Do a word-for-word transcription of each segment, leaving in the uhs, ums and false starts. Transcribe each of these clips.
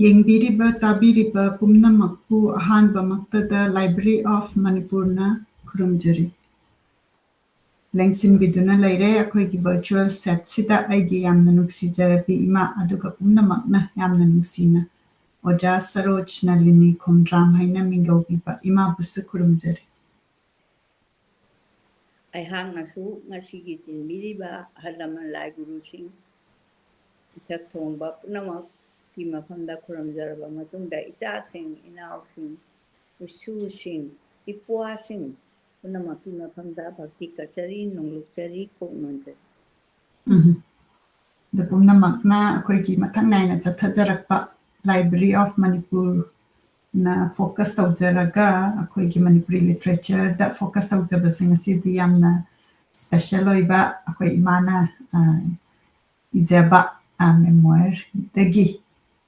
ꯌꯦꯡꯕꯤꯔꯤꯕ, ꯇꯥꯕꯤꯔꯤꯕ ꯄꯨꯝꯅꯃꯛꯄꯨ ꯑꯍꯥꯟꯕꯃꯛꯇꯗ Library of ꯃꯅꯤꯄꯨꯔꯅ ꯈꯨꯔꯨꯝꯖꯔꯤ꯫ ꯂꯦꯡꯁꯤꯟꯕꯤꯗꯨꯅ ꯂꯩꯔꯦ ꯑꯩꯈꯣꯏꯒꯤ virtual setꯁꯤꯗ ꯑꯩꯒꯤ ꯌꯥꯝꯅ ꯅꯨꯡꯁꯤꯖꯔꯕꯤ ꯏꯃꯥ, ꯑꯗꯨꯒ ꯄꯨꯝꯅꯃꯛꯅ ꯌꯥꯝꯅ ꯅꯨꯡꯁꯤꯅ ꯑꯣꯖꯥ ꯁꯔꯣꯖ ꯅꯂꯤꯅꯤ ꯈꯣꯡꯗ꯭ꯔꯥꯝ ꯍꯥꯏꯅ ꯃꯤꯡꯒꯧꯕꯤꯕ ꯏꯃꯥꯕꯨꯁꯨ ꯈꯨꯔꯨꯝꯖꯔꯤ꯫ ꯑꯩꯍꯥꯛꯅꯁꯨ ꯉꯁꯤꯒꯤ ꯇꯤꯟꯕꯤꯔꯤꯕ ꯑꯍꯜ ꯂꯃꯟ ꯂꯥꯏ ꯒꯨꯔꯨꯁꯤꯡ, ꯏꯊꯛ ꯊꯣꯡꯕ ꯄꯨꯝꯅꯃꯛꯀꯤ ꯃꯐꯝꯗ ꯈꯨꯔꯨꯝꯖꯔꯕ ꯃꯇꯨꯡꯗ, ꯏꯆꯥꯁꯤꯡ, ꯏꯅꯥꯎꯁꯤꯡ, ꯏꯁꯨꯁꯤꯡ, ꯏꯄ꯭ꯋꯥꯁꯤꯡ ꯄꯨꯝꯅꯃꯛꯀꯤ ꯃꯐꯝꯗ ꯚꯛꯇꯤ ꯀꯠꯆꯔꯤ, ꯅꯣꯡꯂꯨꯛꯆꯔꯤ, ꯀꯣꯛ ꯅꯣꯟꯖꯔꯤ꯫ ꯎꯝ꯫ ꯑꯗꯨ ꯄꯨꯝꯅꯃꯛꯅ ꯑꯩꯈꯣꯏꯒꯤ ꯃꯊꯪ ꯅꯥꯏꯅ ꯆꯠꯊꯖꯔꯛꯄ Library of ꯃꯅꯤꯄꯨꯔꯅ focus ꯇꯧꯖꯔꯒ ꯑꯩꯈꯣꯏꯒꯤ ꯃꯅꯤꯄꯨꯔꯤ literatureꯗ focus ꯇꯧꯖꯕꯁꯦ ꯉꯁꯤꯗꯤ ꯌꯥꯝꯅ special ꯑꯣꯏꯕ ꯑꯩꯈꯣꯏ ꯏꯃꯥꯅ, ꯑ, ꯏꯖꯕ, ꯑ, memoirꯗꯒꯤ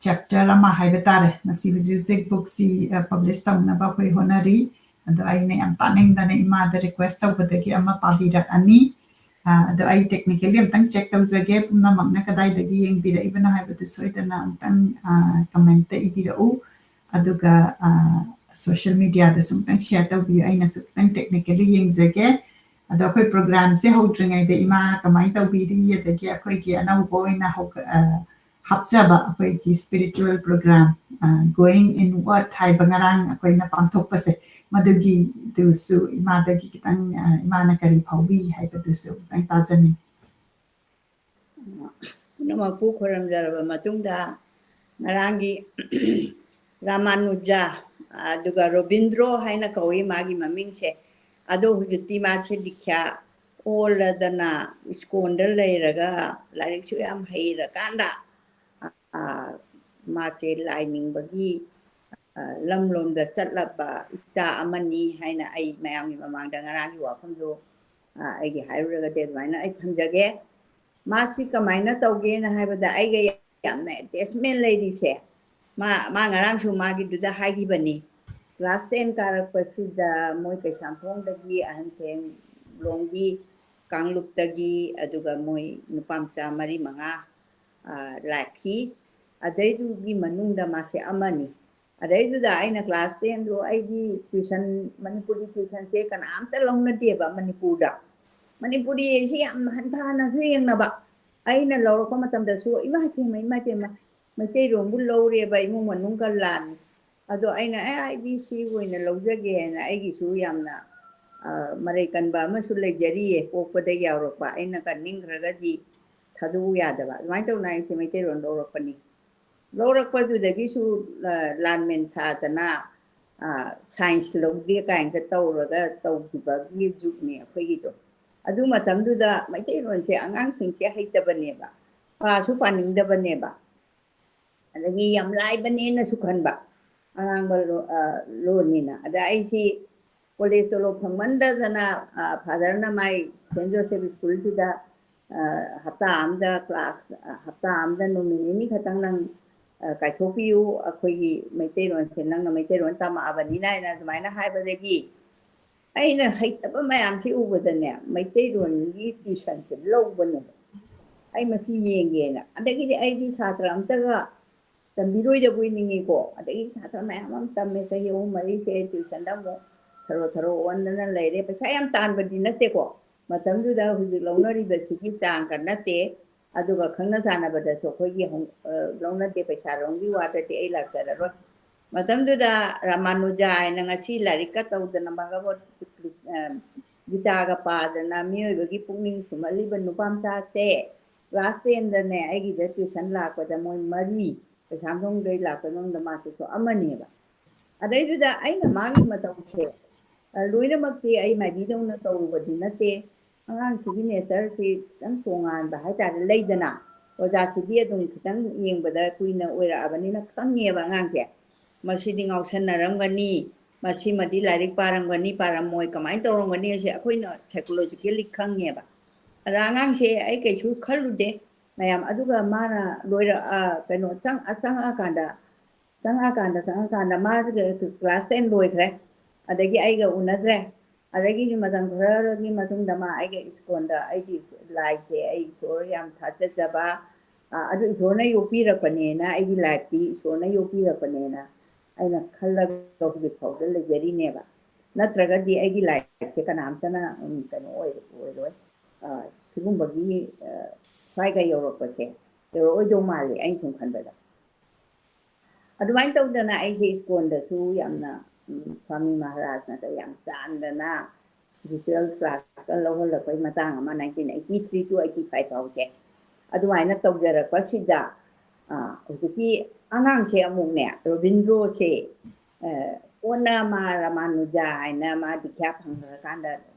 chapter ꯑꯃ ꯍꯥꯏꯕ ꯇꯥꯔꯦ꯫ ꯃꯁꯤ ꯍꯧꯖꯤꯛ ꯍꯧꯖꯤꯛ bookꯁꯤ, ꯑ, publish ꯇꯧꯅꯕ ꯑꯩꯈꯣꯏ ꯍꯣꯠꯅꯔꯤ꯫ ꯑꯗꯣ ꯑꯩꯅ ꯌꯥꯝ ꯇꯥꯅꯤꯡꯗꯅ ꯏꯃꯥꯗ request ꯇꯧꯕꯗꯒꯤ ꯑꯃ ꯄꯥꯕꯤꯔꯛꯑꯅꯤ꯫ ꯑ, ꯑꯗꯣ ꯑꯩ technically ꯑꯝꯇꯪ check ꯇꯧꯖꯒꯦ, ꯄꯨꯝꯅꯃꯛꯅ ꯀꯗꯥꯏꯗꯒꯤ ꯌꯦꯡꯕꯤꯔꯛꯏꯕꯅꯣ ꯍꯥꯏꯕꯗꯨ ꯁꯣꯏꯗꯅ ꯑꯝꯇꯪ, ꯑ, commentꯇ ꯏꯕꯤꯔꯛꯎ꯫ ꯑꯗꯨꯒ, ꯑ, social mediaꯗꯁꯨ ꯑꯝꯇꯪ share ꯇꯧꯕꯤꯌꯨ, ꯑꯩꯅꯁꯨ ꯈꯤꯇꯪ technically ꯌꯦꯡꯖꯒꯦ꯫ ꯑꯗꯣ ꯑꯩꯈꯣꯏ programꯁꯦ ꯍꯧꯗ꯭ꯔꯤꯉꯩꯗ ꯏꯃꯥ ꯀꯃꯥꯏꯅ ꯇꯧꯕꯤꯔꯤ, ꯑꯗꯒꯤ ꯑꯩꯈꯣꯏꯒꯤ ꯑꯅꯧꯕ ꯑꯣꯏꯅ ꯍꯧꯒ-, ꯑ, ꯍꯥꯞꯆꯕ ꯑꯩꯈꯣꯏꯒꯤ spiritual program, ꯑ, Going Inward ꯍꯥꯏꯕ ꯉꯔꯥꯡ ꯑꯩꯈꯣꯏꯅ ꯄꯥꯡꯊꯣꯛꯄꯁꯦ, ꯃꯗꯨꯒꯤꯗꯨꯁꯨ ꯏꯃꯥꯗꯒꯤ ꯈꯤꯇꯪ, ꯑ, ꯏꯃꯥꯅ ꯀꯔꯤ ꯐꯥꯎꯕꯤ ꯍꯥꯏꯕꯗꯨꯁꯨ ꯈꯤꯇꯪ ꯇꯥꯖꯅꯤꯡꯉꯤ꯫ ꯄꯨꯝꯅꯃꯛꯄꯨ ꯈꯣꯏꯔꯝꯖꯔꯕ ꯃꯇꯨꯡꯗ, ꯉꯔꯥꯡꯒꯤ ꯔꯥꯃꯥꯅꯨꯖꯥ, ꯑꯗꯨꯒ ꯔꯣꯕꯤꯟꯗ꯭ꯔꯣ ꯍꯥꯏꯅ ꯀꯧꯏ ꯃꯥꯒꯤ ꯃꯃꯤꯡꯁꯦ꯫ ꯑꯗꯣ ꯍꯧꯖꯤꯛꯇꯤ ꯃꯥꯁꯦ ꯗꯤꯈ꯭ꯌꯥ ꯑꯣꯜꯂꯗꯅ ꯏꯁꯀꯣꯟꯗ ꯂꯩꯔꯒ ꯂꯥꯏꯔꯤꯛꯁꯨ ꯌꯥꯝ ꯍꯩꯔꯀꯥꯟꯗ, ꯑ, ꯃꯥꯁꯦ ꯂꯥꯏ ꯅꯤꯡꯕꯒꯤ, ꯑ, ꯂꯝꯂꯣꯝꯗ ꯆꯠꯂꯕ ꯏꯆꯥ ꯑꯃꯅꯤ ꯍꯥꯏꯅ ꯑꯩ ꯃꯌꯥꯝꯒꯤ ꯃꯃꯥꯡꯗ ꯉꯔꯥꯡꯒꯤ ꯋꯥꯐꯝꯗꯣ, ꯑ, ꯑꯩꯒꯤ ꯍꯥꯏꯔꯨꯔꯒꯗꯤ ꯑꯗꯨꯃꯥꯏꯅ ꯑꯩ ꯊꯝꯖꯒꯦ꯫ ꯃꯥꯁꯤ ꯀꯃꯥꯏꯅ ꯇꯧꯒꯦꯅ ꯍꯥꯏꯕꯗ, ꯑꯩꯒ ꯌꯥꯝꯅ attachment ꯂꯩꯔꯤꯁꯦ, ꯃꯥ, ꯃꯥ ꯉꯔꯥꯡꯁꯨ ꯃꯥꯒꯤꯗꯨꯗ ꯍꯥꯏꯈꯤꯕꯅꯤ, class ten ꯀꯥꯔꯛꯄꯁꯤꯗ ꯃꯣꯏ ꯀꯩꯁꯥꯝꯊꯣꯡꯗꯒꯤ, ꯑꯍꯟꯊꯦꯡꯂꯣꯡꯒꯤ ꯀꯥꯡꯂꯨꯞꯇꯒꯤ, ꯑꯗꯨꯒ ꯃꯣꯏ ꯅꯨꯄꯥ ꯃꯆꯥ ꯃꯔꯤ ꯃꯉꯥ, ꯑ, ꯂꯥꯛꯈꯤ꯫ ꯑꯗꯩꯗꯨꯒꯤ ꯃꯅꯨꯡꯗ ꯃꯥꯁꯦ ꯑꯃꯅꯤ꯫ ꯑꯗꯩꯗꯨꯗ ꯑꯩꯅ class ten ꯗꯣ ꯑꯩꯗꯤ tuition, ꯃꯅꯤꯄꯨꯔꯤ tuition ꯁꯦ ꯀꯅꯥꯝꯇ ꯂꯧꯅꯗꯦꯕ ꯃꯅꯤꯄꯨꯔꯗ꯫ ꯃꯅꯤꯄꯨꯔꯤ ꯁꯤ ꯌꯥꯝ ꯍꯟꯊꯅꯁꯨ ꯌꯦꯡꯅꯕ꯫ ꯑꯩꯅ ꯂꯧꯔꯛꯄ ꯃꯇꯝꯗꯁꯨ, "ꯏꯃꯥ ꯏꯄꯦꯝꯃ, ꯏꯃꯥ ꯏꯄꯦꯝꯃ, ꯃꯩꯇꯩꯂꯣꯟꯕꯨ ꯂꯧꯔꯦꯕ ꯏꯃꯨꯡ ꯃꯅꯨꯡꯒ ꯂꯥꯟ"꯫ ꯑꯗꯣ ꯑꯩꯅ, "ꯑꯦ, ꯑꯩꯗꯤ ꯁꯤ ꯑꯣꯏꯅ ꯂꯧꯖꯒꯦ" ꯍꯥꯏꯅ ꯑꯩꯒꯤꯁꯨ ꯌꯥꯝꯅ, ꯑ, ꯃꯔꯩ ꯀꯟꯕ ꯑꯃꯁꯨ ꯂꯩꯖꯔꯤꯌꯦ, ꯄꯣꯛꯄꯗ ꯌꯥꯎꯔꯛꯄ꯫ ꯑꯩꯅ ꯀꯟꯅꯤꯡꯈ꯭ꯔꯒꯗꯤ ꯊꯥꯗꯣꯛꯎ ꯌꯥꯗꯕ꯫ ꯑꯗꯨꯃꯥꯏꯅ ꯇꯧꯅ ꯑꯩꯁꯦ ꯃꯩꯇꯩꯂꯣꯟ ꯂꯧꯔꯛꯄꯅꯤ꯫ ꯂꯧꯔꯛꯄꯗꯨꯗꯒꯤꯁꯨ, ꯑ, ꯂꯥꯟꯃꯦꯟ ꯁꯥꯗꯅ, ꯑ, science ꯂꯧꯗꯦ ꯀꯥꯏꯅꯒ ꯇꯧꯔꯒ ꯇꯧꯈꯤꯕꯒꯤ ꯖꯨꯒꯅꯤ ꯑꯩꯈꯣꯏꯒꯤꯗꯣ꯫ ꯑꯗꯨ ꯃꯇꯝꯗꯨꯗ ꯃꯩꯇꯩꯂꯣꯟꯁꯦ ꯑꯉꯥꯡꯁꯤꯡꯁꯦ ꯍꯩꯇꯕꯅꯦꯕ, ꯄꯥꯁꯨ ꯄꯥꯅꯤꯡꯗꯕꯅꯦꯕ, ꯑꯗꯒꯤ ꯌꯥꯝ ꯂꯥꯏꯕꯅꯦꯅꯁꯨ ꯈꯟꯕ, ꯑꯉꯥꯡꯕ ꯂꯣ-, ꯑ, ꯂꯣꯟꯅꯤꯅ꯫ ꯑꯗ ꯑꯩꯁꯤ college ꯇꯣꯂꯣꯞ ꯐꯪꯃꯟꯗꯗꯅ, ꯑ, father ꯅ ꯃꯥꯏ Saint Joseph School ꯁꯤꯗ, ꯑ, ꯍꯞꯇꯥ ꯑꯃꯗ class, ꯑ, ꯍꯞꯇꯥ ꯑꯃꯗ ꯅꯨꯃꯤꯠ ꯅꯤꯅꯤ ꯈꯛꯇꯪ ꯅꯪ, ꯑ, ꯀꯥꯏꯊꯣꯛꯄꯤꯌꯨ, ꯑꯩꯈꯣꯏꯒꯤ ꯃꯩꯇꯩꯂꯣꯟꯁꯦ ꯅꯪꯅ ꯃꯩꯇꯩꯂꯣꯟ ꯇꯝꯃꯛꯑꯕꯅꯤꯅ ꯍꯥꯏꯅ ꯑꯗꯨꯃꯥꯏꯅ ꯍꯥꯏꯕꯗꯒꯤ ꯑꯩꯅ ꯍꯩꯇꯕ ꯃꯌꯥꯝꯁꯤ ꯎꯕꯗꯅꯦ, ꯃꯩꯇꯩꯂꯣꯟꯒꯤ tuition ꯁꯦ ꯂꯧꯕꯅꯦꯕ꯫ ꯑꯩ ꯃꯁꯤ ꯌꯦꯡꯒꯦꯅ꯫ ꯑꯗꯒꯤꯗꯤ ꯑꯩꯗꯤ ꯁꯥꯇ꯭ꯔ ꯑꯝꯇꯒ ꯇꯝꯕꯤꯔꯣꯏꯗꯕꯣꯏ ꯅꯤꯡꯉꯤꯀꯣ꯫ ꯑꯗꯒꯤ ꯁꯥꯇ꯭ꯔ ꯃꯌꯥꯝ ꯑꯃ ꯇꯝꯃꯦ, ꯆꯍꯤ ꯑꯍꯨꯝ ꯃꯔꯤꯁꯦ tuition ꯗ ꯑꯃꯨꯛ ꯊꯔꯣ ꯊꯔꯣ ꯑꯣꯟꯗꯅ ꯂꯩꯔꯦ꯫ ꯄꯩꯁꯥ ꯌꯥꯝ ꯇꯥꯟꯕꯗꯤ ꯅꯠꯇꯦꯀꯣ꯫ ꯃꯇꯝꯗꯨꯗ ꯍꯧꯖꯤꯛ ꯂꯧꯅꯔꯤꯕꯁꯤꯒꯤ ꯆꯥꯡꯒ ꯅꯠꯇꯦ꯫ ꯑꯗꯨꯒ ꯈꯪꯅ ꯆꯥꯟꯅꯕꯗꯁꯨ ꯑꯩꯈꯣꯏꯒꯤ ꯍꯧ-, ꯑ, ꯂꯧꯅꯗꯦ, ꯄꯩꯁꯥꯔꯣꯝꯒꯤ ꯋꯥꯗꯗꯤ ꯑꯩ ꯂꯥꯛꯆꯔꯔꯣꯏ꯫ ꯃꯇꯝꯗꯨꯗ ꯔꯥꯃꯥꯅꯨꯖꯥ ꯍꯥꯏꯅ ꯉꯁꯤ ꯂꯥꯏꯔꯤꯛꯀ ꯇꯧꯗꯅ ꯚꯒꯕꯠ, ꯑ, ꯒꯤꯇꯥꯒ ꯄꯥꯗꯅ ꯃꯤꯑꯣꯏꯕꯒꯤ ꯄꯨꯛꯅꯤꯡ ꯁꯨꯝꯍꯠꯂꯤꯕ ꯅꯨꯄꯥ ꯃꯆꯥꯁꯦ class ten ꯗꯅꯦ ꯑꯩꯒꯤꯗ tuition ꯂꯥꯛꯄꯗ ꯃꯣꯏ ꯃꯔꯤ, ꯀꯩꯁꯥꯝꯊꯣꯡꯗꯩ ꯂꯥꯛꯄ ꯃꯅꯨꯡꯗ ꯃꯥꯁꯤꯁꯨ ꯑꯃꯅꯦꯕ꯫ ꯑꯗꯩꯗꯨꯗ ꯑꯩꯅ ꯃꯥꯒꯤ ꯃꯇꯧꯁꯦ, ꯑ, ꯂꯣꯏꯅꯃꯛꯇꯤ ꯑꯩ ꯃꯥꯏꯕꯤꯗꯧꯅ ꯇꯧꯔꯨꯕꯗꯤ ꯅꯠꯇꯦ꯫ ꯑꯉꯥꯡꯁꯤꯒꯤ nature ꯁꯤ ꯈꯤꯇꯪ ꯇꯣꯉꯥꯟꯕ ꯍꯥꯏꯇꯥꯔꯦ, ꯂꯩꯗꯅ꯫ ꯑꯣꯖꯥꯁꯤꯗꯤ ꯑꯗꯨꯝ ꯈꯤꯇꯪ ꯌꯦꯡꯕꯗ ꯀꯨꯏꯅ ꯑꯣꯏꯔꯛꯑꯕꯅꯤꯅ ꯈꯪꯉꯦꯕ ꯑꯉꯥꯡꯁꯦ꯫ ꯃꯁꯤꯗꯤ ꯉꯥꯎꯁꯟꯅꯔꯝꯒꯅꯤ, ꯃꯁꯤꯃꯗꯤ ꯂꯥꯏꯔꯤꯛ ꯄꯥꯔꯝꯒꯅꯤ, ꯄꯥꯔꯝꯃꯣꯏ, ꯀꯃꯥꯏꯅ ꯇꯧꯔꯝꯒꯅꯤ ꯍꯥꯏꯁꯦ ꯑꯩꯈꯣꯏꯅ psychologically ꯈꯪꯉꯦꯕ꯫ ꯑꯗ ꯑꯉꯥꯡꯁꯦ ꯑꯩ ꯀꯩꯁꯨ ꯈꯜꯂꯨꯗꯦ ꯃꯌꯥꯝ꯫ ꯑꯗꯨꯒ ꯃꯥꯅ ꯂꯣꯏꯔ-, ꯑ, ꯀꯩꯅꯣ, ꯆꯪ-, ꯑ, ꯆꯪꯉꯛꯑꯀꯥꯟꯗ, ꯆꯪꯉꯛꯑꯀꯥꯟꯗ, ꯆꯪꯉꯛꯑꯀꯥꯟꯗ ꯃꯥ class ten ꯂꯣꯏꯈ꯭ꯔꯦ꯫ ꯑꯗꯒꯤ ꯑꯩꯒ ꯎꯅꯗ꯭ꯔꯦ꯫ ꯑꯗꯒꯤꯗꯤ ꯃꯇꯝ ꯈꯔꯒꯤ ꯃꯇꯨꯡꯗ ꯃꯥ ꯑꯩꯒ ꯏꯁꯀꯣꯟꯗ, ꯑꯩꯒꯤ ꯂꯥꯏꯁꯦ, ꯑꯩ ꯏꯁꯣꯔ ꯌꯥꯝ ꯊꯥꯖꯖꯕ, ꯑ, ꯑꯗꯨ ꯏꯁꯣꯔꯅ ꯌꯣꯛꯄꯤꯔꯛꯄꯅꯦꯅ, ꯑꯩꯒꯤ ꯂꯥꯏꯐꯇꯤ ꯏꯁꯣꯔꯅ ꯌꯣꯛꯄꯤꯔꯛꯄꯅꯦꯅ ꯑꯩꯅ ꯈꯜꯂꯒ ꯍꯧꯖꯤꯛ ꯐꯥꯎꯗ ꯂꯩꯖꯔꯤꯅꯦꯕ꯫ ꯅꯠꯇ꯭ꯔꯒꯗꯤ ꯑꯩꯒꯤ ꯂꯥꯏꯐꯁꯦ ꯀꯅꯥꯝꯇꯅ, ꯎꯝ, ꯀꯩꯅꯣ ꯑꯣꯏ-, ꯑꯣꯏꯔꯣꯏ꯫ ꯑ, ꯁꯤꯒꯨꯝꯕꯒꯤ, ꯑ, ꯁ꯭ꯋꯥꯏꯒ ꯌꯧꯔꯛꯄꯁꯦ ꯌꯧꯔꯛꯑꯣꯏꯗꯧ ꯃꯥꯜꯂꯤ, ꯑꯩꯅ ꯁꯨꯝ ꯈꯟꯕꯗ꯫ ꯑꯗꯨꯃꯥꯏꯅ ꯇꯧꯗꯅ ꯑꯩꯁꯦ ꯁ꯭ꯀꯣꯟꯗꯁꯨ ꯌꯥꯝꯅ, ꯎꯝ, ꯁ꯭ꯋꯥꯃꯤ ꯃꯍꯥꯔꯥꯖꯅꯒ ꯌꯥꯝ ꯆꯥꯟꯗꯅ ꯁ꯭ꯄꯤꯔꯤꯆꯨꯋꯦꯜ ꯀ꯭ꯂꯥꯁꯀ ꯂꯧꯍꯜꯂꯛꯄꯒꯤ ꯃꯇꯥꯡ ꯑꯃ, nineteen eighty three to eighty five ꯐꯥꯎꯁꯦ ꯑꯗꯨꯃꯥꯏꯅ ꯇꯧꯖꯔꯛꯄꯁꯤꯗ, ꯑ, ꯍꯧꯖꯤꯛꯀꯤ ꯑꯉꯥꯡꯁꯦ ꯑꯃꯨꯛꯅꯦ, ꯔꯣꯕꯤꯟꯗ꯭ꯔꯣꯁꯦ, ꯑ, ꯀꯣꯟꯅ ꯃꯥ ꯔꯥꯃꯥꯅꯨꯖꯥ ꯍꯥꯏꯅ ꯃꯥ ꯗꯤꯈ꯭ꯌꯥ ꯐꯪꯈ꯭ꯔꯀꯥꯟꯗ,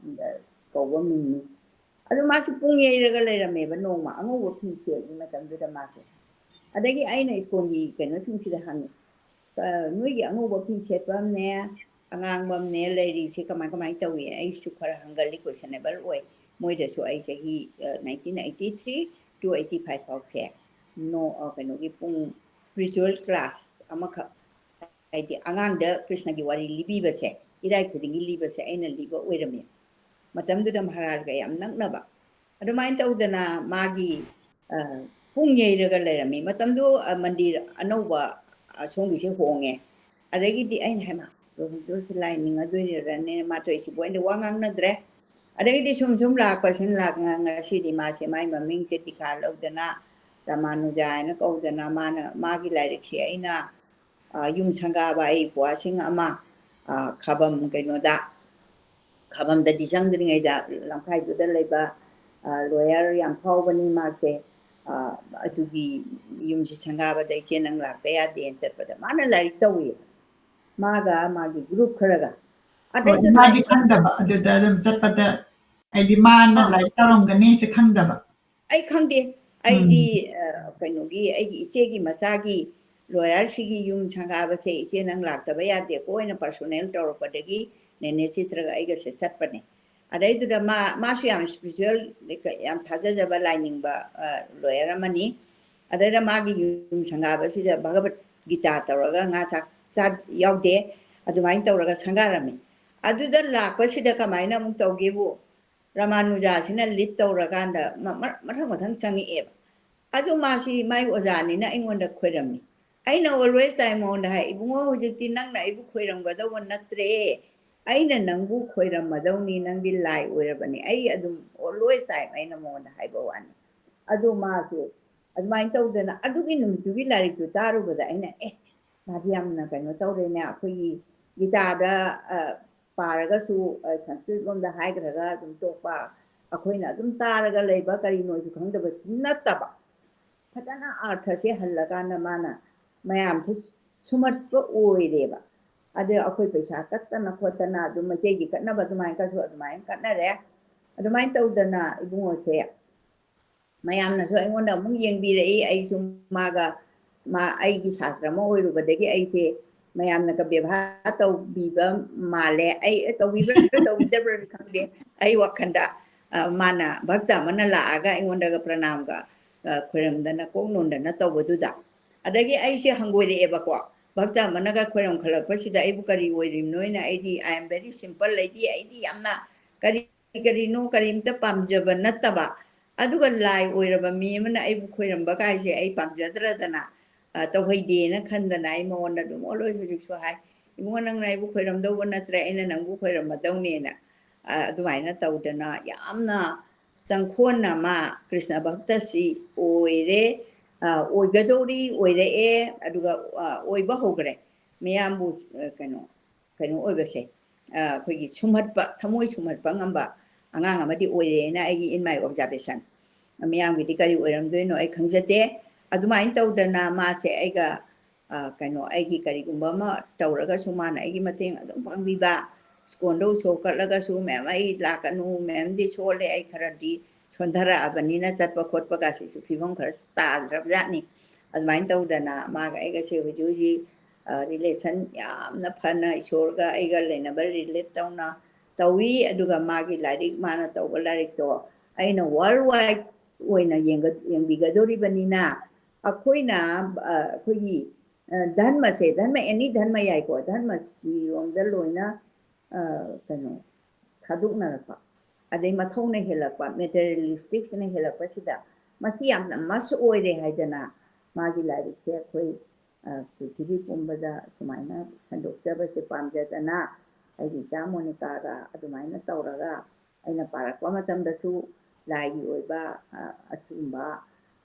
ꯑ, ꯀꯧꯕ ꯃꯤꯡꯅꯤ꯫ ꯑꯗꯨ ꯃꯥꯁꯨ ꯄꯨꯡ ꯌꯩꯔꯒ ꯂꯩꯔꯝꯃꯦꯕ ꯅꯣꯡꯃ, ꯑꯉꯧꯕ ꯐꯤ ꯁꯦꯠꯂꯤ ꯃꯇꯝꯗꯨꯗ ꯃꯥꯁꯦ꯫ ꯑꯗꯒꯤ ꯑꯩꯅ ꯁ꯭ꯀꯣꯟꯒꯤ ꯀꯩꯅꯣꯁꯤꯡꯁꯤꯗ ꯍꯪꯉꯤ, "ꯑ, ꯅꯣꯏꯒꯤ ꯑꯉꯧꯕ ꯐꯤ ꯁꯦꯠꯄ ꯑꯃꯅꯦ, ꯑꯉꯥꯡꯕ ꯑꯃꯅꯦ ꯂꯩꯔꯤꯁꯦ ꯀꯃꯥꯏ ꯀꯃꯥꯏꯅ ꯇꯧꯏ?" ꯑꯩꯁꯨ ꯈꯔ ꯍꯪꯒꯜꯂꯤ, questionable ꯑꯣꯏ꯫ ꯃꯣꯏꯗꯁꯨ ꯑꯩ ꯆꯍꯤ, ꯑ, nineteen eighty three to eighty five ꯐꯥꯎꯁꯦ ꯅꯣ-, ꯑ, ꯀꯩꯅꯣꯒꯤ ꯄꯨꯡ ꯁ꯭ꯄꯤꯔꯤꯆꯨꯋꯦꯜ ꯀ꯭ꯂꯥꯁ ꯑꯃꯈꯛ, ꯍꯥꯏꯗꯤ ꯑꯉꯥꯡꯗ ꯀ꯭ꯔꯤꯁꯅꯒꯤ ꯋꯥꯔꯤ ꯂꯤꯕꯤꯕꯁꯦ, ꯏꯔꯥꯏ ꯈꯨꯗꯤꯡꯒꯤ ꯂꯤꯕꯁꯦ ꯑꯩꯅ ꯂꯤꯕ ꯑꯣꯏꯔꯝꯃꯤ꯫ ꯃꯇꯝꯗꯨꯗ ꯃꯍꯥꯔꯥꯖꯒ ꯌꯥꯝ ꯅꯛꯅꯕ꯫ ꯑꯗꯨꯃꯥꯏꯅ ꯇꯧꯗꯅ ꯃꯥꯒꯤ, ꯑ, ꯄꯨꯡ ꯌꯩꯔꯒ ꯂꯩꯔꯝꯃꯤ꯫ ꯃꯇꯝꯗꯨ, ꯑ, ꯃꯟꯗꯤꯔ ꯑꯅꯧꯕ ꯑꯁꯣꯝꯒꯤꯁꯦ ꯍꯣꯡꯉꯦ꯫ ꯑꯗꯒꯤꯗꯤ ꯑꯩꯅ, "ꯍꯩꯃꯥ, ꯔꯣꯕꯤꯟꯗ꯭ꯔꯣꯁꯤ ꯂꯥꯏ ꯅꯤꯡꯉꯗꯣꯏꯔꯅꯦ ꯃꯥ ꯇꯧꯏꯁꯤꯕꯨ?" ꯑꯩꯅ ꯋꯥ ꯉꯥꯡꯅꯗ꯭ꯔꯦ꯫ ꯑꯗꯒꯤꯗꯤ ꯁꯨꯝ ꯁꯨꯝ ꯂꯥꯛꯄꯁꯤꯅ ꯂꯥꯛ-, ꯉ-, ꯉꯁꯤꯗꯤ ꯃꯥꯁꯦ ꯃꯥꯏ ꯃꯃꯤꯡꯁꯦ ꯇꯤꯀꯥ ꯂꯧꯗꯅ ꯔꯥꯃꯥꯅꯨꯖꯥ ꯍꯥꯏꯅ ꯀꯧꯗꯅ ꯃꯥꯅ, ꯃꯥꯒꯤ ꯂꯥꯏꯔꯤꯛꯁꯦ ꯑꯩꯅ, ꯑ, ꯌꯨꯝ ꯁꯪꯒꯥꯕ ꯑꯩ ꯏꯄ꯭ꯋꯥꯁꯤꯡ ꯑꯃ, ꯑ, ꯈꯥꯕꯝ ꯀꯩꯅꯣꯗ, ꯈꯥꯕꯝꯗꯗꯤ ꯆꯪꯗ꯭ꯔꯤꯉꯩꯗ ꯂꯝꯈꯥꯏꯗꯨꯗ ꯂꯩꯕ, ꯑ, ꯂꯣꯌꯔ ꯌꯥꯝ ꯐꯥꯎꯕꯅꯤ ꯃꯥꯁꯦ, ꯑ, ꯑꯗꯨꯒꯤ ꯌꯨꯝꯁꯤ ꯁꯪꯒꯥꯕꯗ ꯏꯆꯦ ꯅꯪ ꯂꯥꯛꯇ ꯌꯥꯗꯦꯅ ꯆꯠꯄꯗ ꯃꯥꯅ ꯂꯥꯏꯔꯤꯛ ꯇꯧꯏ꯫ ꯃꯥꯒ ꯃꯥꯒꯤ ꯒ꯭ꯔꯨꯞ ꯈꯔꯒ꯫ ꯍꯣꯏ, ꯑꯗꯩꯗꯨꯗ ꯃꯥꯗꯤ ꯏꯆꯦ ꯈꯪꯗꯕ, ꯑꯗꯨꯗ ꯑꯗꯨꯝ ꯆꯠꯄꯗ ꯍꯥꯏꯗꯤ ꯃꯥꯅ ꯑꯥ꯫ ꯂꯥꯏꯔꯤꯛ ꯇꯧꯔꯝꯒꯅꯤꯁꯦ ꯈꯪꯗꯕ꯫ ꯑꯩ ꯈꯪꯗꯦ꯫ ꯑꯩꯗꯤ, ꯎꯝ꯫ ꯑ, ꯀꯩꯅꯣꯒꯤ, ꯑꯩꯒꯤ ꯏꯆꯦꯒꯤ ꯃꯆꯥꯒꯤ ꯂꯣꯌꯔꯁꯤꯒꯤ ꯌꯨꯝ ꯁꯪꯒꯥꯕꯁꯦ ꯏꯆꯦ ꯅꯪ ꯂꯥꯛꯇꯕ ꯌꯥꯗꯦꯀꯣ ꯍꯥꯏꯅ ꯄꯔꯁꯣꯅꯦꯜ ꯇꯧꯔꯛꯄꯗꯒꯤ ꯅꯦꯅꯦ ꯆꯤꯇ꯭ꯔꯒ ꯑꯩꯒꯁꯦ ꯆꯠꯄꯅꯦ꯫ ꯑꯗꯩꯗꯨꯗ ꯃꯥ, ꯃꯥꯁꯨ ꯌꯥꯝ ꯏꯁꯄꯤꯔꯤꯆꯨꯋꯦꯜ, ꯌꯥꯝ ꯊꯥꯖꯖꯕ, ꯂꯥꯏꯅꯤꯡꯕ, ꯑ, ꯂꯣꯌꯔ ꯑꯃꯅꯤ꯫ ꯑꯗꯩꯗ ꯃꯥꯒꯤ ꯌꯨꯝ ꯁꯪꯒꯥꯕꯁꯤꯗ ꯚꯒꯕꯠ ꯒꯤꯇꯥ ꯇꯧꯔꯒ ꯉꯥ ꯆꯥꯛ ꯆꯥ-, ꯌꯥꯎꯗꯦ꯫ ꯑꯗꯨꯃꯥꯏꯅ ꯇꯧꯔꯒ ꯁꯪꯒꯥꯔꯝꯃꯤ꯫ ꯑꯗꯨꯗ ꯂꯥꯛꯄꯁꯤꯗ ꯀꯃꯥꯏꯅ ꯑꯃꯨꯛ ꯇꯧꯒꯦꯕꯨ, ꯔꯥꯃꯥꯅꯨꯖꯥꯁꯤꯅ ꯂꯤꯗ ꯇꯧꯔꯀꯥꯟꯗ ꯃ-, ꯃ-, ꯃꯊꯪ ꯃꯊꯪ ꯆꯪꯉꯛꯑꯦꯕ꯫ ꯑꯗꯨ ꯃꯥꯁꯤ ꯃꯥꯏ ꯑꯣꯖꯥꯅꯤꯅ ꯑꯩꯉꯣꯟꯗ ꯈꯣꯏꯔꯝꯃꯤ꯫ ꯑꯩꯅ always time ꯃꯉꯣꯟꯗ ꯍꯥꯏ, "ꯏꯕꯨꯡꯉꯣ, ꯍꯧꯖꯤꯛꯇꯤ ꯅꯪꯅ ꯑꯩꯕꯨ ꯈꯣꯏꯔꯝꯒꯗꯧꯕ ꯅꯠꯇ꯭ꯔꯦ, ꯑꯩꯅ ꯅꯪꯕꯨ ꯈꯣꯏꯔꯝꯃꯗꯧꯅꯤ, ꯅꯪꯗꯤ ꯂꯥꯏ ꯑꯣꯏꯔꯕꯅꯤ"꯫ ꯑꯩ ꯑꯗꯨꯝ always time ꯑꯩꯅ ꯃꯉꯣꯟꯗ ꯍꯥꯏꯕ ꯋꯥꯅꯤ꯫ ꯑꯗꯨ ꯃꯥꯁꯦ ꯑꯗꯨꯃꯥꯏꯅ ꯇꯧꯗꯅ ꯑꯗꯨꯒꯤ ꯅꯨꯃꯤꯠꯇꯨꯒꯤ ꯂꯥꯏꯔꯤꯛꯇꯨ ꯇꯥꯔꯨꯕꯗ ꯑꯩꯅ, "ꯑꯦ, ꯃꯥꯗꯤ ꯌꯥꯝꯅ ꯀꯩꯅꯣ ꯇꯧꯔꯦꯅꯦ, ꯑꯩꯈꯣꯏꯒꯤ ꯒꯤꯇꯥꯗ, ꯑ, ꯄꯥꯔꯒꯁꯨ, ꯑ, ꯁꯪꯁꯀ꯭ꯔꯤꯠ ꯂꯣꯝꯗ ꯍꯥꯏꯈ꯭ꯔꯒ ꯑꯗꯨꯝ ꯇꯣꯛꯄ, ꯑꯩꯈꯣꯏꯅ ꯑꯗꯨꯝ ꯇꯥꯔꯒ ꯂꯩꯕ, ꯀꯔꯤꯅꯣꯁꯨ ꯈꯪꯗꯕꯁꯨ ꯅꯠꯇꯕ, ꯐꯖꯅ ꯑꯥꯔꯊꯁꯦ ꯍꯜꯂꯀꯥꯟꯗ ꯃꯥꯅ ꯃꯌꯥꯝꯁꯦ ꯁꯨꯝꯍꯠꯄ ꯑꯣꯏꯔꯦꯕ"꯫ ꯑꯗꯩ ꯑꯩꯈꯣꯏ ꯄꯩꯁꯥ ꯀꯠꯇꯅ ꯈꯣꯠꯇꯅ ꯑꯗꯨꯝ ꯃꯩꯇꯩꯒꯤ ꯀꯠꯅꯕ ꯑꯗꯨꯃꯥꯏꯅ ꯀꯠꯁꯨ ꯑꯗꯨꯃꯥꯏꯅ ꯀꯠꯅꯔꯦ꯫ ꯑꯗꯨꯃꯥꯏꯅ ꯇꯧꯗꯅ ꯏꯕꯨꯡꯉꯣꯁꯦ ꯃꯌꯥꯝꯅꯁꯨ ꯑꯩꯉꯣꯟꯗ ꯑꯃꯨꯛ ꯌꯦꯡꯕꯤꯔꯛꯏ꯫ ꯑꯩꯁꯨ ꯃꯥꯒ, ꯃꯥ ꯑꯩꯒꯤ ꯁꯥꯇ꯭ꯔ ꯑꯃ ꯑꯣꯏꯔꯨꯕꯗꯒꯤ ꯑꯩꯁꯦ ꯃꯌꯥꯝꯅꯒ ꯕꯦꯕꯥꯔ ꯇꯧꯕꯤꯕ ꯃꯥꯜꯂꯦ꯫ ꯑꯩ ꯇꯧꯕꯤꯕ꯭ꯔꯥ ꯇꯧꯕꯤꯗꯕ꯭ꯔꯥ ꯈꯪꯗꯦ꯫ ꯑꯩ ꯋꯥꯈꯜꯗ, ꯑ, ꯃꯥꯅ ꯚꯛꯇ ꯑꯃꯅ ꯂꯥꯛꯑꯒ ꯑꯩꯉꯣꯟꯗꯒ ꯄ꯭ꯔꯅꯥꯝꯒ, ꯑ, ꯈꯣꯏꯔꯝꯗꯅ ꯀꯣꯛ ꯅꯣꯟꯗꯅ ꯇꯧꯕꯗꯨꯗ꯫ ꯑꯗꯒꯤ ꯑꯩꯁꯦ ꯍꯪꯒꯣꯏꯔꯛꯑꯦꯕꯀꯣ꯫ ꯚꯛꯇ ꯑꯃꯅꯒ ꯈꯣꯏꯔꯝꯈꯠꯂꯛꯄꯁꯤꯗ ꯑꯩꯕꯨ ꯀꯔꯤ ꯑꯣꯏꯔꯤꯕꯅꯣꯅ꯫ ꯑꯩꯗꯤ I am very simple, ꯑꯩꯗꯤ, ꯑꯩꯗꯤ ꯌꯥꯝꯅ ꯀꯔꯤ ꯀꯔꯤꯅꯣ ꯀꯔꯤꯝꯇ ꯄꯥꯝꯖꯕ ꯅꯠꯇꯕ, ꯑꯗꯨꯒ ꯂꯥꯏ ꯑꯣꯏꯔꯕ ꯃꯤ ꯑꯃꯅ ꯑꯩꯕꯨ ꯈꯣꯏꯔꯝꯕ ꯀꯥꯏꯁꯦ ꯑꯩ ꯄꯥꯝꯖꯗ꯭ꯔꯗꯅ, ꯑ, ꯇꯧꯍꯩꯗꯦꯅ ꯈꯟꯗꯅ ꯑꯩ ꯃꯉꯣꯟꯗ ꯑꯗꯨꯝ always ꯍꯧꯖꯤꯛꯁꯨ ꯍꯥꯏ, "ꯏꯕꯨꯡꯉꯣ, ꯅꯪꯅ ꯑꯩꯕꯨ ꯈꯣꯏꯔꯝꯗꯧꯕ ꯅꯠꯇ꯭ꯔꯦ, ꯑꯩꯅ ꯅꯪꯕꯨ ꯈꯣꯏꯔꯝꯃꯗꯧꯅꯦꯅ"꯫ ꯑ, ꯑꯗꯨꯃꯥꯏꯅ ꯇꯧꯗꯅ ꯌꯥꯝꯅ ꯆꯪꯈꯣꯟꯅ ꯃꯥ ꯀ꯭ꯔꯤꯁꯅ ꯚꯛꯇꯁꯤ ꯑꯣꯏꯔꯦ, ꯑ, ꯑꯣꯏꯒꯗꯧꯔꯤ, ꯑꯣꯏꯔꯛꯑꯦ, ꯑꯗꯨꯒ, ꯑ, ꯑꯣꯏꯕ ꯍꯧꯈ꯭ꯔꯦ꯫ ꯃꯤꯌꯥꯝꯕꯨ, ꯑ, ꯀꯩꯅꯣ, ꯀꯩꯅꯣ ꯑꯣꯏꯕꯁꯦ, ꯑ, ꯑꯩꯈꯣꯏꯒꯤ ꯁꯨꯝꯍꯠꯄ, ꯊꯃꯣꯏ ꯁꯨꯝꯍꯠꯄ ꯉꯝꯕ ꯑꯉꯥꯡ ꯑꯃꯗꯤ ꯑꯣꯏꯔꯦꯅ ꯑꯩꯒꯤ, in my observation꯫ ꯃꯤꯌꯥꯝꯒꯤꯗꯤ ꯀꯔꯤ ꯑꯣꯏꯔꯝꯗꯣꯏꯅꯣ ꯑꯩ ꯈꯪꯖꯗꯦ꯫ ꯑꯗꯨꯃꯥꯏꯅ ꯇꯧꯗꯅ ꯃꯥꯁꯦ ꯑꯩꯒ, ꯑ, ꯀꯩꯅꯣ, ꯑꯩꯒꯤ ꯀꯔꯤꯒꯨꯝꯕ ꯑꯃ ꯇꯧꯔꯒꯁꯨ ꯃꯥꯅ ꯑꯩꯒꯤ ꯃꯇꯦꯡ ꯑꯗꯨꯝ ꯄꯥꯡꯕꯤꯕ꯫ ꯁ꯭ꯀꯣꯟꯗ ꯎꯁꯣꯞ ꯀꯠꯂꯒꯁꯨ, "ꯃꯦꯝ, ꯑꯩ ꯂꯥꯛꯀꯅꯨ, ꯃꯦꯝꯗꯤ ꯁꯣꯜꯂꯦ, ꯑꯩ ꯈꯔꯗꯤ ꯁꯣꯟꯊꯔꯛꯑꯕꯅꯤꯅ ꯆꯠꯄ ꯈꯣꯠꯄꯒꯁꯤꯁꯨ ꯐꯤꯕꯝ ꯈꯔ ꯇꯥꯗ꯭ꯔꯕꯖꯥꯠꯅꯤ"꯫ ꯑꯗꯨꯃꯥꯏꯅ ꯇꯧꯗꯅ ꯃꯥꯒ ꯑꯩꯒꯁꯦ ꯍꯧꯖꯤꯛ ꯍꯧꯖꯤꯛ, ꯑ, relation ꯌꯥꯝꯅ ꯐꯅ ꯏꯁꯣꯔꯒ ꯑꯩꯒ ꯂꯩꯅꯕ relate ꯇꯧꯅ ꯇꯧꯏ꯫ ꯑꯗꯨꯒ ꯃꯥꯒꯤ ꯂꯥꯏꯔꯤꯛ, ꯃꯥꯅ ꯇꯧꯕ ꯂꯥꯏꯔꯤꯛꯇꯣ ꯑꯩꯅ world wide ꯑꯣꯏꯅ ꯌꯦꯡꯒ-, ꯌꯦꯡꯕꯤꯒꯗꯧꯔꯤꯕꯅꯤꯅ, ꯑꯩꯈꯣꯏꯅ, ꯑ, ꯑꯩꯈꯣꯏꯒꯤ, ꯑ, ꯙꯔꯃꯁꯦ, ꯙꯔꯃ, any ꯙꯔꯃ ꯌꯥꯏꯀꯣ, ꯙꯔꯃꯁꯤꯔꯣꯝꯗ ꯂꯣꯏꯅ, ꯑ, ꯀꯩꯅꯣ, ꯊꯥꯗꯣꯛꯅꯔꯛꯄ, ꯑꯗꯩ ꯃꯊꯧꯅ ꯍꯦꯜꯂꯛꯄ, materialisticꯅ ꯍꯦꯜꯂꯛꯄꯁꯤꯗ ꯃꯁꯤ ꯌꯥꯝꯅ must ꯑꯣꯏꯔꯦ ꯍꯥꯏꯗꯅ ꯃꯥꯒꯤ ꯂꯥꯏꯔꯤꯛꯁꯦ ꯑꯩꯈꯣꯏ, ꯑ, ꯄ꯭ꯔꯤꯊꯤꯕꯤ ꯄꯨꯝꯕꯗ ꯁꯨꯃꯥꯏꯅ ꯁꯟꯗꯣꯛꯆꯕꯁꯦ ꯄꯥꯝꯖꯗꯅ ꯑꯩꯒꯤ ꯏꯆꯥ ꯃꯣꯅꯤꯀꯥꯒ ꯑꯗꯨꯃꯥꯏꯅ ꯇꯧꯔꯒ ꯑꯩꯅ ꯄꯥꯔꯛꯄ ꯃꯇꯝꯗꯁꯨ ꯂꯥꯏꯒꯤ ꯑꯣꯏꯕ, ꯑ, ꯑꯁꯤꯒꯨꯝꯕ,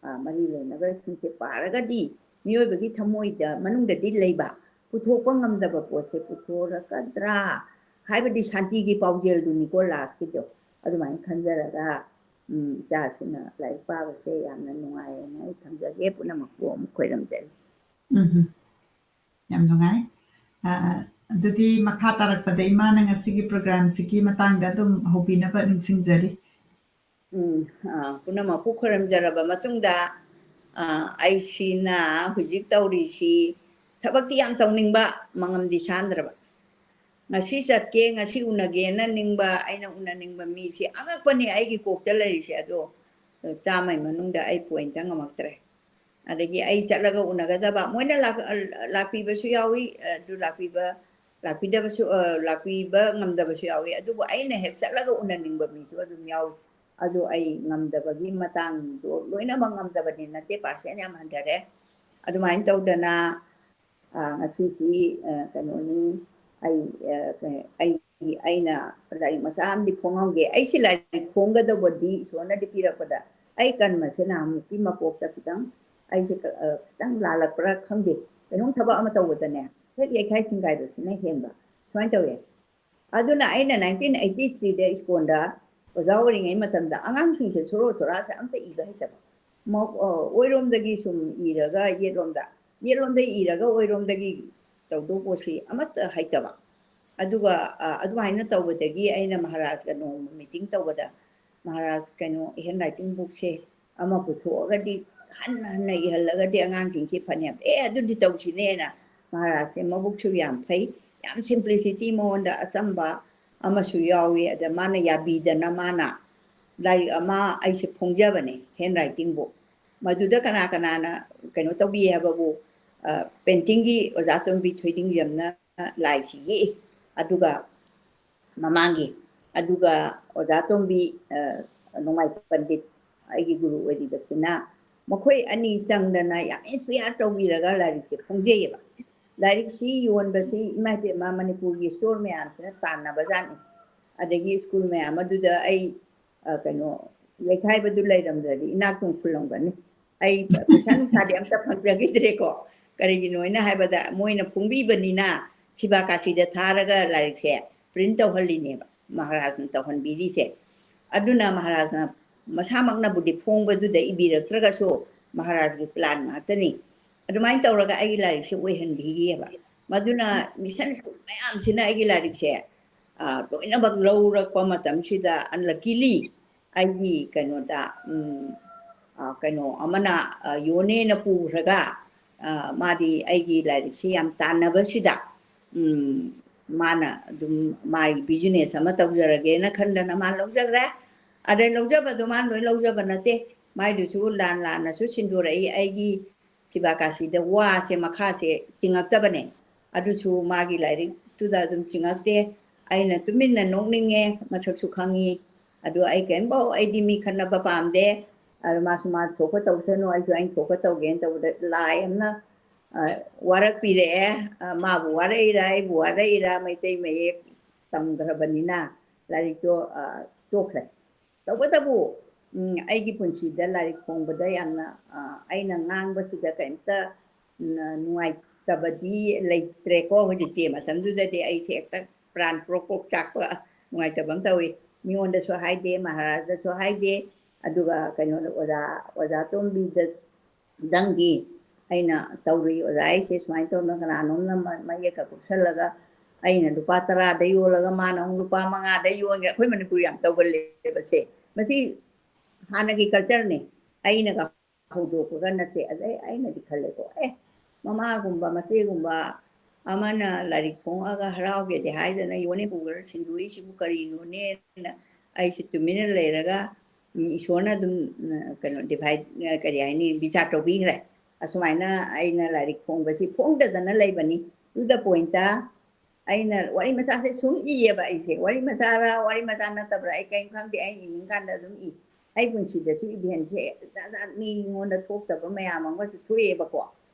ꯑ, ꯃꯔꯤ ꯂꯩꯅꯕꯁꯤꯡꯁꯦ ꯄꯥꯔꯒꯗꯤ ꯃꯤꯑꯣꯏꯕꯒꯤ ꯊꯃꯣꯏꯗ ꯃꯅꯨꯡꯗꯗꯤ ꯂꯩꯕ ꯄꯨꯊꯣꯛꯄ ꯉꯝꯗꯕ ꯄꯣꯠꯁꯦ ꯄꯨꯊꯣꯔꯛꯀꯗ꯭ꯔꯥ ꯍꯥꯏꯕꯗꯤ ꯁꯥꯟꯇꯤꯒꯤ ꯄꯥꯎꯖꯦꯜꯗꯨꯅꯤꯀꯣ lastꯀꯤꯗꯣ꯫ ꯑꯗꯨꯃꯥꯏꯅ ꯈꯟꯖꯔꯒ, ꯎꯝ, ꯏꯆꯥꯁꯤꯅ ꯂꯥꯏꯔꯤꯛ ꯄꯥꯕꯁꯦ ꯌꯥꯝꯅ ꯅꯨꯡꯉꯥꯏꯌꯦꯅ ꯑꯩ ꯊꯝꯖꯒꯦ꯫ ꯄꯨꯝꯅꯃꯛꯄꯨ ꯑꯃꯨꯛ ꯈꯣꯏꯔꯝꯖꯔꯤ꯫ ꯎꯝ, ꯌꯥꯝ ꯅꯨꯡꯉꯥꯏ꯫ ꯑ, ꯑꯗꯨꯗꯤ ꯃꯈꯥ ꯇꯥꯔꯛꯄꯗ ꯏꯃꯥꯅ ꯉꯁꯤꯒꯤ programꯁꯤꯒꯤ ꯃꯇꯥꯡꯗ ꯑꯗꯨꯝ ꯍꯧꯕꯤꯅꯕ ꯅꯤꯡꯁꯤꯡꯖꯔꯤ꯫ ꯎꯝ, ꯑ, ꯄꯨꯝꯅꯃꯛꯄꯨ ꯈꯣꯏꯔꯝꯖꯔꯕ ꯃꯇꯨꯡꯗ, ꯑ, ꯑꯩꯁꯤꯅ ꯍꯧꯖꯤꯛ ꯇꯧꯔꯤꯁꯤ ꯊꯕꯛꯇꯤ ꯌꯥꯝ ꯇꯧꯅꯤꯡꯕ, ꯃꯉꯝꯗꯤ ꯁꯥꯟꯗ꯭ꯔꯕ꯫ ꯉꯁꯤ ꯆꯠꯀꯦ, ꯉꯁꯤ ꯎꯅꯒꯦꯅ ꯅꯤꯡꯕ, ꯑꯩꯅ ꯎꯅꯅꯤꯡꯕ ꯃꯤꯁꯤ ꯑꯉꯛꯄꯅꯤ ꯑꯩꯒꯤ ꯀꯣꯛꯇ ꯂꯩꯔꯤꯁꯦ꯫ ꯑꯗꯣ ꯆꯥꯝꯃꯩ ꯃꯅꯨꯡꯗ ꯑꯩ pointꯇ ꯉꯝꯃꯛꯇ꯭ꯔꯦ꯫ ꯑꯗꯒꯤ ꯑꯩ ꯆꯠꯂꯒ ꯎꯅꯒꯗꯕ, ꯃꯣꯏꯅ ꯂꯥꯛ-, ꯂꯥꯛꯄꯤꯕꯁꯨ ꯌꯥꯎꯏ, ꯑꯗꯨ ꯂꯥꯛꯄꯤꯕ, ꯂꯥꯛꯄꯤꯗꯕꯁꯨ, ꯑ, ꯂꯥꯛꯄꯤꯕ ꯉꯝꯗꯕꯁꯨ ꯌꯥꯎꯏ꯫ ꯑꯗꯨꯕꯨ ꯑꯩꯅ ꯍꯦꯛ ꯆꯠꯂꯒ ꯎꯅꯅꯤꯡꯕ ꯃꯤꯁꯨ ꯑꯗꯨꯝ ꯌꯥꯎꯏ꯫ ꯑꯗꯨ ꯑꯩ ꯉꯝꯗꯕꯒꯤ ꯃꯇꯥꯡꯗꯣ ꯂꯣꯏꯅꯃꯛ ꯉꯝꯗꯕꯗꯤ ꯅꯠꯇꯦ, percent ꯌꯥꯝ ꯍꯟꯊꯔꯦ꯫ ꯑꯗꯨꯃꯥꯏꯅ ꯇꯧꯗꯅ, ꯑ, ꯉꯁꯤꯁꯤ, ꯑ, ꯀꯩꯅꯣꯅꯤ, ꯑꯩ, ꯑ, ꯀ-, ꯑꯩ, ꯑꯩꯅ ꯂꯥꯏꯔꯤꯛ ꯃꯆꯥ ꯑꯃꯗꯤ ꯐꯣꯡꯉꯝꯒꯦ꯫ ꯑꯩꯁꯤ ꯂꯥꯏꯔꯤꯛ ꯐꯣꯡꯒꯗꯧꯕꯗꯤ ꯏꯁꯣꯔꯅꯗꯤ ꯄꯤꯔꯛꯄꯗ ꯑꯩ ꯀꯟꯕꯁꯦ ꯅꯍꯥꯟꯃꯨꯛꯀꯤ ꯃꯄꯣꯛꯇ ꯈꯤꯇꯪ ꯑꯩꯁꯦ ꯀ-, ꯑ, ꯈꯤꯇꯪ ꯂꯥꯜꯂꯛꯄ꯭ꯔꯥ ꯈꯪꯗꯦ꯫ ꯀꯩꯅꯣꯝ ꯊꯕꯛ ꯑꯃ ꯇꯧꯕꯗꯅꯦ ꯍꯦꯛ ꯌꯩꯈꯥꯏ ꯊꯤꯡꯒꯥꯏꯕꯁꯤꯅ ꯍꯦꯟꯕ꯫ ꯁꯨꯃꯥꯏꯅ ꯇꯧꯋꯦ꯫ ꯑꯗꯨꯅ ꯑꯩꯅ nineteen eighty threeꯗ ꯁ꯭ꯀꯨꯜꯗ ꯑꯣꯖꯥ ꯑꯣꯏꯔꯤꯉꯩ ꯃꯇꯝꯗ ꯑꯉꯥꯡꯁꯤꯡꯁꯦ ꯁꯣꯔꯣ ꯊꯣꯔꯥꯁꯦ ꯑꯝꯇ ꯏꯕ ꯍꯩꯇꯕ꯫ ꯃ-, ꯑ, ꯑꯣꯏꯔꯣꯝꯗꯒꯤ ꯁꯨꯝ ꯏꯔꯒ ꯌꯦꯠꯂꯣꯝꯗ, ꯌꯦꯠꯂꯣꯝꯗꯒꯤ ꯏꯔꯒ ꯑꯣꯏꯔꯣꯝꯗꯒꯤ ꯇꯧꯗꯧ ꯄꯣꯠꯁꯤ ꯑꯃꯠꯇ ꯍꯩꯇꯕ꯫ ꯑꯗꯨꯒ, ꯑ, ꯑꯗꯨꯃꯥꯏꯅ ꯇꯧꯕꯗꯒꯤ ꯑꯩꯅ ꯃꯍꯥꯔꯥꯖꯒ ꯅꯣꯡꯃ meeting ꯇꯧꯕꯗ, "ꯃꯍꯥꯔꯥꯖ, ꯀꯩꯅꯣ, handwriting bookꯁꯦ ꯑꯃ ꯄꯨꯊꯣꯛꯑꯒꯗꯤ ꯍꯟꯅ ꯍꯟꯅ ꯏꯍꯜꯂꯒꯗꯤ ꯑꯉꯥꯡꯁꯤꯡꯁꯤ ꯐꯅꯌꯥꯝ, ꯑꯦ, ꯑꯗꯨꯗꯤ ꯇꯧꯁꯤꯅꯦꯅ", ꯃꯍꯥꯔꯥꯖꯁꯦ ꯃꯕꯨꯛꯁꯨ ꯌꯥꯝ ꯐꯩ, ꯌꯥꯝ simplicity ꯃꯉꯣꯟꯗ ꯑꯆꯝꯕ ꯑꯃꯁꯨ ꯌꯥꯎꯏ꯫ ꯑꯗ ꯃꯥꯅ ꯌꯥꯕꯤꯗꯅ ꯃꯥꯅ ꯂꯥꯏꯔꯤꯛ ꯑꯃ ꯑꯩꯁꯦ ꯐꯣꯡꯖꯕꯅꯦ, handwriting book꯫ ꯃꯗꯨꯗ ꯀꯅꯥ ꯀꯅꯥꯅ ꯀꯩꯅꯣ ꯇꯧꯕꯤ ꯍꯥꯏꯕꯕꯨ, ꯑ, paintingꯒꯤ ꯑꯣꯖꯥ ꯇꯣꯝꯕꯤ ꯊꯣꯏꯗꯤꯡꯖꯝꯅ ꯂꯥꯏꯁꯤ ꯌꯦꯛꯏ꯫ ꯑꯗꯨꯒ ꯃꯃꯥꯡꯒꯤ, ꯑꯗꯨꯒ ꯑꯣꯖꯥ ꯇꯣꯝꯕꯤ, ꯑ, ꯅꯣꯡꯃꯥꯏ ꯄꯟꯗꯤꯠ, ꯑꯩꯒꯤ ꯒꯨꯔꯨ ꯑꯣꯏꯔꯤꯕꯁꯤꯅ ꯃꯈꯣꯏ ꯑꯅꯤ ꯆꯪꯗꯅ ꯌꯥꯝ ꯏꯟꯁꯄꯤꯌꯥꯔ ꯇꯧꯕꯤꯔꯒ ꯂꯥꯏꯔꯤꯛꯁꯦ ꯐꯣꯡꯖꯩꯌꯦꯕ꯫ ꯂꯥꯏꯔꯤꯛꯁꯤ ꯌꯣꯟꯕꯁꯤ ꯏꯃꯥ ꯏꯕꯦꯝꯃ ꯃꯅꯤꯄꯨꯔꯒꯤ ꯁ꯭ꯇꯣꯔ ꯃꯌꯥꯝꯁꯤꯅ ꯇꯥꯟꯅꯕꯖꯥꯠꯅꯤ꯫ ꯑꯗꯒꯤ ꯁ꯭ꯀꯨꯜ ꯃꯌꯥꯝ ꯑꯗꯨꯗ ꯑꯩ, ꯑ, ꯀꯩꯅꯣ, ꯂꯩꯈꯥꯏꯕꯗꯨ ꯂꯩꯔꯝꯗ꯭ꯔꯗꯤ ꯏꯅꯥꯛꯇꯨꯝ ꯈꯨꯜꯂꯝꯒꯅꯤ꯫ ꯑꯩ ꯄꯩꯁꯥ ꯅꯨꯡꯁꯥꯗꯤ ꯑꯝꯇ ꯐꯪꯖꯈꯤꯗ꯭ꯔꯦꯀꯣ꯫ ꯀꯔꯤꯒꯤꯅꯣ ꯍꯥꯏꯅ ꯍꯥꯏꯕꯗ ꯃꯣꯏꯅ ꯐꯣꯡꯕꯤꯕꯅꯤꯅ ꯁꯤꯕꯥꯀꯥꯁꯤꯗ ꯊꯥꯔꯒ ꯂꯥꯏꯔꯤꯛꯁꯦ ꯄ꯭ꯔꯤꯟ ꯇꯧꯍꯜꯂꯤꯅꯦꯕ ꯃꯍꯥꯔꯥꯖꯅ ꯇꯧꯍꯟꯕꯤꯔꯤꯁꯦ꯫ ꯑꯗꯨꯅ ꯃꯍꯥꯔꯥꯖꯅ ꯃꯁꯥꯃꯛꯅꯕꯨꯗꯤ ꯐꯣꯡꯕꯗꯨꯗ ꯏꯕꯤꯔꯛꯇ꯭ꯔꯒꯁꯨ ꯃꯍꯥꯔꯥꯖꯒꯤ ꯄ꯭ꯂꯥꯟ ꯉꯥꯛꯇꯅꯤ꯫ ꯑꯗꯨꯃꯥꯏꯅ ꯇꯧꯔꯒ ꯑꯩꯒꯤ ꯂꯥꯏꯔꯤꯛꯁꯦ ꯑꯣꯏꯍꯟꯕꯤꯈꯤꯑꯕ꯫ ꯃꯗꯨꯅ ꯃꯤꯁꯟ ꯁ꯭ꯀꯨꯜ ꯃꯌꯥꯝꯁꯤꯅ ꯑꯩꯒꯤ ꯂꯥꯏꯔꯤꯛꯁꯦ, ꯑ, ꯂꯣꯏꯅꯃꯛ ꯂꯧꯔꯛꯄ ꯃꯇꯝꯁꯤꯗ unluckily ꯑꯩꯒꯤ ꯀꯩꯅꯣꯗ, ꯎꯝ, ꯑ, ꯀꯩꯅꯣ ꯑꯃꯅ, ꯑ, ꯌꯣꯟꯅꯦꯅ ꯄꯨꯈ꯭ꯔꯒ, ꯑ, ꯃꯥꯗꯤ ꯑꯩꯒꯤ ꯂꯥꯏꯔꯤꯛꯁꯤ ꯌꯥꯝ ꯇꯥꯟꯅꯕꯁꯤꯗ, ꯎꯝ, ꯃꯥꯅ ꯑꯗꯨꯝ ꯃꯥꯒꯤ ꯕꯤꯖꯤꯅꯦꯁ ꯑꯃ ꯇꯧꯖꯔꯒꯦꯅ ꯈꯟꯗꯅ ꯃꯥ ꯂꯧꯖꯈ꯭ꯔꯦ꯫ ꯑꯗꯩ ꯂꯧꯖꯕꯗꯣ ꯃꯥꯅ ꯂꯣꯏ ꯂꯧꯖꯕ ꯅꯠꯇꯦ꯫ ꯃꯥꯏꯗꯨꯁꯨ ꯂꯥꯟ ꯂꯥꯟꯅꯁꯨ ꯁꯤꯟꯗꯣꯔꯛꯏ꯫ ꯑꯩꯒꯤ ꯁꯤꯕꯥꯀꯥꯁꯤꯗ ꯋꯥꯁꯦ ꯃꯈꯥꯁꯦ ꯆꯤꯡꯉꯛꯇꯕꯅꯦ꯫ ꯑꯗꯨꯁꯨ ꯃꯥꯒꯤ ꯂꯥꯏꯔꯤꯛꯇꯨꯗ ꯑꯗꯨꯝ ꯆꯤꯡꯉꯛꯇꯦ꯫ ꯑꯩꯅ ꯇꯨꯃꯤꯟꯅ ꯅꯣꯛꯅꯤꯡꯉꯦ, ꯃꯁꯛꯁꯨ ꯈꯪꯉꯤ꯫ ꯑꯗꯨ ꯑꯩ ꯀꯔꯤꯝꯐꯥꯎ, ꯑꯩꯗꯤ ꯃꯤ ꯈꯠꯅꯕ ꯄꯥꯝꯗꯦ꯫ ꯑꯗꯨ ꯃꯥꯁꯨ ꯃꯥ ꯊꯣꯛꯄ ꯇꯧꯁꯅꯨ, ꯑꯩꯁꯨ ꯑꯩꯅ ꯊꯣꯛꯄ ꯇꯧꯒꯦꯅ ꯇꯧꯕꯗ ꯂꯥꯏ ꯑꯃꯅ, ꯑ, ꯋꯥꯔꯛꯄꯤꯔꯛꯑꯦ꯫ ꯑ, ꯃꯥꯕꯨ ꯋꯥꯔꯛꯏꯔꯥ, ꯑꯩꯕꯨ ꯋꯥꯔꯛꯏꯔꯥ, ꯃꯩꯇꯩ ꯃꯌꯦꯛ ꯇꯝꯈ꯭ꯔꯕꯅꯤꯅ ꯂꯥꯏꯔꯤꯛꯇꯣ, ꯑ, ꯇꯣꯛꯈ꯭ꯔꯦ꯫ ꯇꯧꯕꯇꯕꯨ, ꯎꯝ, ꯑꯩꯒꯤ ꯄꯨꯟꯁꯤꯗ ꯂꯥꯏꯔꯤꯛ ꯐꯣꯡꯕꯗ ꯌꯥꯝꯅ, ꯑ, ꯑꯩꯅ ꯉꯥꯡꯕꯁꯤꯗ ꯀꯔꯤꯝꯇ, ꯎꯝ, ꯅꯨꯡꯉꯥꯏꯇꯕꯗꯤ ꯂꯩꯇ꯭ꯔꯦꯀꯣ꯫ ꯍꯧꯖꯤꯛꯇꯤ, ꯃꯇꯝꯗꯨꯗꯗꯤ ꯑꯩꯁꯦ ꯍꯦꯛꯇ ꯄ꯭ꯔꯥꯟ ꯄ꯭ꯔꯣꯛ ꯄ꯭ꯔꯣꯛ ꯆꯥꯛꯄ, ꯅꯨꯡꯉꯥꯏꯇꯕ ꯑꯃ ꯇꯧꯏ꯫ ꯃꯤꯉꯣꯟꯗꯁꯨ ꯍꯥꯏꯗꯦ, ꯃꯍꯥꯔꯥꯖꯗꯁꯨ ꯍꯥꯏꯗꯦ, ꯑꯗꯨꯒ ꯀꯩꯅꯣꯗ ꯑꯣꯖꯥ, ꯑꯣꯖꯥ ꯇꯣꯝꯕꯤꯗ ꯗꯪꯒꯤ ꯑꯩꯅ ꯇꯧꯔꯨꯏ꯫ ꯑꯣꯖꯥ ꯑꯩꯁꯦ ꯁꯨꯃꯥꯏꯅ ꯇꯧꯗꯅ ꯀꯅꯥꯅꯣꯝꯅ ꯃ-, ꯃꯌꯦꯛꯀ ꯀꯨꯞꯁꯜꯂꯒ ꯑꯩꯅ ꯂꯨꯄꯥ ꯇꯔꯥꯗ ꯌꯣꯜꯂꯒ ꯃꯥꯅ ꯑꯃꯨꯛ ꯂꯨꯄꯥ ꯃꯉꯥꯗ ꯌꯣꯟꯈ꯭ꯔꯦ꯫ ꯑꯩꯈꯣꯏ ꯃꯅꯤꯄꯨꯔ ꯌꯥꯝ ꯇꯧꯒꯜꯂꯦꯕꯁꯦ꯫ ꯃꯁꯤ ꯍꯥꯟꯅꯒꯤ ꯀꯜꯆꯔꯅꯦ꯫ ꯑꯩꯅꯒ ꯍꯧꯗꯣꯛꯄꯒ ꯅꯠꯇꯦ꯫ ꯑꯗꯩ ꯑꯩꯅꯗꯤ ꯈꯜꯂꯦꯀꯣ, ꯑꯦ, ꯃꯃꯥꯒꯨꯝꯕ ꯃꯆꯦꯒꯨꯝꯕ ꯑꯃꯅ ꯂꯥꯏꯔꯤꯛ ꯐꯣꯡꯉꯛꯑꯒ ꯍꯔꯥꯎꯒꯦꯗꯤ ꯍꯥꯏꯗꯅ ꯌꯣꯟꯅꯤ ꯄꯨꯈ꯭ꯔ ꯁꯤꯟꯗꯣꯛꯏꯁꯤꯕꯨ ꯀꯔꯤꯅꯣꯅꯦꯅ ꯑꯩꯁꯦ ꯇꯨꯃꯤꯟꯅ ꯂꯩꯔꯒ, ꯎꯝ, ꯏꯁꯣꯔꯅ ꯑꯗꯨꯝ, ꯎꯝ, ꯀꯩꯅꯣ, ꯗꯤꯚꯥꯏꯠ, ꯑ, ꯀꯔꯤ ꯍꯥꯏꯅꯤ, ꯕꯤꯆꯥꯔ ꯇꯧꯕꯤꯈ꯭ꯔꯦ꯫ ꯑꯁꯨꯃꯥꯏꯅ ꯑꯩꯅ ꯂꯥꯏꯔꯤꯛ ꯐꯣꯡꯕꯁꯤ ꯐꯣꯡꯗꯗꯅ ꯂꯩꯕꯅꯤ꯫ To the point ꯑꯩꯅ ꯋꯥꯔꯤ ꯃꯆꯥꯁꯦ ꯁꯨꯝ ꯏꯌꯦꯕ ꯑꯩꯁꯦ꯫ ꯋꯥꯔꯤ ꯃꯆꯥꯔ, ꯋꯥꯔꯤ ꯃꯆꯥ ꯅꯠꯇꯕ꯭ꯔꯥ, ꯑꯩ ꯀꯔꯤꯝ ꯈꯪꯗꯦ꯫ ꯑꯩ ꯏꯅꯤꯡ ꯀꯥꯟꯗ ꯑꯗꯨꯝ ꯏ꯫ ꯑꯩ ꯄꯨꯟꯁꯤꯗꯁꯨ eventꯁꯦ ꯖꯥꯠ ꯖꯥꯠ ꯃꯤꯉꯣꯟꯗ ꯊꯣꯛꯇꯕ ꯃꯌꯥꯝ ꯑꯃꯒꯁꯨ ꯊꯣꯛꯑꯦꯕꯀꯣ꯫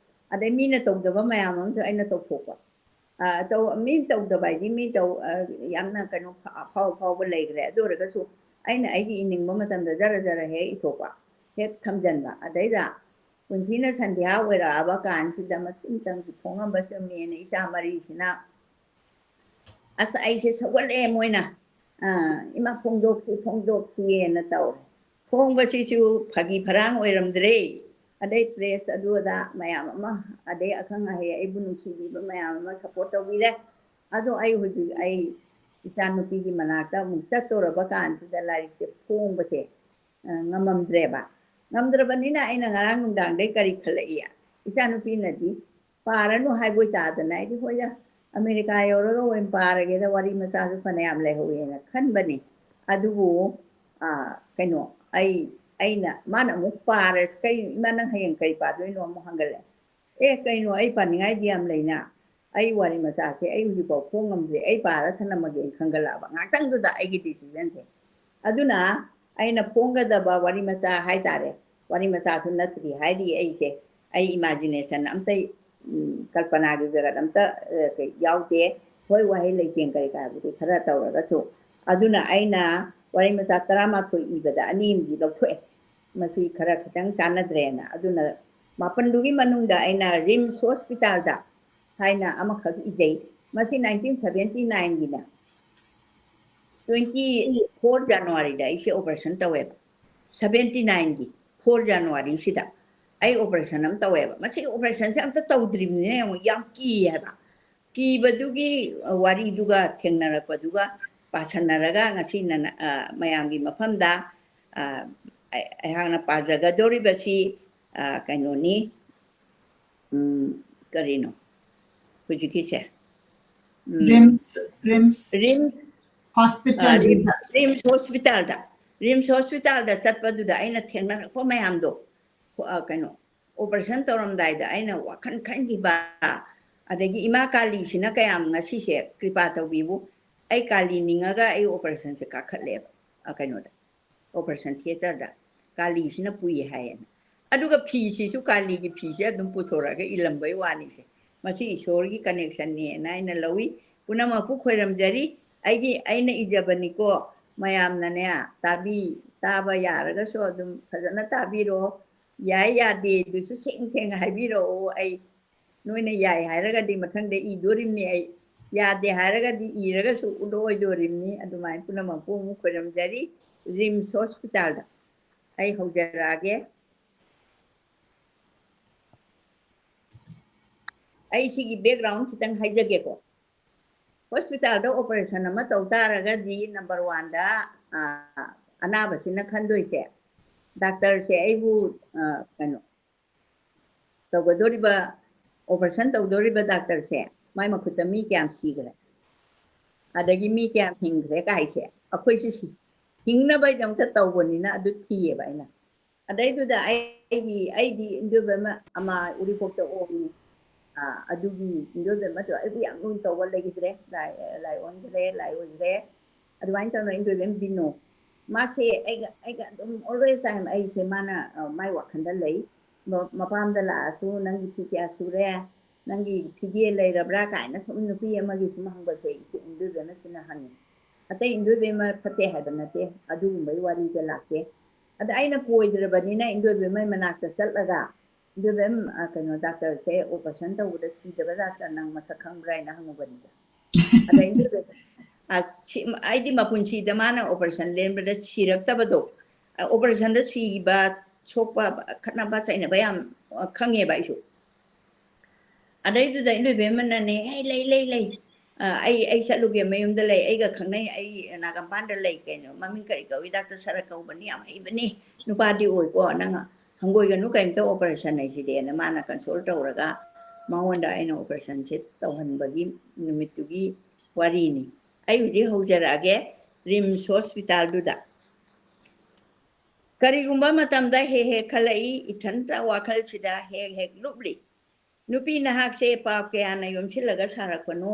ꯑꯗꯩ ꯃꯤꯅ ꯇꯧꯗꯕ ꯃꯌꯥꯝ ꯑꯃꯁꯨ ꯑꯩꯅ ꯇꯧꯊꯣꯛꯄ꯫ ꯑ, ꯇꯧ-, ꯃꯤ ꯇꯧꯗꯕ ꯍꯥꯏꯗꯤ ꯃꯤ ꯇꯧ-, ꯑ, ꯌꯥꯝꯅ ꯀꯩꯅꯣ ꯐ-, ꯑꯐꯥꯎ ꯑꯐꯥꯎꯕ ꯂꯩꯈ꯭ꯔꯦ꯫ ꯑꯗꯨ ꯑꯣꯏꯔꯒꯁꯨ ꯑꯩꯅ ꯑꯩꯒꯤ ꯏꯅꯤꯡꯕ ꯃꯇꯝꯗ ꯖꯔ ꯖꯔ ꯍꯦꯛ ꯏꯊꯣꯛꯄ, ꯍꯦꯛ ꯊꯝꯖꯟꯕ꯫ ꯑꯗꯩꯗ ꯄꯨꯟꯁꯤꯅ ꯁꯟꯙ꯭ꯌꯥ ꯑꯣꯏꯔꯛꯑꯕ ꯀꯥꯟꯁꯤꯗ ꯃꯁꯤꯝꯇꯪꯁꯨ ꯐꯣꯡꯉꯝꯕ ꯆꯨꯝꯃꯦꯅ ꯏꯆꯥ ꯃꯔꯤꯁꯤꯅ, ꯑꯁ, ꯑꯩꯁꯦ ꯁꯧꯒꯠꯂꯛꯑꯦ ꯃꯣꯏꯅ꯫ ꯑ, "ꯏꯃꯥ, ꯐꯣꯡꯗꯣꯛꯁꯤ, ꯐꯣꯡꯗꯣꯛꯁꯤꯌꯦꯅ" ꯇꯧꯔꯦ꯫ ꯐꯣꯡꯕꯁꯤꯁꯨ ꯐꯥꯒꯤ ꯐꯔꯥꯡ ꯑꯣꯏꯔꯝꯗ꯭ꯔꯦ꯫ ꯑꯗꯩ press ꯑꯗꯨ ꯑꯗꯥ ꯃꯌꯥꯝ ꯑꯃ, ꯑꯗꯩ ꯑꯈꯪ ꯑꯍꯩ ꯑꯩꯕꯨ ꯅꯨꯡꯁꯤꯕꯤꯕ ꯃꯌꯥꯝ ꯑꯃ support ꯇꯧꯕꯤꯔꯦ꯫ ꯑꯗꯣ ꯑꯩ ꯍꯧꯖꯤꯛ ꯑꯩ ꯏꯆꯥꯅꯨꯄꯤꯒꯤ ꯃꯅꯥꯛꯇ ꯑꯃꯨꯛ ꯆꯠꯇꯣꯔꯕ ꯀꯥꯟꯁꯤꯗ ꯂꯥꯏꯔꯤꯛꯁꯦ ꯐꯣꯡꯕꯁꯦ, ꯑ, ꯉꯝꯃꯝꯗ꯭ꯔꯦꯕ꯫ ꯉꯝꯗ꯭ꯔꯕꯅꯤꯅ ꯑꯩꯅ ꯉꯔꯥꯡ ꯅꯨꯡꯗꯥꯡꯗꯩ ꯀꯔꯤ ꯈꯜꯂꯛꯏ? ꯏꯆꯥꯅꯨꯄꯤꯅꯗꯤ ꯄꯥꯔꯅꯨ ꯍꯥꯏꯕ ꯑꯣꯏꯇꯥꯗꯅ ꯑꯩꯗꯤ, "ꯍꯣꯏꯗ, ꯑꯃꯦꯔꯤꯀꯥ ꯌꯧꯔꯒ ꯑꯣꯏꯅ ꯄꯥꯔꯒꯦꯗ, ꯋꯥꯔꯤ ꯃꯆꯥꯁꯨ ꯐꯅꯌꯥꯝ ꯂꯩꯍꯧꯋꯦꯅ" ꯈꯟꯕꯅꯤ꯫ ꯑꯗꯨꯕꯨ, ꯑ, ꯀꯩꯅꯣ, ꯑꯩ, ꯑꯩꯅ, ꯃꯥꯅ ꯑꯃꯨꯛ ꯄꯥꯔꯦ, "ꯀꯩ, ꯏꯃꯥ, ꯅꯪ ꯍꯌꯦꯡ ꯀꯔꯤ ꯄꯥꯗꯣꯏꯅꯣ?" ꯑꯃꯨꯛ ꯍꯪꯒꯠꯂꯦ꯫ "ꯑꯦ, ꯀꯩꯅꯣ, ꯑꯩ ꯄꯥꯅꯤꯡꯉꯥꯏꯗꯤ ꯌꯥꯝ ꯂꯩꯅ, ꯑꯩ ꯋꯥꯔꯤ ꯃꯆꯥꯁꯦ ꯑꯩ ꯍꯧꯖꯤꯛꯐꯥꯎ ꯐꯣꯡ ꯉꯝꯗ꯭ꯔꯤ, ꯑꯩ ꯄꯥꯔ ꯊꯅꯝꯃꯒꯦꯅ" ꯈꯟꯒꯠꯂꯛꯑꯕ ꯉꯥꯛꯇꯪꯗꯨꯗ ꯑꯩꯒꯤ decisionꯁꯦ꯫ ꯑꯗꯨꯅ ꯑꯩꯅ ꯐꯣꯡꯒꯗꯕ ꯋꯥꯔꯤ ꯃꯆꯥ ꯍꯥꯏꯇꯥꯔꯦ, ꯋꯥꯔꯤ ꯃꯆꯥꯁꯨ ꯅꯠꯇ꯭ꯔꯤ ꯍꯥꯏꯔꯤ ꯑꯩꯁꯦ, ꯑꯩ imagination ꯑꯝꯇ, ꯎꯝ, ꯀꯜꯄꯅꯥꯒꯤ ꯖꯒꯠ ꯑꯝꯇ, ꯑ, ꯀꯩ, ꯌꯥꯎꯗꯦ꯫ ꯍꯣꯏ, ꯋꯥꯍꯩ ꯂꯩꯇꯦꯡ ꯀꯔꯤ ꯀꯔꯥꯕꯨꯗꯤ ꯈꯔ ꯇꯧꯔꯒꯁꯨ꯫ ꯑꯗꯨꯅ ꯑꯩꯅ ꯋꯥꯔꯤ ꯃꯆꯥ ꯇꯔꯥꯃꯥꯊꯣꯏ ꯏꯕꯗ ꯑꯅꯤ ꯑꯃꯗꯤ ꯂꯧꯊꯣꯛꯑꯦ꯫ ꯃꯁꯤ ꯈꯔ ꯈꯤꯇꯪ ꯆꯥꯟꯅꯗ꯭ꯔꯦꯅ꯫ ꯑꯗꯨꯅ ꯃꯥꯄꯟꯗꯨꯒꯤ ꯃꯅꯨꯡꯗ ꯑꯩꯅ RIMS hospitalꯗ ꯍꯥꯏꯅ ꯑꯃꯈꯛ ꯏꯖꯩ꯫ ꯃꯁꯤ nineteen seventy nineꯒꯤꯅꯦ꯫ Twenty four Januaryꯗ ꯑꯩꯁꯦ operation ꯇꯧꯋꯦꯕ꯫ Seventy nineꯒꯤ four Januaryꯁꯤꯗ ꯑꯩ operation ꯑꯃ ꯇꯧꯋꯦꯕ꯫ ꯃꯁꯤ operationꯁꯦ ꯑꯝꯇ ꯇꯧꯗ꯭ꯔꯤꯕꯅꯤꯅ ꯌꯦꯡꯉꯣ, ꯌꯥꯝ ꯀꯤ ꯍꯥꯏꯕ꯫ ꯀꯤꯕꯗꯨꯒꯤ ꯋꯥꯔꯤꯗꯨꯒ ꯊꯦꯡꯅꯔꯛꯄꯗꯨꯒ ꯄꯥꯁꯟꯅꯔꯒ ꯉꯁꯤ ꯅꯅ-, ꯑ, ꯃꯌꯥꯝꯒꯤ ꯃꯐꯝꯗ, ꯑ, ꯑꯩ-, ꯑꯩꯍꯥꯛꯅ ꯄꯥꯖꯒꯗꯧꯔꯤꯕꯁꯤ, ꯑ, ꯀꯩꯅꯣꯅꯤ, ꯎꯝ, ꯀꯔꯤꯅꯣ ꯍꯧꯖꯤꯛꯀꯤꯁꯦ? ꯎꯝ, RIMS, RIMS RIMS, ꯑ, hospital RIMS, RIMS hospitalꯗ, RIMS hospitalꯗ ꯆꯠꯄꯗꯨꯗ ꯑꯩꯅ ꯊꯦꯡꯅꯔꯛꯄ ꯃꯌꯥꯝꯗꯣ, ꯑ, ꯀꯩꯅꯣ, operation ꯇꯧꯔꯝꯗꯥꯏꯗ ꯑꯩꯅ ꯋꯥꯈꯜ ꯈꯟꯈꯤꯕ, ꯑꯗꯒꯤ ꯏꯃꯥ ꯀꯥꯂꯤꯁꯤꯅ ꯀꯌꯥꯝ ꯉꯁꯤꯁꯦ ꯀ꯭ꯔꯤꯄꯥ ꯇꯧꯕꯤꯕꯨ, ꯑꯩ ꯀꯥꯂꯤ ꯅꯤꯡꯉꯒ ꯑꯩ operationꯁꯦ ꯀꯥꯈꯠꯂꯦꯕ, ꯑ, ꯀꯩꯅꯣꯗ, ꯑꯣꯄꯔꯦꯁꯟ ꯊꯤꯌꯦꯇꯔꯗ꯫ ꯀꯥꯂꯤꯁꯤꯅ ꯄꯨꯏ ꯍꯥꯏꯌꯦꯅ꯫ ꯑꯗꯨꯒ ꯐꯤꯁꯤꯁꯨ ꯀꯥꯂꯤꯒꯤ ꯐꯤꯁꯦ ꯑꯗꯨꯝ ꯄꯨꯊꯣꯔꯛꯑꯒ ꯏꯜꯂꯝꯕꯩ ꯋꯥꯅꯤꯁꯦ꯫ ꯃꯁꯤ ꯏꯁꯣꯔꯒꯤ ꯀꯅꯦꯛꯁꯟꯅꯦꯅ ꯑꯩꯅ ꯂꯧꯏ꯫ ꯄꯨꯝꯅꯃꯛꯄꯨ ꯈꯣꯏꯔꯝꯖꯔꯤ꯫ ꯑꯩꯒꯤ, ꯑꯩꯅ ꯏꯖꯕꯅꯤꯀꯣ꯫ ꯃꯌꯥꯝꯅꯅꯦ, ꯇꯥꯕꯤ, ꯇꯥꯕ ꯌꯥꯔꯒꯁꯨ ꯑꯗꯨꯝ ꯐꯖꯅ ꯇꯥꯕꯤꯔꯣ꯫ ꯌꯥꯏ ꯌꯥꯗꯦ ꯑꯗꯨꯁꯨ ꯁꯦꯡ ꯁꯦꯡꯅ ꯍꯥꯏꯕꯤꯔꯛꯑꯣ꯫ ꯑꯩ, ꯅꯣꯏꯅ ꯌꯥꯏ ꯍꯥꯏꯔꯒꯗꯤ ꯃꯊꯪꯗ ꯏꯗꯣꯔꯤꯕꯅꯤ ꯑꯩ, ꯌꯥꯗꯦ ꯍꯥꯏꯔꯒꯗꯤ ꯏꯔꯒꯁꯨ ꯎꯠꯂꯛꯑꯣꯏꯗꯣꯔꯤꯕꯅꯤ꯫ ꯑꯗꯨꯃꯥꯏꯅ ꯄꯨꯝꯅꯃꯛꯄꯨ ꯑꯃꯨꯛ ꯈꯣꯏꯔꯝꯖꯔꯤ꯫ ꯔꯤꯝꯁ ꯍꯣꯁꯄꯤꯇꯥꯜꯗ ꯑꯩ ꯍꯧꯖꯔꯛꯑꯒꯦ꯫ ꯑꯩ ꯁꯤꯒꯤ ꯕꯦꯛꯒ꯭ꯔꯥꯎꯟ ꯈꯤꯇꯪ ꯍꯥꯏꯖꯒꯦꯀꯣ꯫ ꯍꯣꯁꯄꯤꯇꯥꯜꯗ ꯑꯣꯄꯔꯦꯁꯟ ꯑꯃ ꯇꯧ ꯇꯥꯔꯒꯗꯤ ꯅꯝꯕꯔ ꯋꯥꯟꯗ, ꯑ, ꯑꯅꯥꯕꯁꯤꯅ ꯈꯟꯗꯣꯏꯁꯦ, ꯗꯥꯛꯇꯔꯁꯦ ꯑꯩꯕꯨ, ꯑ, ꯀꯩꯅꯣ, ꯇꯧꯒꯗꯣꯔꯤꯕ, ꯑꯣꯄꯔꯦꯁꯟ ꯇꯧꯗꯣꯔꯤꯕ ꯗꯥꯛꯇꯔꯁꯦ, ꯃꯥꯏ ꯃꯈꯨꯠꯇ ꯃꯤ ꯀꯌꯥꯝ ꯁꯤꯈ꯭ꯔꯦ, ꯑꯗꯒꯤ ꯃꯤ ꯀꯌꯥꯝ ꯍꯤꯡꯈ꯭ꯔꯦ ꯀꯥꯏꯁꯦ ꯑꯩꯈꯣꯏꯁꯦ ꯁꯤ-, ꯍꯤꯡꯅꯕꯒꯤꯗꯃꯛꯇ ꯇꯧꯕꯅꯤꯅ ꯑꯗꯨ ꯊꯤꯌꯦꯕ ꯑꯩꯅ꯫ ꯑꯗꯩꯗꯨꯗ ꯑꯩꯒꯤ, ꯑꯩꯗꯤ ꯏꯟꯗꯣꯏꯕ ꯑꯃ, ꯑꯃ ꯎꯔꯤꯄꯣꯛꯇ ꯑꯣꯡꯉꯤ꯫ ꯑ, ꯑꯗꯨꯒꯤ ꯏꯟꯗꯣꯏꯕ ꯑꯃꯗꯣ ꯑꯩꯕꯨ ꯌꯥꯝ ꯂꯨꯅ ꯇꯧꯕ ꯂꯩꯈꯤꯗ꯭ꯔꯦ꯫ ꯂꯥꯏ, ꯂꯥꯏ ꯑꯣꯟꯈ꯭ꯔꯦ, ꯂꯥꯏ ꯑꯣꯏꯈ꯭ꯔꯦ꯫ ꯑꯗꯨꯃꯥꯏꯅ ꯇꯧꯅ ꯏꯟꯗꯣꯏꯕ ꯑꯃ ꯕꯤꯅꯣ꯫ ꯃꯥꯁꯦ ꯑꯩꯒ, ꯑꯩꯒ ꯑꯗꯨꯝ always time ꯑꯩꯁꯦ ꯃꯥꯅ, ꯑ, ꯃꯥꯏ ꯋꯥꯈꯜꯗ ꯂꯩ꯫ ꯃ-, ꯃꯄꯥꯝꯗ ꯂꯥꯛꯑꯁꯨ "ꯅꯪꯒꯤ ꯐꯤ ꯀꯌꯥ ꯁꯨꯔꯦ? ꯅꯪꯒꯤ ꯐꯤꯒꯦ ꯂꯩꯔꯕ꯭ꯔꯥ?" ꯀꯥꯏꯅ ꯁꯨꯝ ꯅꯨꯄꯤ ꯑꯃꯒꯤ ꯁꯨꯝ ꯍꯪꯕꯁꯦ ꯏꯆꯦ ꯏꯟꯗꯣꯏꯕꯅ ꯁꯤꯅ ꯍꯪꯉꯤ꯫ ꯑꯇꯩ ꯏꯟꯗꯣꯏꯕ ꯑꯃ ꯐꯠꯇꯦ ꯍꯥꯏꯕ ꯅꯠꯇꯦ, ꯑꯗꯨꯒꯨꯝꯕꯒꯤ ꯋꯥꯔꯤꯗ ꯂꯥꯛꯇꯦ꯫ ꯑꯗ ꯑꯩꯅ ꯀꯣꯏꯗ꯭ꯔꯕꯅꯤꯅ ꯏꯟꯗꯣꯏꯕ ꯑꯃꯒꯤ ꯃꯅꯥꯛꯇ ꯆꯠꯂꯒ, "ꯏꯟꯗꯣꯏꯕ ꯑꯃ, ꯑ, ꯀꯩꯅꯣ, ꯗꯥꯛꯇꯔꯁꯦ ꯑꯣꯄꯔꯦꯁꯟ ꯇꯧꯕꯗ ꯁꯤꯗꯕ ꯗꯥꯛꯇꯔ ꯅꯪ ꯃꯁꯛ ꯈꯪꯕ꯭ꯔꯥ?" ꯍꯥꯏꯅ ꯍꯪꯉꯨꯕꯅꯤꯗ꯫ ꯑꯗ ꯏꯟꯗꯣꯏꯕ, ꯑ, ꯁꯤ-, ꯑꯩꯗꯤ ꯃꯄꯨꯟꯁꯤꯗ ꯃꯥꯅ ꯑꯣꯄꯔꯦꯁꯟ ꯂꯦꯟꯕꯗ ꯁꯤꯔꯛꯇꯕꯗꯣ, ꯑ, ꯑꯣꯄꯔꯦꯁꯟꯗ ꯁꯤꯕ, ꯁꯣꯛꯄ, ꯈꯠꯅꯕ ꯆꯩꯅꯕ ꯌꯥꯝ, ꯑ, ꯈꯪꯉꯦꯕ ꯑꯩꯁꯨ꯫ ꯑꯗꯩꯗꯨꯗ ꯏꯟꯗꯣꯏꯕ ꯑꯃꯅꯅꯦ, "ꯑꯩ ꯂꯩ, ꯂꯩ, ꯂꯩ꯫ ꯑ, ꯑꯩ, ꯑꯩ ꯆꯠꯂꯨꯒꯦ, ꯃꯌꯨꯝꯗ ꯂꯩ, ꯑꯩꯒ ꯈꯪꯅꯩ, ꯑꯩ ꯅꯥꯒꯝꯄꯥꯟꯗ ꯂꯩ, ꯀꯩꯅꯣ, ꯃꯃꯤꯡ ꯀꯔꯤ ꯀꯧꯏ? ꯗꯥꯛꯇꯔ ꯁꯔꯠ ꯀꯧꯕꯅꯤ, ꯌꯥꯝ ꯍꯩꯕꯅꯤ, ꯅꯨꯄꯥꯗꯤ ꯑꯣꯏꯀꯣ, ꯅꯪ ꯍꯪꯒꯣꯏꯒꯅꯨ, ꯀꯩꯝꯇ ꯑꯣꯄꯔꯦꯁꯟ ꯍꯥꯏꯁꯤꯗꯤꯅ" ꯃꯥꯅ ꯀꯟꯁꯣꯜ ꯇꯧꯔꯒ ꯃꯉꯣꯟꯗ ꯑꯩꯅ ꯑꯣꯄꯔꯦꯁꯟꯁꯦ ꯇꯧꯍꯟꯕꯒꯤ ꯅꯨꯃꯤꯠꯇꯨꯒꯤ ꯋꯥꯔꯤꯅꯤ꯫ ꯑꯩ ꯍꯧꯖꯤꯛ ꯍꯧꯖꯔꯛꯑꯒꯦ ꯔꯤꯝꯁ ꯍꯣꯁꯄꯤꯇꯥꯜꯗꯨꯗ꯫ ꯀꯔꯤꯒꯨꯝꯕ ꯃꯇꯝꯗ ꯍꯦꯛ ꯍꯦꯛ ꯈꯜꯂꯛꯏ, ꯏꯊꯟꯇ ꯋꯥꯈꯜꯁꯤꯗ ꯍꯦꯛ ꯍꯦꯛ ꯂꯨꯞꯂꯤ꯫ ꯅꯨꯄꯤ ꯅꯍꯥꯛꯁꯦ ꯄꯥꯞ ꯀꯌꯥꯅ ꯌꯣꯝꯁꯤꯜꯂꯒ ꯁꯥꯔꯛꯄꯅꯣ?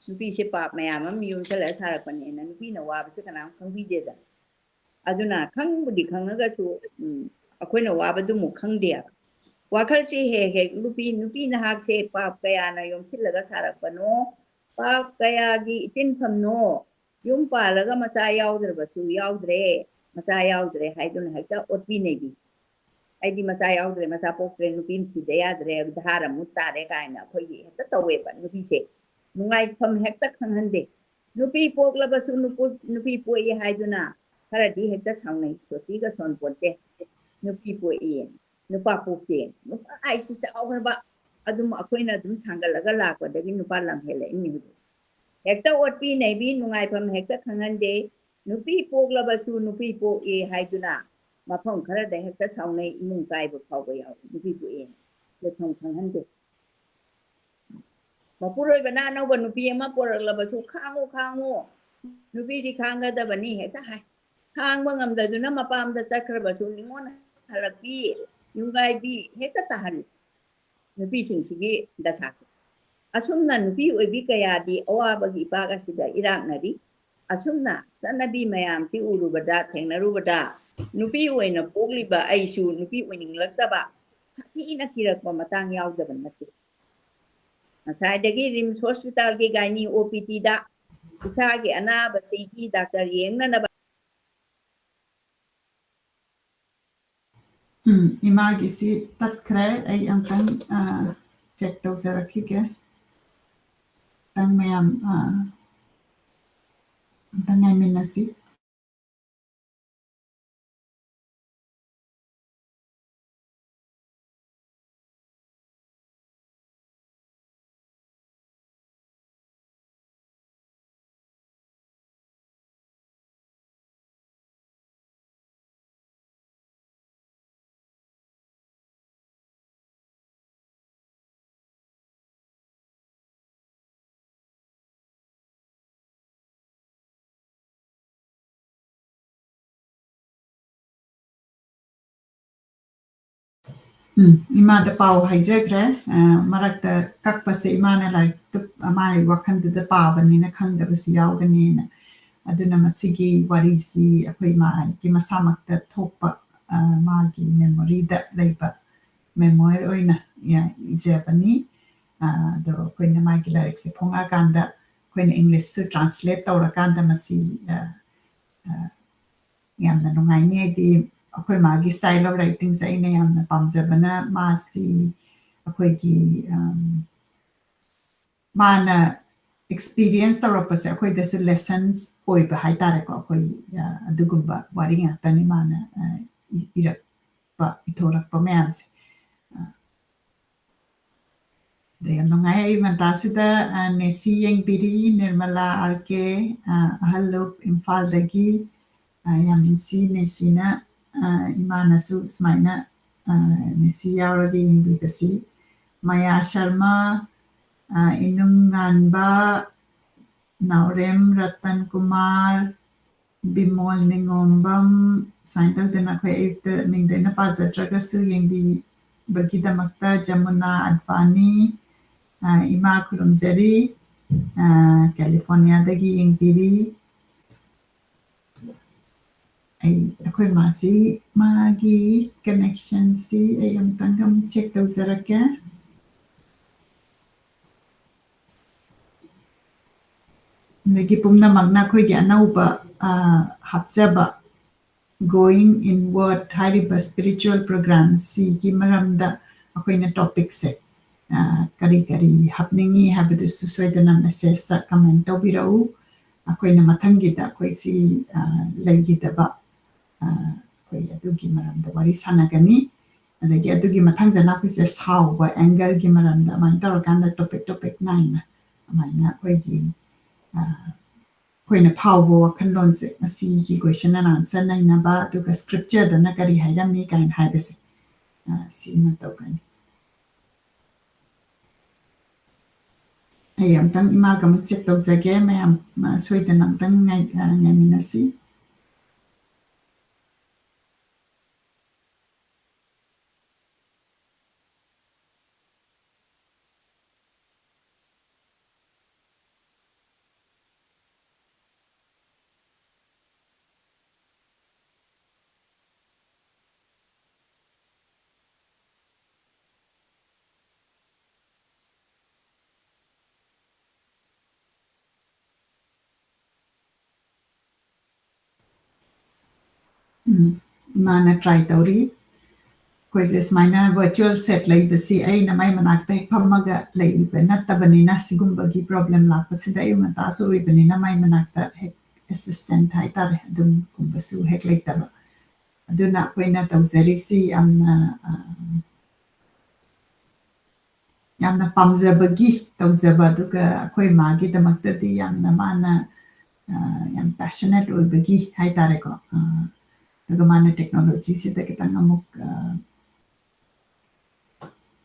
ꯅꯨꯄꯤꯁꯦ ꯄꯥꯞ ꯃꯌꯥꯝ ꯑꯃ ꯌꯣꯝꯁꯤꯜꯂꯒ ꯁꯥꯔꯛꯄꯅꯦꯅ ꯅꯨꯄꯤꯅ ꯋꯥꯕꯁꯦ ꯀꯅꯥꯝ ꯈꯪꯕꯤꯗꯦꯗ꯫ ꯑꯗꯨꯅ ꯈꯪꯕꯨꯗꯤ ꯈꯪꯉꯒꯁꯨ, ꯎꯝ, ꯑꯩꯈꯣꯏꯅ ꯋꯥꯕꯗꯨꯃꯨꯛ ꯈꯪꯗꯦꯕ꯫ ꯋꯥꯈꯜꯁꯤ ꯍꯦꯛ ꯍꯦꯛ ꯅꯨꯄꯤ, ꯅꯨꯄꯤ ꯅꯍꯥꯛꯁꯦ ꯄꯥꯞ ꯀꯌꯥꯅ ꯌꯣꯝꯁꯤꯜꯂꯒ ꯁꯥꯔꯛꯄꯅꯣ, ꯄꯥꯞ ꯀꯌꯥꯒꯤ ꯏꯇꯤꯟꯐꯝꯅꯣ, ꯌꯨꯝ ꯄꯥꯜꯂꯒ ꯃꯆꯥ ꯌꯥꯎꯗ꯭ꯔꯕꯁꯨ ꯌꯥꯎꯗ꯭ꯔꯦ, ꯃꯆꯥ ꯌꯥꯎꯗ꯭ꯔꯦ ꯍꯥꯏꯗꯨꯅ ꯍꯦꯛꯇ ꯑꯣꯠꯄꯤ ꯅꯩꯕꯤ꯫ ꯑꯩꯗꯤ ꯃꯆꯥ ꯌꯥꯎꯗ꯭ꯔꯦ, ꯃꯆꯥ ꯄꯣꯛꯇ꯭ꯔꯦ, ꯅꯨꯄꯤ ꯑꯃ ꯊꯤꯗ ꯌꯥꯗ꯭ꯔꯦ, ꯙꯥꯔ ꯑꯃꯨꯛ ꯇꯥꯔꯦ ꯀꯥꯏꯅ ꯑꯩꯈꯣꯏꯒꯤ ꯍꯦꯛꯇ ꯇꯧꯋꯦꯕ ꯅꯨꯄꯤꯁꯦ꯫ ꯅꯨꯡꯉꯥꯏꯐꯝ ꯍꯦꯛꯇ ꯈꯪꯍꯟꯗꯦ꯫ ꯅꯨꯄꯤ ꯄꯣꯛꯂꯕꯁꯨ ꯅꯨꯄꯨ-, ꯅꯨꯄꯤ ꯄꯣꯛꯏ ꯍꯥꯏꯗꯨꯅ ꯈꯔꯗꯤ ꯍꯦꯛꯇ ꯁꯥꯎꯅꯩ, ꯁꯣꯁꯤꯒ ꯁꯣꯟꯄꯣꯟꯇꯦ꯫ ꯅꯨꯄꯤ ꯄꯣꯛꯏ, ꯅꯨꯄꯥ ꯄꯣꯛꯇꯦ꯫ ꯅꯨꯄꯥ ꯍꯥꯏꯁꯤ ꯆꯥꯎꯈ꯭ꯔꯕ ꯑꯗꯨꯝ ꯑꯩꯈꯣꯏꯅ ꯑꯗꯨꯝ ꯊꯥꯡꯒꯠꯂꯒ ꯂꯥꯛꯄꯗꯒꯤ ꯅꯨꯄꯥ ꯂꯝ ꯍꯦꯜꯂꯛꯏꯅꯤ ꯍꯧꯖꯤꯛ꯫ ꯍꯦꯛꯇ ꯑꯣꯠꯄꯤ ꯅꯩꯕꯤ, ꯅꯨꯡꯉꯥꯏꯐꯝ ꯍꯦꯛꯇ ꯈꯪꯍꯟꯗꯦ꯫ ꯅꯨꯄꯤ ꯄꯣꯛꯂꯕꯁꯨ ꯅꯨꯄꯤ ꯄꯣꯛꯏ ꯍꯥꯏꯗꯨꯅ ꯃꯐꯝ ꯈꯔꯗ ꯍꯦꯛꯇ ꯁꯥꯎꯅꯩ, ꯏꯃꯨꯡ ꯀꯥꯏꯕ ꯐꯥꯎꯕ ꯌꯥꯎꯏ, ꯅꯨꯄꯤ ꯄꯣꯛꯑꯦꯅ꯫ ꯂꯩꯐꯝ ꯈꯪꯍꯟꯗꯦ꯫ ꯃꯄꯨꯔꯣꯏꯕꯅ ꯑꯅꯧꯕ ꯅꯨꯄꯤ ꯑꯃ ꯄꯣꯔꯛꯂꯕꯁꯨ, "ꯈꯥꯡꯉꯨ, ꯈꯥꯡꯉꯨ, ꯅꯨꯄꯤꯗꯤ ꯈꯥꯡꯒꯗꯕꯅꯤ" ꯍꯦꯛꯇ ꯍꯥꯏ꯫ ꯈꯥꯡꯕ ꯉꯝꯗꯗꯨꯅ ꯃꯄꯥꯝꯗ ꯆꯠꯈ꯭ꯔꯕꯁꯨ ꯅꯤꯉꯣꯜ ꯍꯜꯂꯛꯄꯤ, ꯌꯨꯝꯒꯥꯏꯕꯤ ꯍꯦꯛꯇ ꯇꯥꯍꯜꯂꯤ꯫ ꯅꯨꯄꯤꯁꯤꯡꯁꯤꯒꯤ ꯗꯁꯥꯁꯦ꯫ ꯑꯁꯨꯝꯅ ꯅꯨꯄꯤ ꯑꯣꯏꯕꯤ ꯀꯌꯥꯗꯤ ꯑꯋꯥꯕꯒꯤ ꯏꯄꯥꯛ ꯑꯁꯤꯗ ꯏꯔꯥꯛꯅꯔꯤ꯫ ꯑꯁꯨꯝꯅ ꯆꯠꯅꯕꯤ ꯃꯌꯥꯝꯁꯤ ꯎꯔꯨꯕꯗ, ꯊꯦꯡꯅꯔꯨꯕꯗ, ꯅꯨꯄꯤ ꯑꯣꯏꯅ ꯄꯣꯛꯂꯤꯕ ꯑꯩꯁꯨ ꯅꯨꯄꯤ ꯑꯣꯏꯅꯤꯡꯂꯛꯇꯕ ꯁꯥꯊꯤꯅ ꯀꯤꯔꯛꯄ ꯃꯇꯥꯡ ꯌꯥꯎꯗꯕ ꯅꯠꯇꯦ꯫ ꯉꯁꯥꯏꯗꯒꯤ ꯔꯤꯝꯁ ꯍꯣꯁꯄꯤꯇꯥꯜꯒꯤ ꯒꯥꯏꯅꯤ ꯑꯣ ꯄꯤ ꯇꯤꯗ ꯏꯁꯥꯒꯤ ꯑꯅꯥꯕꯁꯤꯒꯤ ꯗꯥꯛꯇꯔ ꯌꯦꯡꯅꯅꯕ ꯎꯝ, ꯏꯃꯥꯒꯤꯁꯤ ꯇꯠꯈ꯭ꯔꯦ꯫ ꯑꯩ ꯑꯝꯇꯪ, ꯑ, check ꯇꯧꯖꯔꯛꯈꯤꯒꯦ꯫ ꯑꯝꯇꯪ ꯃꯌꯥꯝ, ꯑ, ꯑꯝꯇꯪ ꯉꯥꯏꯃꯤꯟꯅꯁꯤ꯫ ꯎꯝ, ꯏꯃꯥꯗ ꯄꯥꯎ ꯍꯥꯏꯖꯈ꯭ꯔꯦ꯫ ꯑ, ꯃꯔꯛꯇ ꯀꯛꯄꯁꯦ ꯏꯃꯥꯅ ꯂꯥꯏꯔꯤꯛꯇ, ꯃꯥꯒꯤ ꯋꯥꯈꯜꯗꯨꯗ ꯄꯥꯕꯅꯤꯅ ꯈꯪꯗꯕꯁꯨ ꯌꯥꯎꯒꯅꯤꯅ꯫ ꯑꯗꯨꯅ ꯃꯁꯤꯒꯤ ꯋꯥꯔꯤꯁꯤ ꯑꯩꯈꯣꯏ ꯃꯥꯒꯤ ꯃꯁꯥꯃꯛꯇ ꯊꯣꯛꯄ, ꯑ, ꯃꯥꯒꯤ memoryꯗ ꯂꯩꯕ memoir ꯑꯣꯏꯅ, ꯑ, ꯏꯖꯕꯅꯤ꯫ ꯑ, ꯑꯗꯣ ꯑꯩꯈꯣꯏꯅ ꯃꯥꯒꯤ ꯂꯥꯏꯔꯤꯛꯁꯦ ꯐꯣꯡꯉꯛꯑꯀꯥꯟꯗ ꯑꯩꯈꯣꯏꯅ Englishꯁꯨ translate ꯇꯧꯔꯀꯥꯟꯗ ꯃꯁꯤ, ꯑ, ꯑ, ꯌꯥꯝꯅ ꯅꯨꯡꯉꯥꯏꯅꯤ꯫ ꯍꯥꯏꯗꯤ ꯑꯩꯈꯣꯏ ꯃꯥꯒꯤ style of writingꯁꯦ ꯑꯩꯅ ꯌꯥꯝꯅ ꯄꯥꯝꯖꯕꯅ ꯃꯥꯁꯤ ꯑꯩꯈꯣꯏꯒꯤ, ꯑꯝ, ꯃꯥꯅ experience ꯇꯧꯔꯛꯄꯁꯦ ꯑꯩꯈꯣꯏꯗꯁꯨ lessons ꯑꯣꯏꯕ ꯍꯥꯏꯇꯥꯔꯦꯀꯣ꯫ ꯑꯩꯈꯣꯏ, ꯑ, ꯑꯗꯨꯒꯨꯝꯕ ꯋꯥꯔꯤ ꯉꯥꯛꯇꯅꯤ ꯃꯥꯅ, ꯑ, ꯏ-, ꯏꯔꯛꯄ, ꯏꯊꯣꯔꯛꯄ ꯃꯌꯥꯝꯁꯦ꯫ ꯑ, ꯑꯗ ꯌꯥꯝ ꯅꯨꯡꯉꯥꯏ ꯑꯌꯨꯛ ꯉꯟꯇꯥꯁꯤꯗ, ꯑ, ꯅꯦꯁꯤ ꯌꯦꯡꯕꯤꯔꯤ, ꯅꯤꯔꯃꯂꯥ ꯑꯥꯔ ꯀꯦ, ꯑ, ꯑꯍꯜ ꯂꯨꯞ ꯏꯝꯐꯥꯜꯗꯒꯤ꯫ ꯑ, ꯌꯥꯝ ꯅꯨꯡꯁꯤ ꯅꯦꯁꯤꯅ, ꯑ, ꯏꯃꯥꯅꯁꯨ ꯁꯨꯃꯥꯏꯅ, ꯑ, ꯅꯦꯁꯤ ꯌꯥꯎꯔꯒ ꯌꯦꯡꯕꯤꯕꯁꯤ꯫ ꯃꯌꯥ ꯁꯔꯃ, ꯑ, ꯏꯅꯨꯡ ꯉꯥꯟꯕ, ꯅꯥꯎꯔꯦꯝ ꯔꯇꯟ ꯀꯨꯃꯥꯔ, ꯕꯤꯃꯣꯜ ꯅꯤꯉꯣꯝꯕꯝ, ꯁꯨꯃꯥꯏꯅ ꯇꯧꯗꯅ ꯑꯩꯈꯣꯏ ꯑꯌꯨꯛꯇ ꯃꯤꯡꯗ ꯑꯩꯅ ꯄꯥꯖꯗ꯭ꯔꯒꯁꯨ ꯌꯦꯡꯕꯤꯕꯒꯤꯗꯃꯛꯇ ꯖꯃꯨꯅꯥ ꯑꯗꯚꯥꯅꯤ, ꯑ, ꯏꯃꯥ ꯈꯨꯔꯨꯝꯖꯔꯤ, ꯑ, ꯀꯦꯂꯤꯐꯣꯔꯅꯤꯌꯥꯗꯒꯤ ꯌꯦꯡꯕꯤꯔꯤ꯫ ꯑꯩ, ꯑꯩꯈꯣꯏ ꯃꯥꯁꯤ ꯃꯥꯒꯤ connectionꯁꯤ ꯑꯩ ꯑꯃꯨꯛꯇꯪꯒ ꯑꯃꯨꯛ check ꯇꯧꯖꯔꯛꯀꯦ꯫ ꯑꯗꯒꯤ ꯄꯨꯝꯅꯃꯛꯅ ꯑꯩꯈꯣꯏꯒꯤ ꯑꯅꯧꯕ, ꯑ, ꯍꯥꯞꯆꯕ Going Inward ꯍꯥꯏꯔꯤꯕ spiritual programꯁꯤꯒꯤ ꯃꯔꯝꯗ ꯑꯩꯈꯣꯏꯅ topicꯁꯦ, ꯑ, ꯀꯔꯤ ꯀꯔꯤ ꯍꯥꯞꯅꯤꯡꯉꯤ ꯍꯥꯏꯕꯗꯨꯁꯨ ꯁꯣꯏꯗꯅ messageꯇ comment ꯇꯧꯕꯤꯔꯛꯎ꯫ ꯑꯩꯈꯣꯏꯅ ꯃꯊꯪꯒꯤꯗ ꯑꯩꯈꯣꯏ ꯁꯤ, ꯑ, ꯂꯩꯈꯤꯗꯕ, ꯑ, ꯑꯩꯈꯣꯏ ꯑꯗꯨꯒꯤ ꯃꯔꯝꯗ ꯋꯥꯔꯤ ꯁꯥꯟꯅꯒꯅꯤ꯫ ꯑꯗꯒꯤ ꯑꯗꯨꯒꯤ ꯃꯊꯪꯗꯅ ꯑꯩꯈꯣꯏꯁꯦ ꯁꯥꯎꯕ, angerꯒꯤ ꯃꯔꯝꯗ ꯑꯗꯨꯃꯥꯏꯅ ꯇꯧꯔꯀꯥꯟꯗ topic, topic ꯅꯥꯏꯅ ꯑꯗꯨꯃꯥꯏꯅ ꯑꯩꯈꯣꯏꯒꯤ, ꯑ, ꯑꯩꯈꯣꯏꯅ ꯐꯥꯎꯕ ꯋꯥꯈꯜꯂꯣꯟꯁꯦ, ꯃꯁꯤꯒꯤ question and answer ꯅꯩꯅꯕ, ꯑꯗꯨꯒ scriptureꯗꯅ ꯀꯔꯤ ꯍꯥꯏꯔꯝꯃꯤ ꯀꯥꯏꯅ ꯍꯥꯏꯕꯁꯦ, ꯑ, ꯁꯤꯃ ꯇꯧꯒꯅꯤ꯫ ꯑꯩ ꯑꯝꯇꯪ ꯏꯃꯥꯒ ꯑꯃꯨꯛ check ꯇꯧꯖꯒꯦ꯫ ꯃꯌꯥꯝ, ꯑ, ꯁꯣꯏꯗꯅ ꯑꯝꯇꯪ ꯉꯥꯏ-, ꯑ, ꯉꯥꯏꯃꯤꯟꯅꯁꯤ꯫ ꯎꯝ, ꯏꯃꯥꯅ try ꯇꯧꯔꯤ꯫ ꯑꯩꯈꯣꯏꯁꯦ ꯁꯨꯃꯥꯏꯅ virtual set ꯂꯩꯕꯁꯤ ꯑꯩꯅ ꯃꯥꯏ ꯃꯅꯥꯛꯇ ꯍꯦꯛ ꯐꯝꯃꯒ ꯂꯩꯕ ꯅꯠꯇꯕꯅꯤꯅ, ꯁꯤꯒꯨꯝꯕꯒꯤ problem ꯂꯥꯛꯄꯁꯤꯗ ꯑꯌꯨꯛ ꯉꯟꯇꯥꯁꯨ ꯑꯣꯏꯕꯅꯤꯅ ꯃꯥꯏ ꯃꯅꯥꯛꯇ ꯍꯦꯛ assistant ꯍꯥꯏꯇꯥꯔꯦ, ꯑꯗꯨꯝꯒꯨꯝꯕꯁꯨ ꯍꯦꯛ ꯂꯩꯇꯕ꯫ ꯑꯗꯨꯅ ꯑꯩꯈꯣꯏꯅ ꯇꯧꯖꯔꯤꯁꯤ ꯌꯥꯝꯅ, ꯑ, ꯌꯥꯝꯅ ꯄꯥꯝꯖꯕꯒꯤ ꯇꯧꯖꯕ, ꯑꯗꯨꯒ ꯑꯩꯈꯣꯏ ꯃꯥꯒꯤꯗꯃꯛꯇꯗꯤ ꯌꯥꯝꯅ ꯃꯥꯅ, ꯑ, ꯌꯥꯝ passionate ꯑꯣꯏꯕꯒꯤ ꯍꯥꯏꯇꯥꯔꯦꯀꯣ꯫ ꯑ, ꯑꯗꯨꯒ ꯃꯥꯅ technologyꯁꯤꯗ ꯈꯤꯇꯪ ꯑꯃꯨꯛ, ꯑ,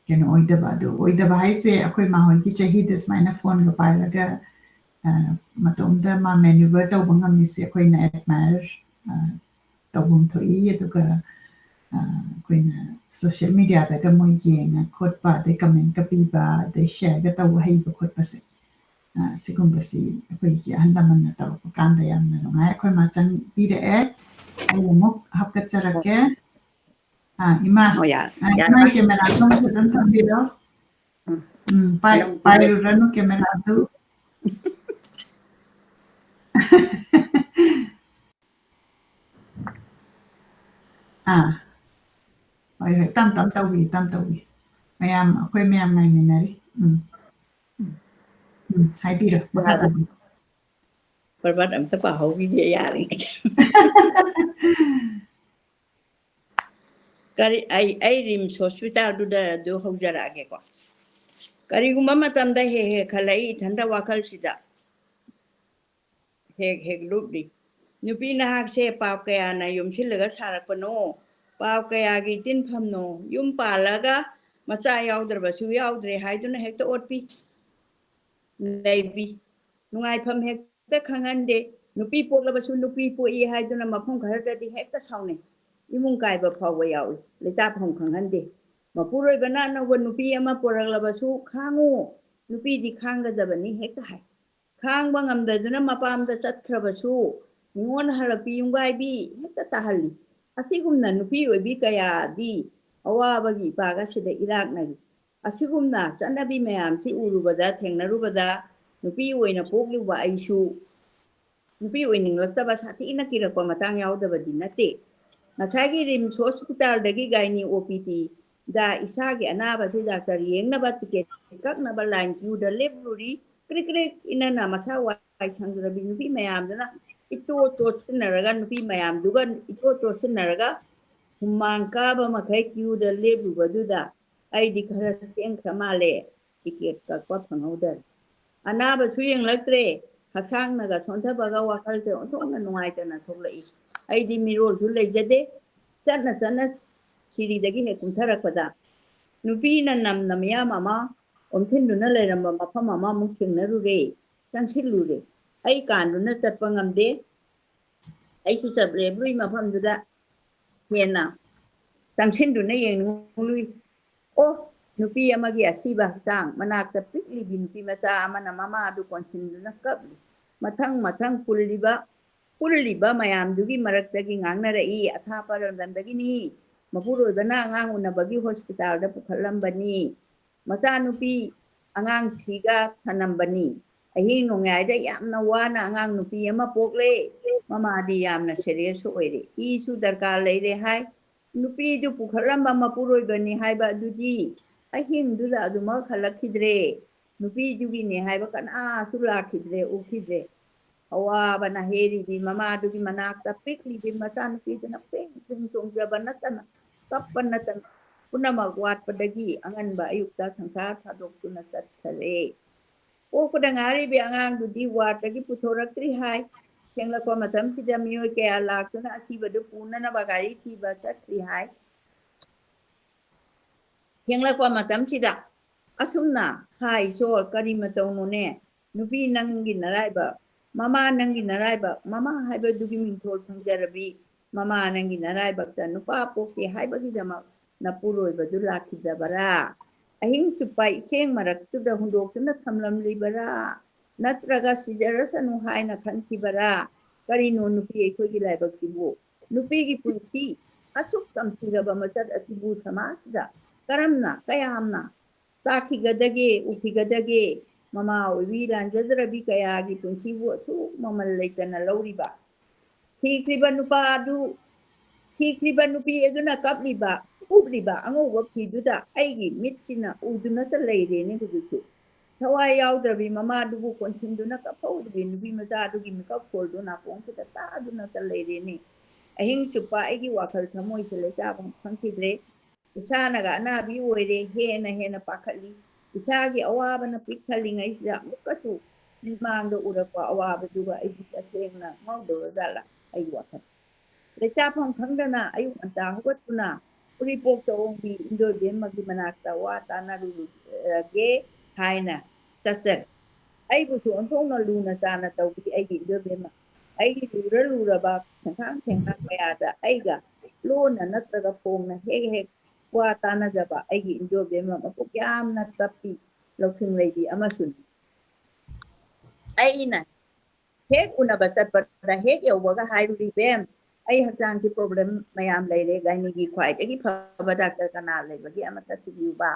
ꯀꯩꯅꯣ ꯑꯣꯏꯗꯕ, ꯑꯗꯨ ꯑꯣꯏꯗꯕ ꯍꯥꯏꯁꯦ ꯑꯩꯈꯣꯏ ꯃꯥ ꯍꯣꯏꯒꯤ ꯆꯍꯤꯗ ꯁꯨꯃꯥꯏꯅ phoneꯒ ꯄꯥꯏꯔꯒ, ꯑ, ꯃꯇꯣꯝꯇ ꯃꯥ maneuver ꯇꯧꯕ ꯉꯝꯃꯤꯁꯦ ꯑꯩꯈꯣꯏꯅ admire, ꯑ, ꯇꯧꯐꯝ ꯊꯣꯛꯏ꯫ ꯑꯗꯨꯒ, ꯑ, ꯑꯩꯈꯣꯏꯅ social mediaꯗꯒ ꯃꯣꯏ ꯌꯦꯡꯉ ꯈꯣꯠꯄ, ꯑꯗꯩ commentꯀ ꯄꯤꯕ, ꯑꯗꯩ shareꯒ ꯇꯧꯕ ꯍꯩꯕ ꯈꯣꯠꯄꯁꯦ, ꯑ, ꯁꯤꯒꯨꯝꯕꯁꯤ ꯑꯩꯈꯣꯏꯒꯤ ꯑꯍꯜ ꯂꯃꯟꯅ ꯇꯧꯔꯛꯄ ꯀꯥꯟꯗ ꯌꯥꯝꯅ ꯅꯨꯡꯉꯥꯏ꯫ ꯑꯩꯈꯣꯏ ꯃꯥ ꯆꯪꯕꯤꯔꯛꯑꯦ꯫ ꯑꯩ ꯑꯃꯨꯛ ꯍꯥꯞꯀꯠꯆꯔꯛꯀꯦ꯫ ꯑ, ꯏꯃꯥ, ꯑꯣ, ꯌꯥꯔꯦ, ꯑ, ꯌꯥꯔꯦ, ꯏꯃꯥ, ꯃꯥ꯫ Cameraꯗꯣ ꯑꯃꯨꯛ ꯐꯖꯅ ꯊꯝꯕꯤꯔꯣ꯫ ꯎꯝ, ꯄꯥꯏ-, ꯅꯪ ꯄꯥꯏꯔꯨꯔꯅꯨ cameraꯗꯨ꯫ ꯑꯥ꯫ ꯍꯣꯏ, ꯍꯣꯏ, ꯇꯞ ꯇꯞ ꯇꯧꯕꯤ, ꯇꯞ ꯇꯧꯕꯤ꯫ ꯃꯌꯥꯝ, ꯑꯩꯈꯣꯏ ꯃꯌꯥꯝ ꯉꯥꯏꯃꯤꯟꯅꯔꯤ꯫ ꯎꯝ꯫ ꯎꯝ, ꯍꯥꯏꯕꯤꯔꯣ, ꯃꯈꯥ ꯌꯥꯔꯦ꯫ ꯇꯥꯕꯤꯌꯨ꯫ ꯕꯔꯕꯥꯠ ꯑꯝꯇ ꯄꯥꯍꯧꯈꯤꯒꯦ ꯌꯥꯔꯤꯉꯩꯗ꯫ ꯀꯔꯤ, ꯑꯩ, ꯑꯩ RIMS hospitalꯗꯨꯗ ꯑꯗꯨ ꯍꯧꯖꯔꯛꯑꯒꯦꯀꯣ꯫ ꯀꯔꯤꯒꯨꯝꯕ ꯃꯇꯝꯗ ꯍꯦꯛ ꯍꯦꯛ ꯈꯜꯂꯛꯏ ꯏꯊꯟꯇ ꯋꯥꯈꯜꯁꯤꯗ꯫ ꯍꯦꯛ ꯍꯦꯛ ꯂꯨꯞꯂꯤ꯫ ꯅꯨꯄꯤ ꯅꯍꯥꯛꯁꯦ ꯄꯥꯞ ꯀꯌꯥꯅ ꯌꯣꯝꯁꯤꯜꯂꯒ ꯁꯥꯔꯛꯄꯅꯣ? ꯄꯥꯞ ꯀꯌꯥꯒꯤ ꯇꯤꯟꯐꯝꯅꯣ? ꯌꯨꯝ ꯄꯥꯜꯂꯒ ꯃꯆꯥ ꯌꯥꯎꯗ꯭ꯔꯕꯁꯨ ꯌꯥꯎꯗ꯭ꯔꯦ ꯍꯥꯏꯗꯨꯅ ꯍꯦꯛꯇ ꯑꯣꯠꯄꯤ꯫ ꯂꯩꯕꯤ꯫ ꯅꯨꯡꯉꯥꯏꯐꯝ ꯍꯦꯛꯇ ꯈꯪꯍꯟꯗꯦ꯫ ꯅꯨꯄꯤ ꯄꯣꯛꯂꯕꯁꯨ ꯅꯨꯄꯤ ꯄꯣꯛꯏ ꯍꯥꯏꯗꯨꯅ ꯃꯐꯝ ꯈꯔꯗꯗꯤ ꯍꯦꯛꯇ ꯁꯥꯎꯅꯩ꯫ ꯏꯃꯨꯡ ꯀꯥꯏꯕ ꯐꯥꯎꯕ ꯌꯥꯎꯏ꯫ ꯂꯩꯇꯥꯐꯝ ꯈꯪꯍꯟꯗꯦ꯫ ꯃꯄꯨꯔꯣꯏꯕꯅ ꯑꯅꯧꯕ ꯅꯨꯄꯤ ꯑꯃ ꯄꯨꯔꯛꯂꯕꯁꯨ ꯈꯥꯡꯉꯨ, ꯅꯨꯄꯤꯗꯤ ꯈꯥꯡꯒꯗꯕꯅꯤ ꯍꯦꯛꯇ ꯍꯥꯏ꯫ ꯈꯥꯡꯕ ꯉꯝꯗꯗꯨꯅ ꯃꯄꯥꯝꯗ ꯆꯠꯈ꯭ꯔꯕꯁꯨ ꯅꯤꯉꯣꯜ ꯍꯜꯂꯛꯄꯤ ꯌꯨꯝꯒꯥꯏꯕꯤ ꯍꯦꯛꯇ ꯇꯥꯍꯜꯂꯤ꯫ ꯑꯁꯤꯒꯨꯝꯅ ꯅꯨꯄꯤ ꯑꯣꯏꯕꯤ ꯀꯌꯥꯗꯤ ꯑꯋꯥꯕꯒꯤ ꯏꯄꯥꯛ ꯑꯁꯤꯗ ꯏꯔꯥꯛꯅꯔꯤ꯫ ꯑꯁꯤꯒꯨꯝꯅ ꯆꯠꯅꯕꯤ ꯃꯌꯥꯝꯁꯤ ꯎꯔꯨꯕꯗ, ꯊꯦꯡꯅꯔꯨꯕꯗ ꯅꯨꯄꯤ ꯑꯣꯏꯅ ꯄꯣꯛꯂꯨꯕ ꯑꯩꯁꯨ ꯅꯨꯄꯤ ꯑꯣꯏꯅꯤꯡꯂꯛꯇꯕ ꯁꯥꯊꯤꯅ ꯀꯤꯔꯛꯄ ꯃꯇꯥꯡ ꯌꯥꯎꯗꯕꯗꯤ ꯅꯠꯇꯦ꯫ ꯉꯁꯥꯏꯒꯤ ꯔꯤꯝꯁ ꯍꯣꯁꯄꯤꯇꯥꯜꯗꯒꯤ ꯒꯥꯏꯅꯤ ꯑꯣ ꯄꯤ ꯇꯤꯗ ꯏꯁꯥꯒꯤ ꯑꯅꯥꯕꯁꯤ ꯗꯥꯛꯇꯔ ꯌꯦꯡꯅꯕ ꯇꯤꯀꯦꯠ ꯀꯛꯅꯕ ꯂꯥꯏꯟ ꯀ꯭ꯌꯨꯗ ꯂꯦꯞꯂꯨꯔꯤ꯫ ꯀ꯭ꯔꯤꯛ ꯀ꯭ꯔꯤꯛ ꯏꯅꯅ ꯃꯁꯥ ꯋꯥꯏ ꯁꯪꯗ꯭ꯔꯕꯤ ꯅꯨꯄꯤ ꯃꯌꯥꯝꯗꯨꯅ ꯏꯇꯣ ꯇꯣꯠꯁꯤꯟꯅꯔꯒ, ꯅꯨꯄꯤ ꯃꯌꯥꯝꯗꯨꯒ ꯏꯇꯣ ꯇꯣꯠꯁꯤꯟꯅꯔꯒ ꯍꯨꯃꯥꯡ ꯀꯥꯕ ꯃꯈꯩ ꯀ꯭ꯌꯨꯗ ꯂꯦꯞꯂꯨꯕꯗꯨꯗ ꯑꯩꯗꯤ ꯈꯔ ꯊꯦꯡꯈ꯭ꯔ ꯃꯥꯜꯂꯦ, ꯇꯤꯀꯦꯠ ꯀꯛꯄ ꯐꯪꯍꯧꯗꯔꯦ꯫ ꯑꯅꯥꯕꯁꯨ ꯌꯦꯡꯂꯛꯇ꯭ꯔꯦ, ꯍꯛꯆꯥꯡꯅꯒ ꯁꯣꯟꯊꯕꯒ ꯋꯥꯈꯜꯁꯦ ꯑꯣꯟꯊꯣꯛꯅ ꯅꯨꯡꯉꯥꯏꯇꯅ ꯊꯣꯛꯂꯛꯏ꯫ ꯑꯩꯗꯤ ꯃꯤꯔꯣꯜꯁꯨ ꯂꯩꯖꯗꯦ꯫ ꯆꯠꯅ ꯆꯠꯅ ꯁꯤꯔꯤꯗꯒꯤ ꯍꯦꯛ ꯀꯨꯝꯊꯔꯛꯄꯗ ꯅꯨꯄꯤꯅ ꯅꯝꯅ ꯃꯤꯌꯥꯝ ꯑꯃ ꯑꯣꯝꯁꯤꯟꯗꯨꯅ ꯂꯩꯔꯝꯕ ꯃꯐꯝ ꯑꯃ ꯑꯃꯨꯛ ꯊꯦꯡꯅꯔꯨꯔꯦ, ꯆꯪꯁꯤꯜꯂꯨꯔꯦ꯫ ꯑꯩ ꯀꯥꯟꯗꯨꯅ ꯆꯠꯄ ꯉꯝꯗꯦ꯫ ꯑꯩꯁꯨ ꯆꯠꯂꯦ ꯂꯨꯏ ꯃꯐꯝꯗꯨꯗ ꯍꯦꯟꯅ ꯆꯪꯁꯤꯟꯗꯨꯅ ꯌꯦꯡꯂꯨꯏ꯫ ꯑꯣ, ꯅꯨꯄꯤ ꯑꯃꯒꯤ ꯑꯁꯤꯕ ꯍꯛꯆꯥꯡ, ꯃꯅꯥꯛꯇ ꯄꯤꯛꯂꯤꯕꯤ ꯅꯨꯄꯤ ꯃꯆꯥ ꯑꯃꯅ ꯃꯃꯥ ꯑꯗꯨ ꯀꯣꯟꯁꯤꯟꯗꯨꯅ ꯀꯞꯂꯤ꯫ ꯃꯊꯪ ꯃꯊꯪ ꯄꯨꯜꯂꯤꯕ, ꯄꯨꯜꯂꯤꯕ ꯃꯌꯥꯝꯗꯨꯒꯤ ꯃꯔꯛꯇꯒꯤ ꯉꯥꯡꯅꯔꯛꯏ, "ꯑꯊꯥꯞꯄ ꯂꯝꯗꯝꯗꯒꯤꯅꯤ꯫ ꯃꯄꯨꯔꯣꯏꯕꯅ ꯑꯉꯥꯡ ꯎꯅꯕꯒꯤ ꯍꯣꯁꯄꯤꯇꯥꯜꯗ ꯄꯨꯈꯠꯂꯝꯕꯅꯤ꯫ ꯃꯆꯥꯅꯨꯄꯤ ꯑꯉꯥꯡꯁꯤꯒ ꯊꯅꯝꯕꯅꯤ꯫ ꯑꯍꯤꯡ ꯅꯣꯡꯌꯥꯏꯗ ꯌꯥꯝꯅ ꯋꯥꯅ ꯑꯉꯥꯡ ꯅꯨꯄꯤ ꯑꯃ ꯄꯣꯛꯂꯦ꯫ ꯃꯃꯥꯗꯤ ꯌꯥꯝꯅ ꯁꯦꯔꯤꯌꯁ ꯑꯣꯏꯔꯦ꯫ ꯏꯁꯨ ꯗꯔꯀꯥꯔ ꯂꯩꯔꯦ ꯍꯥꯏ꯫ ꯅꯨꯄꯤꯗꯨ ꯄꯨꯈꯠꯂꯝꯕ ꯃꯄꯨꯔꯣꯏꯕꯅꯤ ꯍꯥꯏꯕ ꯑꯗꯨꯗꯤ ꯑꯍꯤꯡꯗꯨꯗ ꯑꯗꯨꯃꯛ ꯍꯜꯂꯛꯈꯤꯗ꯭ꯔꯦ꯫ ꯅꯨꯄꯤꯗꯨꯒꯤꯅꯦ ꯍꯥꯏꯕ ꯀꯅꯥꯁꯨ ꯂꯥꯛꯈꯤꯗ꯭ꯔꯦ, ꯎꯈꯤꯗ꯭ꯔꯦ꯫ ꯑꯋꯥꯕꯅ ꯍꯦꯔꯤꯕꯤ ꯃꯃꯥꯗꯨꯒꯤ ꯃꯅꯥꯛꯇ ꯄꯤꯛꯂꯤꯕꯤ ꯃꯆꯥꯅꯨꯄꯤꯗꯨꯅ ꯄ꯭ꯔꯦꯡ ꯄ꯭ꯔꯦꯡ ꯆꯣꯡꯖꯕ ꯅꯠꯇꯅ, ꯀꯞꯄ ꯅꯠꯇꯅ, ꯄꯨꯝꯅꯃꯛ ꯋꯥꯠꯄꯗꯒꯤ ꯑꯉꯟꯕ ꯑꯌꯨꯛꯇ ꯁꯪꯁꯥꯔ ꯊꯥꯗꯣꯛꯇꯨꯅ ꯆꯠꯈꯔꯦ꯫ ꯄꯣꯛꯄꯗ ꯉꯥꯏꯔꯤꯕꯤ ꯑꯉꯥꯡꯗꯨꯗꯤ ꯋꯥꯔꯗꯇꯒꯤ ꯄꯨꯊꯣꯔꯛꯇ꯭ꯔꯤ ꯍꯥꯏ꯫ ꯊꯦꯡꯂꯛꯄ ꯃꯇꯝꯁꯤꯗ ꯃꯤꯑꯣꯏ ꯀꯌꯥ ꯂꯥꯛꯇꯨꯅ ꯑꯁꯤꯕꯗꯨ ꯄꯨꯅꯅꯕ ꯒꯥꯔꯤ ꯊꯤꯕ ꯆꯠꯈ꯭ꯔꯤ ꯍꯥꯏ꯫ ꯊꯦꯡꯂꯛꯄ ꯃꯇꯝꯁꯤꯗ ꯑꯁꯨꯝꯅ, "ꯍꯥꯏ ꯏꯁꯣꯔ, ꯀꯔꯤ ꯃꯇꯧꯅꯣꯅꯦ? ꯅꯨꯄꯤ ꯅꯪꯒꯤ ꯅꯔꯥꯏꯕꯛ, ꯃꯃꯥ ꯅꯪꯒꯤ ꯅꯔꯥꯏꯕꯛ", ꯃꯃꯥ ꯍꯥꯏꯕꯗꯨꯒꯤ ꯃꯤꯡꯊꯣꯜ ꯐꯪꯖꯔꯕꯤ ꯃꯃꯥ ꯅꯪꯒꯤ ꯅꯔꯥꯏꯕꯛꯇ ꯅꯨꯄꯥ ꯄꯣꯛꯇꯦ ꯍꯥꯏꯕꯒꯤꯗꯃꯛ ꯅꯄꯨꯔꯣꯏꯕꯗꯨ ꯂꯥꯛꯈꯤꯗꯕꯔꯥ? ꯑꯍꯤꯡ ꯆꯨꯞꯄ ꯏꯈꯦꯡ ꯃꯔꯛꯇꯨꯗ ꯍꯨꯟꯗꯣꯛꯇꯨꯅ ꯊꯝꯂꯝꯂꯤꯕꯔꯥ? ꯅꯠꯇ꯭ꯔꯒ ꯁꯤꯖꯔꯁꯅꯨ ꯍꯥꯏꯅ ꯈꯟꯈꯤꯕꯔꯥ? ꯀꯔꯤꯅꯣ ꯅꯨꯄꯤ ꯑꯩꯈꯣꯏꯒꯤ ꯂꯥꯏꯕꯛꯁꯤꯕꯨ? ꯅꯨꯄꯤꯒꯤ ꯄꯨꯟꯁꯤ ꯑꯁꯨꯛ ꯇꯝꯊꯤꯔꯕ ꯃꯆꯠ ꯑꯁꯤꯕꯨ ꯁꯃꯥꯖꯁꯤꯗ ꯀꯔꯝꯅ, ꯀꯌꯥꯝꯅ ꯇꯥꯈꯤꯒꯗꯒꯦ, ꯎꯈꯤꯒꯗꯒꯦ? ꯃꯃꯥ ꯑꯣꯏꯕꯤ ꯂꯥꯟꯖꯗ꯭ꯔꯕꯤ ꯀꯌꯥꯒꯤ ꯄꯨꯟꯁꯤꯕꯨ ꯑꯁꯨꯛ ꯃꯃꯜ ꯂꯩꯇꯅ ꯂꯧꯔꯤꯕ, ꯁꯤꯈ꯭ꯔꯤꯕ ꯅꯨꯄꯥ ꯑꯗꯨ ꯁꯤꯈ꯭ꯔꯤꯕ ꯅꯨꯄꯤ ꯑꯗꯨꯅ ꯀꯞꯂꯤꯕ, ꯎꯞꯂꯤꯕ ꯑꯉꯧꯕ ꯐꯤꯗꯨꯗ ꯑꯩꯒꯤ ꯃꯤꯠꯁꯤꯅ ꯎꯗꯨꯅꯇ ꯂꯩꯔꯦꯅꯦ ꯍꯧꯖꯤꯛꯁꯨ꯫ ꯊꯋꯥꯏ ꯌꯥꯎꯗ꯭ꯔꯕꯤ ꯃꯃꯥꯗꯨꯕꯨ ꯀꯣꯟꯁꯤꯟꯗꯨꯅ ꯀꯞꯍꯧꯔꯤꯕꯤ ꯅꯨꯄꯤ ꯃꯆꯥꯗꯨꯒꯤ ꯃꯤꯀꯞ ꯈꯣꯜꯗꯨ ꯅꯥꯀꯣꯡꯁꯤꯗ ꯇꯥꯗꯨꯅꯇ ꯂꯩꯔꯦꯅꯦ꯫ ꯑꯍꯤꯡ ꯆꯨꯞꯄ ꯑꯩꯒꯤ ꯋꯥꯈꯜ ꯊꯃꯣꯏꯁꯦ ꯂꯩꯇꯥꯐꯝ ꯈꯪꯈꯤꯗ꯭ꯔꯦ꯫ ꯏꯁꯥꯅꯒ ꯑꯅꯥꯕꯤ ꯑꯣꯏꯔꯦ, ꯍꯦꯟꯅ ꯍꯦꯟꯅ ꯄꯥꯈꯠꯂꯤ꯫ ꯏꯁꯥꯒꯤ ꯑꯋꯥꯕꯅ ꯄꯤꯛ ꯊꯜꯂꯤꯉꯩꯁꯤꯗ ꯑꯃꯨꯛꯀꯁꯨ ꯃꯤꯠꯃꯥꯡꯗ ꯎꯔꯛꯄ ꯑꯋꯥꯕꯗꯨꯒ ꯑꯩꯗꯤ ꯇꯁꯦꯡꯅ ꯉꯥꯎꯗꯧꯔ ꯖꯥꯠꯂꯥ ꯑꯩꯒꯤ ꯋꯥꯈꯜ꯫ ꯂꯩꯇꯥꯐꯝ ꯈꯪꯗꯅ ꯑꯌꯨꯛ ꯉꯟꯇꯥ ꯍꯧꯒꯠꯇꯨꯅ ꯎꯔꯤꯄꯣꯛꯇ ꯑꯣꯡꯕꯤ ꯏꯟꯗꯣꯏꯕꯦꯝꯃꯒꯤ ꯃꯅꯥꯛꯇ ꯋꯥ ꯇꯥꯅꯔꯨꯔꯒꯦ ꯍꯥꯏꯅ ꯆꯠꯆꯔꯦ꯫ ꯑꯩꯕꯨꯁꯨ ꯑꯣꯟꯊꯣꯛꯅ ꯂꯨꯅ ꯆꯥꯅ ꯇꯧꯕꯤ ꯑꯩꯒꯤ ꯏꯟꯗꯣꯏꯕꯦꯝꯃ꯫ ꯑꯩꯒꯤ ꯂꯨꯔ ꯂꯨꯔꯕ ꯊꯦꯡꯈꯥꯡ ꯊꯦꯡꯈꯥꯡ ꯀꯌꯥꯗ ꯑꯩꯒ ꯂꯣꯟꯅ ꯅꯠꯇ꯭ꯔꯒ ꯐꯣꯡꯅ ꯍꯦꯛ ꯍꯦꯛ ꯋꯥ ꯇꯥꯅꯖꯕ ꯑꯩꯒꯤ ꯏꯟꯗꯣꯏꯕꯦꯝꯃ ꯃꯄꯨꯛ ꯌꯥꯝꯅ ꯆꯞꯄꯤ, ꯂꯧꯁꯤꯡ ꯂꯩꯕꯤ ꯑꯃꯁꯨꯅꯤ꯫ ꯑꯩꯅ ꯍꯦꯛ ꯎꯅꯕ ꯆꯠꯄꯗ ꯍꯦꯛ ꯌꯧꯕꯒ ꯍꯥꯏꯔꯨꯔꯤ, "ꯕꯦꯝ, ꯑꯩ ꯍꯛꯆꯥꯡꯁꯤ ꯄ꯭ꯔꯣꯕ꯭ꯂꯦꯝ ꯃꯌꯥꯝ ꯂꯩꯔꯦ, ꯒꯥꯏꯅꯤꯒꯤ ꯈ꯭ꯋꯥꯏꯗꯒꯤ ꯐꯕ ꯗꯥꯛꯇꯔ ꯀꯅꯥ ꯂꯩꯕꯒꯦ ꯑꯃꯇ ꯊꯤꯕꯤꯌꯨꯕ?"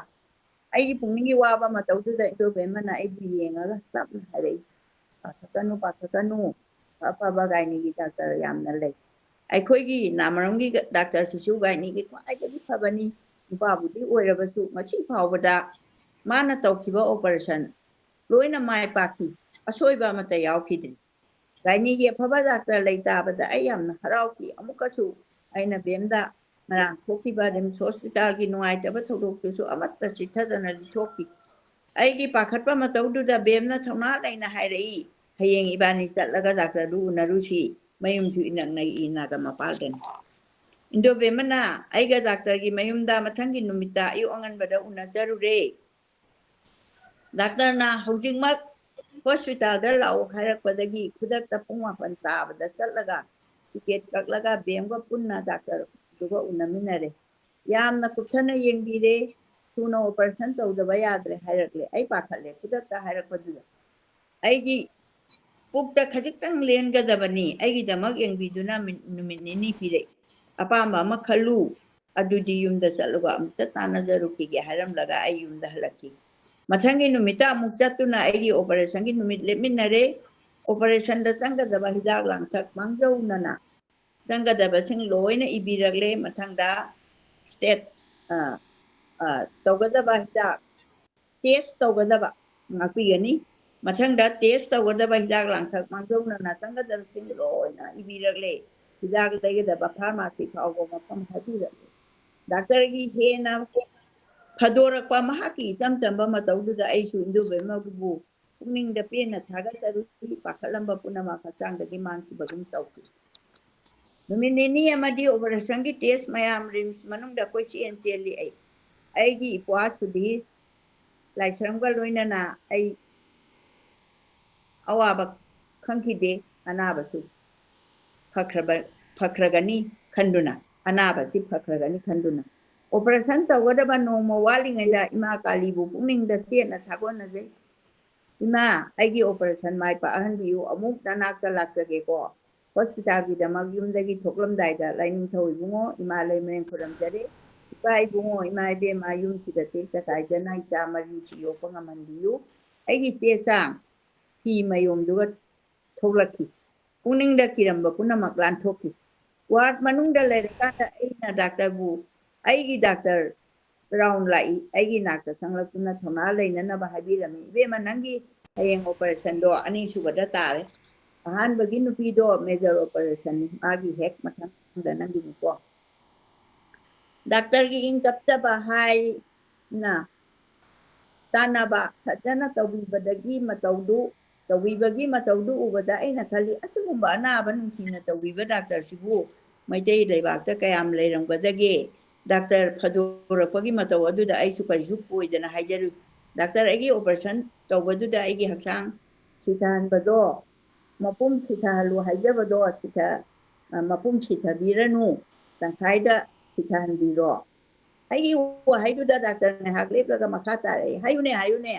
ꯑꯩꯒꯤ ꯄꯨꯛꯅꯤꯡꯒꯤ ꯋꯥꯕ ꯃꯇꯧꯗꯨꯗ ꯏꯟꯗꯣꯏꯕꯦꯝꯃꯅ ꯑꯩꯕꯨ ꯌꯦꯡꯉꯒ ꯇꯞꯅ ꯍꯥꯏꯔꯛꯏ, "ꯄꯥꯈꯠꯀꯅꯨ, ꯄꯥꯈꯠꯀꯅꯨ, ꯑꯐꯕ ꯒꯥꯏꯅꯤꯒꯤ ꯗꯥꯛꯇꯔ ꯌꯥꯝꯅ ꯂꯩ꯫ ꯑꯩꯈꯣꯏꯒꯤ ꯅꯥꯃꯔꯝꯒꯤ ꯗꯥꯛꯇꯔꯁꯤꯁꯨ ꯒꯥꯏꯅꯤꯒꯤ ꯈ꯭ꯋꯥꯏꯗꯒꯤ ꯐꯕꯅꯤ꯫ ꯅꯨꯄꯥꯕꯨꯗꯤ ꯑꯣꯏꯔꯕꯁꯨ ꯉꯁꯤ ꯐꯥꯎꯕꯗ ꯃꯥꯅ ꯇꯧꯈꯤꯕ ꯑꯣꯄꯔꯦꯁꯟ ꯂꯣꯏꯅ ꯃꯥꯏ ꯄꯥꯛꯈꯤ, ꯑꯁꯣꯏꯕ ꯑꯃꯠꯇ ꯌꯥꯎꯈꯤꯗ꯭ꯔꯤ꯫ ꯒꯥꯏꯅꯤꯒꯤ ꯑꯐꯕ ꯗꯥꯛꯇꯔ ꯂꯩ ꯇꯥꯕꯗ ꯑꯩ ꯌꯥꯝꯅ ꯍꯔꯥꯎꯈꯤ꯫ ꯑꯃꯨꯛꯀꯁꯨ ꯑꯩꯅ ꯕꯦꯝꯗ ꯉꯔꯥꯡ ꯊꯣꯛꯈꯤꯕ ꯔꯤꯝꯁ ꯍꯣꯁꯄꯤꯇꯥꯜꯒꯤ ꯅꯨꯡꯉꯥꯏꯇꯕ ꯊꯧꯗꯣꯛꯇꯨꯁꯨ ꯑꯃꯠꯇ ꯆꯤꯠꯊꯗꯅ ꯂꯤꯊꯣꯛꯈꯤ꯫ ꯑꯩꯒꯤ ꯄꯥꯈꯠꯄ ꯃꯇꯧꯗꯨꯗ ꯕꯦꯝꯅ ꯊꯧꯅꯥ ꯂꯩꯅ ꯍꯥꯏꯔꯛꯏ, 'ꯍꯌꯦꯡ ꯏꯕꯥꯅꯤ ꯆꯠꯂꯒ ꯗꯥꯛꯇꯔꯗꯨ ꯎꯅꯔꯨꯁꯤ, ꯃꯌꯨꯝꯁꯨ ꯏꯅꯛ ꯅꯛꯏ, ꯅꯥꯒꯥꯃꯄꯥꯜꯗꯅꯤ.' ꯏꯟꯗꯣ ꯕꯦꯝꯃꯅ ꯑꯩꯒ ꯗꯥꯛꯇꯔꯒꯤ ꯃꯌꯨꯝꯗ ꯃꯊꯪꯒꯤ ꯅꯨꯃꯤꯠꯇ ꯑꯌꯨꯛ ꯑꯉꯟꯕꯗ ꯎꯅꯖꯔꯨꯔꯦ꯫ ꯗꯥꯛꯇꯔꯅ ꯍꯧꯖꯤꯛꯃꯛ ꯍꯣꯁꯄꯤꯇꯥꯜꯗ ꯂꯥꯛꯎ ꯍꯥꯏꯔꯛꯄꯗꯒꯤ ꯈꯨꯗꯛꯇ ꯄꯨꯡ ꯃꯥꯄꯟ ꯇꯥꯕꯗ ꯆꯠꯂꯒ ꯇꯤꯀꯦꯠ ꯀꯛꯂꯒ ꯕꯦꯝꯒ ꯄꯨꯟꯅ ꯗꯥꯛꯇꯔꯗꯨꯒ ꯎꯅꯃꯤꯟꯅꯔꯦ꯫ ꯌꯥꯝꯅ ꯀꯨꯞꯊꯅ ꯌꯦꯡꯕꯤꯔꯦ꯫ "ꯊꯨꯅ ꯑꯣꯄꯔꯦꯁꯟ ꯇꯧꯗꯕ ꯌꯥꯗ꯭ꯔꯦ" ꯍꯥꯏꯔꯛꯂꯦ꯫ ꯑꯩ ꯄꯥꯈꯠꯂꯦ꯫ ꯈꯨꯗꯛꯇ ꯍꯥꯏꯔꯛꯄꯗꯨꯗ ꯑꯩꯒꯤ ꯄꯨꯛꯇ ꯈꯖꯤꯛꯇꯪ ꯂꯦꯟꯒꯗꯕꯅꯤ꯫ ꯑꯩꯒꯤꯗꯃꯛ ꯌꯦꯡꯕꯤꯗꯨꯅ ꯃꯤ-, ꯅꯨꯃꯤꯠ ꯅꯤꯅꯤ ꯄꯤꯔꯛꯏ꯫ "ꯑꯄꯥꯝꯕ ꯑꯃ ꯈꯜꯂꯨ, ꯑꯗꯨꯗꯤ ꯌꯨꯝꯗ ꯆꯠꯂꯒ ꯑꯃꯨꯛꯇ ꯇꯥꯟꯅꯖꯔꯨꯈꯤꯒꯦ" ꯍꯥꯏꯔꯝꯂꯒ ꯑꯩ ꯌꯨꯝꯗ ꯍꯜꯂꯛꯈꯤ꯫ ꯃꯊꯪꯒꯤ ꯅꯨꯃꯤꯠꯇ ꯑꯃꯨꯛ ꯆꯠꯇꯨꯅ ꯑꯩꯒꯤ ꯑꯣꯄꯔꯦꯁꯟꯒꯤ ꯅꯨꯃꯤꯠ ꯂꯦꯞꯃꯤꯟꯅꯔꯦ꯫ ꯑꯣꯄꯔꯦꯁꯟꯗ ꯆꯪꯒꯗꯕ ꯍꯤꯗꯥꯛ ꯂꯥꯡꯊꯛ ꯃꯥꯡꯖꯧꯅꯅ ꯆꯪꯒꯗꯕꯁꯤꯡ ꯂꯣꯏꯅ ꯏꯕꯤꯔꯛꯂꯦ꯫ ꯃꯊꯪꯗ state, ꯑ, ꯑ, ꯇꯧꯒꯗꯕ ꯍꯤꯗꯥꯛ, test ꯇꯧꯒꯗꯕ ꯉꯥꯛꯄꯤꯒꯅꯤ꯫ ꯃꯊꯪꯗ test ꯇꯧꯒꯗꯕ ꯍꯤꯗꯥꯛ ꯂꯥꯡꯊꯛ ꯃꯥꯡꯖꯧꯅꯅ ꯆꯪꯒꯗꯕꯁꯤꯡ ꯂꯣꯏꯅ ꯏꯕꯤꯔꯛꯂꯦ꯫ ꯍꯤꯗꯥꯛ ꯂꯩꯒꯗꯕ pharmacy ꯐꯥꯎꯕ ꯃꯐꯝ ꯍꯥꯏꯕꯤꯔꯛꯂꯦ꯫ ꯗꯥꯛꯇꯔꯒꯤ ꯍꯦꯟꯅ ꯐꯗꯣꯔꯛꯄ ꯃꯍꯥꯛꯀꯤ ꯏꯆꯝ ꯆꯝꯕ ꯃꯇꯧꯗꯨꯗ ꯑꯩꯁꯨ ꯏꯟꯗꯨꯕꯦꯝꯃꯕꯨ ꯄꯨꯛꯅꯤꯡꯗ ꯄꯦꯟꯅ ꯊꯥꯒꯠꯆꯔꯨꯏ꯫ ꯄꯥꯈꯠꯂꯝꯕ ꯄꯨꯝꯅꯃꯛ ꯍꯛꯆꯥꯡꯗꯒꯤ ꯃꯥꯡꯈꯤꯕꯒꯨꯝ ꯇꯧꯈꯤ꯫ ꯅꯨꯃꯤꯠ ꯅꯤꯅꯤ ꯑꯃꯗꯤ operationꯒꯤ test ꯃꯌꯥꯝ RIMS ꯃꯅꯨꯡꯗ ꯀꯣꯏꯆꯦꯟ ꯆꯦꯜꯂꯤ ꯑꯩ꯫ ꯑꯩꯒꯤ ꯏꯄ꯭ꯋꯥ ꯁꯨꯙꯤꯔ ꯂꯥꯏꯁ꯭ꯔꯝꯒ ꯂꯣꯏꯅꯅ ꯑꯩ ꯑꯋꯥꯕ ꯈꯪꯈꯤꯗꯦ꯫ ꯑꯅꯥꯕꯁꯨ ꯐꯈ꯭ꯔꯕ, ꯐꯈ꯭ꯔꯒꯅꯤ ꯈꯟꯗꯨꯅ, ꯑꯅꯥꯕꯁꯤ ꯐꯈ꯭ꯔꯒꯅꯤ ꯈꯟꯗꯨꯅ꯫ Operation ꯇꯧꯒꯗꯕ ꯅꯣꯡꯃ ꯋꯥꯠꯂꯤꯉꯩꯗ ꯏꯃꯥ ꯀꯥꯂꯤꯕꯨ ꯄꯨꯛꯅꯤꯡꯗ ꯆꯦꯠꯅ ꯊꯥꯒꯣꯟꯅꯖꯩ꯫ "ꯏꯃꯥ, ꯑꯩꯒꯤ operation ꯃꯥꯏ ꯄꯥꯛꯍꯟꯕꯤꯌꯨ, ꯑꯃꯨꯛ ꯅꯅꯥꯛꯇ ꯂꯥꯛꯆꯒꯦꯀꯣ꯫ Hospitalꯒꯤꯗꯃꯛ ꯌꯨꯝꯗꯒꯤ ꯊꯣꯛꯂꯝꯗꯥꯏꯗ ꯂꯥꯏꯅꯤꯡꯊꯧ ꯏꯕꯨꯡꯉꯣ, ꯏꯃꯥ ꯂꯩꯃꯔꯦꯟ ꯈꯨꯔꯨꯝꯖꯔꯤ꯫ ꯏꯄꯥ ꯏꯕꯨꯡꯉꯣ, ꯏꯃꯥ ꯏꯕꯦꯝꯃ, ꯌꯨꯝꯁꯤꯗ ꯇꯦꯛꯇ ꯀꯥꯏꯗꯅ ꯏꯆꯥ ꯃꯔꯤꯁꯤ ꯌꯣꯛꯄ ꯉꯝꯍꯟꯕꯤꯌꯨ꯫ ꯑꯩꯒꯤ ꯆꯦ ꯆꯥꯡ ꯐꯤ ꯃꯌꯣꯝꯗꯨꯒ ꯊꯣꯛꯂꯛꯈꯤ꯫ ꯄꯨꯛꯅꯤꯡꯗ ꯀꯤꯔꯝꯕ ꯄꯨꯝꯅꯃꯛ ꯂꯥꯟꯊꯣꯛꯈꯤ꯫ Ward ꯃꯅꯨꯡꯗ ꯂꯩꯔꯀꯥꯟꯗ ꯑꯩꯅ ꯗꯥꯛꯇꯔꯕꯨ, ꯑꯩꯒꯤ ꯗꯥꯛꯇꯔ ꯔꯥꯎꯟ ꯂꯥꯛꯏ, ꯑꯩꯒꯤ ꯅꯥꯛꯇ ꯆꯪꯂꯛꯇꯨꯅ ꯊꯧꯅꯥ ꯂꯩꯅꯅꯕ ꯍꯥꯏꯕꯤꯔꯝꯃꯤ꯫ "ꯏꯕꯦꯝꯃ, ꯅꯪꯒꯤ ꯍꯌꯦꯡ operationꯗꯣ ꯑꯅꯤꯁꯨꯕꯗ ꯇꯥꯔꯦ꯫ ꯑꯍꯥꯟꯕꯒꯤ ꯅꯨꯄꯤꯗꯣ major operationꯅꯤ, ꯃꯥꯒꯤ ꯍꯦꯛ ꯃꯊꯪꯗ ꯅꯪꯒꯤꯅꯤꯀꯣ"꯫ ꯗꯥꯛꯇꯔꯒꯤ ꯏꯪ ꯇꯞꯆꯕ ꯍꯥꯏꯅ ꯇꯥꯟꯅꯕ ꯐꯖꯅ ꯇꯧꯕꯤꯕꯗꯒꯤ ꯃꯇꯧꯗꯨ, ꯇꯧꯕꯤꯕꯒꯤ ꯃꯇꯧꯗꯨ ꯎꯕꯗ ꯑꯩꯅ ꯈꯜꯂꯤ, "ꯑꯁꯤꯒꯨꯝꯕ ꯑꯅꯥꯕ ꯅꯨꯡꯁꯤꯅ ꯇꯧꯕꯤꯕ ꯗꯥꯛꯇꯔꯁꯤꯕꯨ ꯃꯩꯇꯩ ꯂꯩꯕꯥꯛꯇ ꯀꯌꯥꯝ ꯂꯩꯔꯝꯒꯗꯒꯦ?" ꯗꯥꯛꯇꯔ ꯐꯗꯣꯔꯛꯄꯒꯤ ꯃꯇꯧ ꯑꯗꯨꯗ ꯑꯩꯁꯨ ꯀꯔꯤꯁꯨ ꯀꯣꯏꯗꯅ ꯍꯥꯏꯖꯔꯨꯏ, "ꯗꯥꯛꯇꯔ, ꯑꯩꯒꯤ operation ꯇꯧꯕꯗꯨꯗ ꯑꯩꯒꯤ ꯍꯛꯆꯥꯡ ꯁꯤꯊꯍꯟꯕꯗꯣ, ꯃꯄꯨꯝ ꯁꯤꯊꯍꯜꯂꯨ ꯍꯥꯏꯖꯕꯗꯣ, ꯁꯤꯊ-, ꯑ, ꯃꯄꯨꯝ ꯁꯤꯊꯕꯤꯔꯅꯨ, ꯇꯪꯈꯥꯏꯗ ꯁꯤꯊꯍꯟꯕꯤꯔꯣ"꯫ ꯑꯩꯒꯤ ꯋꯥꯍꯩꯗꯨꯗ ꯗꯥꯛꯇꯔ ꯉꯥꯏꯍꯥꯛ ꯂꯦꯞꯂꯒ ꯃꯈꯥ ꯇꯥꯔꯛꯏ, "ꯍꯥꯏꯌꯨꯅꯦ, ꯍꯥꯏꯌꯨꯅꯦ,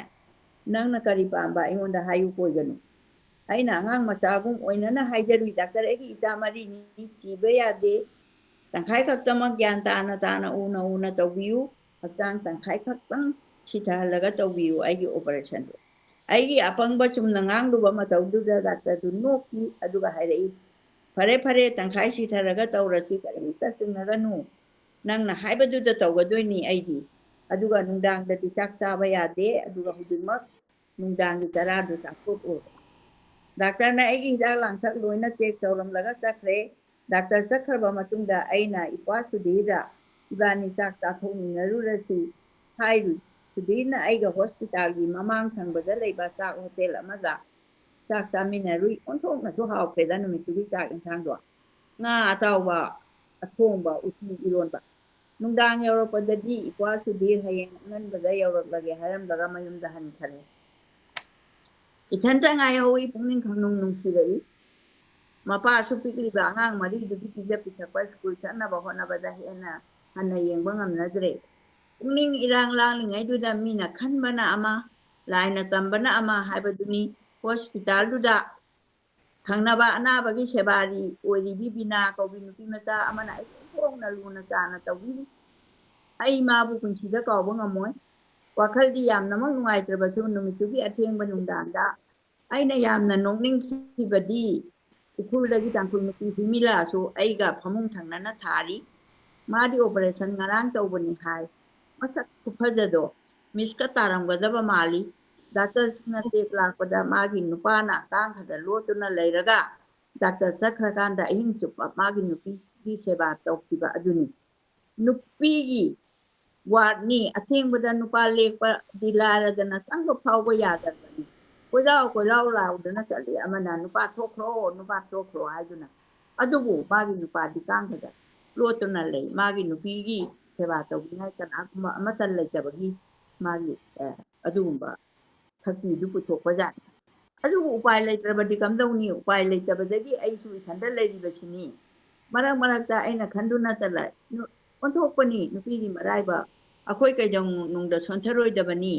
ꯅꯪꯅ ꯀꯔꯤ ꯄꯥꯝꯕ? ꯑꯩꯉꯣꯟꯗ ꯍꯥꯏꯌꯨ ꯀꯣꯏꯒꯅꯨ"꯫ ꯑꯩꯅ ꯑꯉꯥꯡ ꯃꯆꯥꯒꯨꯝ ꯑꯣꯏꯅꯅ ꯍꯥꯏꯖꯔꯨꯏ, "ꯗꯥꯛꯇꯔ, ꯑꯩꯒꯤ ꯏꯆꯥ ꯃꯔꯤꯅꯤ, ꯁꯤꯕ ꯌꯥꯗꯦ꯫ ꯇꯪꯈꯥꯏ ꯈꯛꯇꯃꯛ ꯒ꯭ꯌꯥꯟ ꯇꯥꯅ ꯇꯥꯅ, ꯎꯅ ꯎꯅ ꯇꯧꯕꯤꯌꯨ꯫ ꯍꯛꯆꯥꯡ ꯇꯪꯈꯥꯏ ꯈꯛꯇꯪ ꯁꯤꯊꯍꯜꯂꯒ ꯇꯧꯕꯤꯌꯨ ꯑꯩꯒꯤ operationꯗꯨ"꯫ ꯑꯩꯒꯤ ꯑꯄꯪꯕ ꯆꯨꯝꯅ ꯉꯥꯡꯂꯨꯕ ꯃꯇꯧꯗꯨꯗ ꯗꯥꯛꯇꯔꯗꯨ ꯅꯣꯛꯈꯤ, ꯑꯗꯨꯒ ꯍꯥꯏꯔꯛꯏ, ꯐꯔꯦ, ꯐꯔꯦ, ꯇꯪꯈꯥꯏ ꯁꯤꯊꯔꯒ ꯇꯧꯔꯁꯤ, ꯀꯔꯤꯝꯇ ꯆꯤꯡꯅꯒꯅꯨ꯫ ꯅꯪꯅ ꯍꯥꯏꯕꯗꯨꯗ ꯇꯧꯒꯗꯣꯏꯅꯤ ꯑꯩꯗꯤ꯫ ꯑꯗꯨꯒ ꯅꯨꯡꯗꯥꯡꯗꯗꯤ ꯆꯥꯛ ꯆꯥꯕ ꯌꯥꯗꯦ, ꯑꯗꯨꯒ ꯍꯧꯖꯤꯛꯃꯛ ꯅꯨꯡꯗꯥꯡꯒꯤ ꯆꯔꯥꯗꯨ ꯆꯥꯊꯣꯛꯎ꯫ ꯗꯥꯛꯇꯔꯅ ꯑꯩꯒꯤ ꯍꯤꯗꯥꯛ ꯂꯥꯡꯊꯛ ꯂꯣꯏꯅ ꯆꯦꯛ ꯇꯧꯔꯝꯂꯒ ꯆꯠꯈ꯭ꯔꯦ꯫ ꯗꯥꯛꯇꯔ ꯆꯠꯈ꯭ꯔꯕ ꯃꯇꯨꯡꯗ ꯑꯩꯅ ꯏꯄ꯭ꯋꯥ ꯁꯨꯙꯤꯔꯗ ꯏꯕꯥꯅꯤ ꯆꯥꯛ ꯆꯥꯊꯣꯛꯃꯤꯟꯅꯔꯨꯔꯁꯤ ꯍꯥꯏꯔꯨꯏ꯫ ꯁꯨꯙꯤꯔꯅ ꯑꯩꯒ ꯍꯣꯁꯄꯤꯇꯥꯜꯒꯤ ꯃꯃꯥꯡ ꯊꯪꯕꯗ ꯂꯩꯕ ꯆꯥꯛ ꯍꯣꯇꯦꯜ ꯑꯃꯗ ꯆꯥꯛ ꯆꯥꯃꯤꯟꯅꯔꯨꯏ꯫ ꯑꯣꯟꯊꯣꯛꯅꯁꯨ ꯍꯥꯎꯈ꯭ꯔꯦꯗ ꯅꯨꯃꯤꯠꯇꯨꯒꯤ ꯆꯥꯛ ꯏꯟꯁꯥꯡꯗꯣ꯫ ꯉꯥ ꯑꯇꯥꯎꯕ, ꯑꯊꯣꯡꯕ, ꯎꯇꯤ, ꯏꯔꯣꯟꯕ꯫ ꯅꯨꯡꯗꯥꯡ ꯌꯧꯔꯛꯄꯗꯗꯤ ꯏꯄ꯭ꯋꯥ ꯁꯨꯙꯤꯔ ꯍꯌꯦꯡ ꯑꯉꯟꯕꯗ ꯌꯧꯔꯛꯂꯒꯦ ꯍꯥꯏꯔꯝꯂꯒ ꯃꯌꯨꯝꯗ ꯍꯟꯈꯔꯦ꯫ ꯏꯊꯟꯇ ꯉꯥꯏꯍꯧꯏ, ꯄꯨꯛꯅꯤꯡ ꯈꯪꯅꯨꯡ ꯅꯨꯡꯁꯤꯔꯛꯏ꯫ ꯃꯄꯥꯁꯨ ꯄꯤꯛꯂꯤꯕ ꯑꯉꯥꯡ ꯃꯔꯤꯗꯨꯒꯤ ꯄꯤꯖ ꯄꯤꯊꯛꯄ, ꯁ꯭ꯀꯨꯜ ꯆꯠꯅꯕ ꯍꯣꯠꯅꯕꯗ ꯍꯦꯟꯅ ꯍꯟꯅ ꯌꯦꯡꯕ ꯉꯝꯅꯗ꯭ꯔꯦ꯫ ꯄꯨꯛꯅꯤꯡ ꯏꯔꯥꯡ ꯂꯥꯡꯂꯤꯉꯩꯗꯨꯗ ꯃꯤꯅ ꯈꯟꯕꯅ ꯑꯃ, ꯂꯥꯏꯅ ꯇꯝꯕꯅ ꯑꯃ ꯍꯥꯏꯕꯗꯨꯅꯤ꯫ ꯍꯣꯁꯄꯤꯇꯥꯜꯗꯨꯗ ꯊꯪꯅꯕ ꯑꯅꯥꯕꯒꯤ ꯁꯦꯕꯥꯔꯤ ꯑꯣꯏꯔꯤꯕꯤ ꯕꯤꯅꯥ ꯀꯧꯕꯤ ꯅꯨꯄꯤ ꯃꯆꯥ ꯑꯃꯅ ꯑꯩ ꯑꯣꯟꯊꯣꯛꯅ ꯂꯨꯅ ꯆꯥꯟꯅ ꯇꯧꯕꯤꯔꯤ꯫ ꯑꯩ ꯃꯥꯕꯨ ꯄꯨꯟꯁꯤꯗ ꯀꯥꯎꯕ ꯉꯝꯃꯣꯏ꯫ ꯋꯥꯈꯜꯗꯤ ꯌꯥꯝꯅꯃꯛ ꯅꯨꯡꯉꯥꯏꯇ꯭ꯔꯕꯁꯨ, ꯅꯨꯃꯤꯠꯇꯨꯒꯤ ꯑꯊꯦꯡꯕ ꯅꯨꯡꯗꯥꯡꯗ ꯑꯩꯅ ꯌꯥꯝꯅ ꯅꯣꯛꯅꯤꯡꯈꯤꯕꯗꯤ, ꯎꯈ꯭ꯔꯨꯜꯗꯒꯤ ꯇꯥꯡꯈꯨꯜ ꯅꯨꯄꯤ ꯍꯨꯃꯤꯂꯥꯁꯨ ꯑꯩꯒ ꯐꯃꯨꯡ ꯊꯪꯅꯅ ꯊꯥꯔꯤ꯫ ꯃꯥꯗꯤ ꯑꯣꯄꯔꯦꯁꯟ ꯉꯔꯥꯡ ꯇꯧꯕꯅꯤ ꯍꯥꯏ꯫ ꯃꯁꯛ ꯈꯨꯐꯖꯗꯣ ꯃꯤꯁꯀ ꯇꯥꯔꯝꯒꯗꯕ ꯃꯥꯜꯂꯤ꯫ ꯗꯥꯛꯇꯔꯁꯤꯡꯅ ꯆꯦꯛ ꯂꯥꯛꯄꯗ ꯃꯥꯒꯤ ꯅꯨꯄꯥꯅ ꯀꯥꯡꯈꯗ ꯂꯣꯠꯇꯨꯅ ꯂꯩꯔꯒ ꯗꯥꯛꯇꯔ ꯆꯠꯈ꯭ꯔꯀꯥꯟꯗ ꯑꯍꯤꯡ ꯆꯨꯞꯄ ꯃꯥꯒꯤ ꯅꯨꯄꯤꯒꯤ ꯁꯦꯕꯥ ꯇꯧꯈꯤꯕ ꯑꯗꯨꯅꯤ꯫ ꯅꯨꯄꯤꯒꯤ ꯋꯥꯔꯗꯅꯤ, ꯑꯊꯦꯡꯕꯗ ꯅꯨꯄꯥ ꯂꯦꯛꯄꯗꯤ ꯂꯥꯏꯔꯗꯅ ꯆꯪꯕ ꯐꯥꯎꯕ ꯌꯥꯗꯕꯅꯤ꯫ ꯀꯣꯏꯔꯥꯎ ꯀꯣꯏꯔꯥꯎ ꯂꯥꯎꯗꯅ ꯆꯠꯂꯤ, ꯑꯃꯅ "ꯅꯨꯄꯥ ꯊꯣꯛꯈ꯭ꯔꯣ, ꯅꯨꯄꯥ ꯊꯣꯛꯈ꯭ꯔꯣ" ꯍꯥꯏꯗꯨꯅ꯫ ꯑꯗꯨꯕꯨ ꯃꯥꯒꯤ ꯅꯨꯄꯥꯗꯤ ꯀꯥꯡꯈꯗ ꯂꯣꯠꯇꯨꯅ ꯂꯩ꯫ ꯃꯥꯒꯤ ꯅꯨꯄꯤꯒꯤ ꯁꯦꯕꯥ ꯇꯧꯕꯤꯅꯤꯉꯥꯏ ꯀꯅꯥꯒꯨꯝꯕ ꯑꯃꯠꯇ ꯂꯩꯇꯕꯒꯤ ꯃꯥꯒꯤ, ꯑ, ꯑꯗꯨꯒꯨꯝꯕ ꯁꯛꯇꯤꯗꯨ ꯄꯨꯊꯣꯛꯄꯖꯥꯠꯅꯤ꯫ ꯑꯗꯨꯕꯨ ꯎꯄꯥꯏ ꯂꯩꯇ꯭ꯔꯕꯗꯤ ꯀꯝꯗꯧꯅꯤ? ꯎꯄꯥꯏ ꯂꯩꯇꯕꯗꯒꯤ ꯑꯩꯁꯨ ꯏꯊꯟꯗ ꯂꯩꯔꯤꯕꯁꯤꯅꯤ꯫ ꯃꯔꯛ ꯃꯔꯛꯇ ꯑꯩꯅ ꯈꯟꯗꯨꯅꯇ ꯂꯩ꯫ ꯅꯨ-, ꯑꯣꯟꯊꯣꯛꯄꯅꯤ ꯅꯨꯄꯤꯒꯤ ꯃꯔꯥꯏꯕꯛ꯫ ꯑꯩꯈꯣꯏ ꯀꯩꯗꯧꯅꯨꯡꯗ ꯁꯣꯟꯊꯔꯣꯏꯗꯕꯅꯤ꯫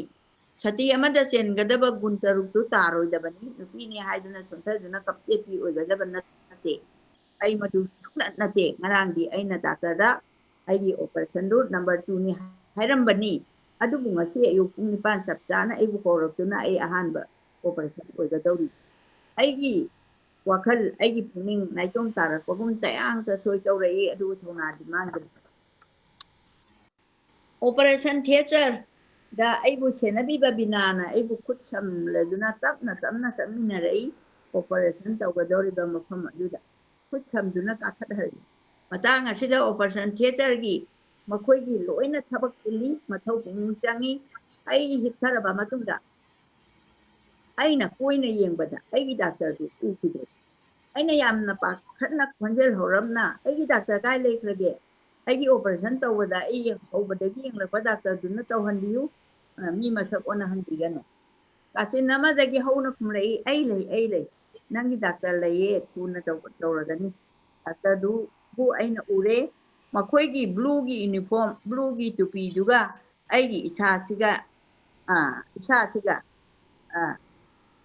ꯁꯇꯤ ꯑꯃꯗ ꯆꯦꯟꯒꯗꯕ ꯒꯨꯟ ꯇꯔꯨꯛꯇꯨ ꯇꯥꯔꯣꯏꯗꯕꯅꯤ꯫ ꯅꯨꯄꯤꯅꯤ ꯍꯥꯏꯗꯨꯅ ꯁꯣꯟꯊꯗꯨꯅ ꯀꯞꯆꯦꯠꯄꯤ ꯑꯣꯏꯒꯗꯕ ꯅꯠꯇꯦ꯫ ꯑꯩ ꯃꯗꯨ ꯁꯨꯡꯅꯠ ꯅꯠꯇꯦ꯫ ꯉꯔꯥꯡꯗꯤ ꯑꯩꯅ ꯗꯥꯛꯇꯔꯗ ꯑꯩꯒꯤ ꯑꯣꯄꯔꯦꯁꯟꯗꯨ ꯅꯝꯕꯔ ꯇꯨꯅꯤ ꯍꯥꯏꯔꯝꯕꯅꯤ꯫ ꯑꯗꯨꯕꯨ ꯉꯁꯤ ꯑꯌꯨꯛ ꯄꯨꯡ ꯅꯤꯄꯥꯟ ꯆꯞ ꯆꯥꯅ ꯑꯩꯕꯨ ꯀꯧꯔꯛꯇꯨꯅ ꯑꯩ ꯑꯍꯥꯟꯕ ꯑꯣꯄꯔꯦꯁꯟ ꯑꯣꯏꯒꯗꯧꯔꯤ꯫ ꯑꯩꯒꯤ ꯋꯥꯈꯜ, ꯑꯩꯒꯤ ꯄꯨꯛꯅꯤꯡ ꯅꯥꯏꯇꯣꯝ ꯇꯥꯔꯛꯄꯒꯨꯝ ꯇꯌꯥꯡꯇ ꯁꯣꯏ ꯇꯧꯔꯛꯏ, ꯑꯗꯨꯕꯨ ꯊꯧꯅꯥꯗꯤ ꯃꯥꯡꯗ꯭ꯔꯦ꯫ Operation theatre ꯗ ꯑꯩꯕꯨ ꯁꯦꯟꯅꯕꯤꯕ ꯕꯤꯅꯥꯅ ꯑꯩꯕꯨ ꯈꯨꯠ ꯁꯝꯂꯗꯨꯅ ꯇꯞꯅ ꯇꯞꯅ ꯆꯠꯃꯤꯟꯅꯔꯛꯏ꯫ Operation ꯇꯧꯒꯗꯧꯔꯤꯕ ꯃꯐꯝ ꯑꯗꯨꯗ ꯈꯨꯠ ꯁꯝꯗꯨꯅ ꯀꯥꯈꯠꯍꯜꯂꯤ꯫ ꯃꯇꯥꯡ ꯑꯁꯤꯗ operation theatre ꯒꯤ ꯃꯈꯣꯏꯒꯤ ꯂꯣꯏꯅ ꯊꯕꯛ ꯆꯤꯜꯂꯤ, ꯃꯊꯧ ꯄꯨꯛꯅꯤꯡ ꯆꯪꯏ꯫ ꯑꯩ ꯍꯤꯞꯊꯔꯕ ꯃꯇꯨꯡꯗ ꯑꯩꯅ ꯀꯣꯏꯅ ꯌꯦꯡꯕꯗ ꯑꯩꯒꯤ ꯗꯥꯛꯇꯔꯗꯨ ꯎꯈꯤꯗ꯭ꯔꯦ꯫ ꯑꯩꯅ ꯌꯥꯝꯅ ꯄꯥꯈꯠꯅ ꯈꯣꯟꯖꯦꯜ ꯍꯧꯔꯞꯅ, "ꯑꯩꯒꯤ ꯗꯥꯛꯇꯔ ꯀꯥꯏ ꯂꯩꯈ꯭ꯔꯒꯦ? ꯑꯩꯒꯤ operation ꯇꯧꯕꯗ ꯑꯩ ꯍꯧꯕꯗꯒꯤ ꯌꯦꯡꯂꯛꯄ ꯗꯥꯛꯇꯔꯗꯨꯅ ꯇꯧꯍꯟꯕꯤꯌꯨ, ꯑ, ꯃꯤ ꯃꯁꯛ ꯑꯣꯟꯅꯍꯟꯕꯤꯒꯅꯨ"꯫ ꯀꯥꯆꯤꯟ ꯑꯃꯗꯒꯤ ꯍꯧꯅ ꯈꯨꯝꯂꯛꯏ, "ꯑꯩ ꯂꯩ, ꯑꯩ ꯂꯩ꯫ ꯅꯪꯒꯤ ꯗꯥꯛꯇꯔ ꯂꯩꯌꯦ, ꯊꯨꯅ ꯇꯧ-, ꯇꯧꯔꯒꯅꯤ"꯫ ꯗꯥꯛꯇꯔꯗꯨꯕꯨ ꯑꯩꯅ ꯎꯔꯦ꯫ ꯃꯈꯣꯏꯒꯤ blue ꯒꯤ uniform, blue ꯒꯤ ꯇꯨꯄꯤꯗꯨꯒ ꯑꯩꯒꯤ ꯏꯁꯥꯁꯤꯒ, ꯑ, ꯏꯁꯥꯁꯤꯒ, ꯑ,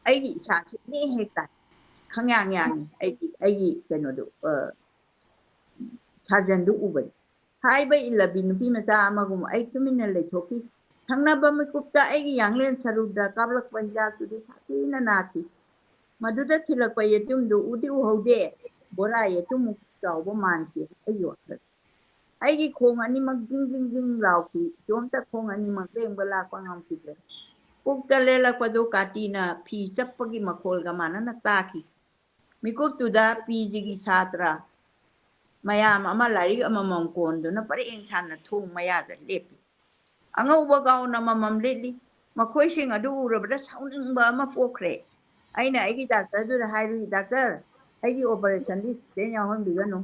ꯑꯩꯒꯤ ꯏꯁꯥꯁꯤ ꯏꯅꯦ ꯍꯦꯛ ꯇꯥꯏ꯫ ꯈꯪꯌꯥꯡ ꯌꯥꯡꯉꯤ ꯑꯩꯒꯤ, ꯑꯩꯒꯤ ꯀꯩꯅꯣꯗꯨ, ꯑ, surgeon ꯗꯨ ꯎꯕꯗ꯫ ꯍꯥꯏꯕ ꯏꯜꯂꯕꯤ ꯅꯨꯄꯤ ꯃꯆꯥ ꯑꯃꯒꯨꯝ ꯑꯩ ꯇꯨꯃꯤꯟꯅ ꯂꯩꯊꯣꯛꯈꯤ꯫ ꯊꯪꯅꯕ ꯃꯤꯀꯨꯞꯇ ꯑꯩꯒꯤ ꯌꯥꯡꯂꯦꯟ ꯁꯔꯨꯗ ꯀꯥꯞꯂꯛꯄ ꯍꯤꯗꯥꯛꯇꯨꯗꯤ ꯁꯥꯊꯤꯅ ꯅꯥꯈꯤ꯫ ꯃꯗꯨꯗ ꯊꯤꯜꯂꯛꯄ ꯌꯦꯇꯨꯝꯗꯨ ꯎꯗꯤ ꯎꯍꯧꯗꯦ, ꯕꯣꯔꯥ ꯌꯦꯇꯨꯝꯃꯨꯛ ꯆꯥꯎꯕ ꯃꯥꯟꯈꯤ ꯑꯩꯒꯤ ꯋꯥꯈꯜ꯫ ꯑꯩꯒꯤ ꯈꯣꯡ ꯑꯅꯤꯃꯛ ꯖꯤꯡ ꯖꯤꯡ ꯖꯤꯡ ꯂꯥꯎꯈꯤ꯫ ꯏꯇꯣꯝꯇ ꯈꯣꯡ ꯑꯅꯤꯃꯛ ꯂꯦꯡꯕ ꯂꯥꯛꯄ ꯉꯝꯈꯤꯗ꯭ꯔꯦ꯫ ꯄꯨꯛꯇ ꯂꯦꯜꯂꯛꯄꯗꯨ ꯀꯥꯇꯤꯅ ꯐꯤ ꯆꯞꯄꯒꯤ ꯃꯈꯣꯜꯒ ꯃꯥꯟꯅꯅ ꯇꯥꯈꯤ꯫ ꯃꯤꯀꯨꯞꯇꯨꯗ ꯄꯤ ꯖꯤꯒꯤ ꯁꯥꯇ꯭ꯔ ꯃꯌꯥꯝ ꯑꯃ ꯂꯥꯏꯔꯤꯛ ꯑꯃꯃꯝ ꯀꯣꯟꯗꯨꯅ ꯄꯔꯦꯡ ꯁꯥꯟꯅ ꯊꯣꯡ ꯃꯌꯥꯗ ꯂꯦꯞꯄꯤ꯫ ꯑꯉꯧꯕ gown ꯑꯃꯃꯝ ꯂꯤꯠꯂꯤ꯫ ꯃꯈꯣꯏꯁꯤꯡ ꯑꯗꯨ ꯎꯔꯕꯗ ꯁꯥꯎꯅꯤꯡꯕ ꯑꯃ ꯄꯣꯛꯈ꯭ꯔꯦ꯫ ꯑꯩꯅ ꯑꯩꯒꯤ ꯗꯥꯛꯇꯔꯗꯨꯗ ꯍꯥꯏꯔꯨꯏ, "ꯗꯥꯛꯇꯔ, ꯑꯩꯒꯤ operation ꯗꯤ student ꯌꯥꯎꯍꯟꯕꯤꯒꯅꯨ꯫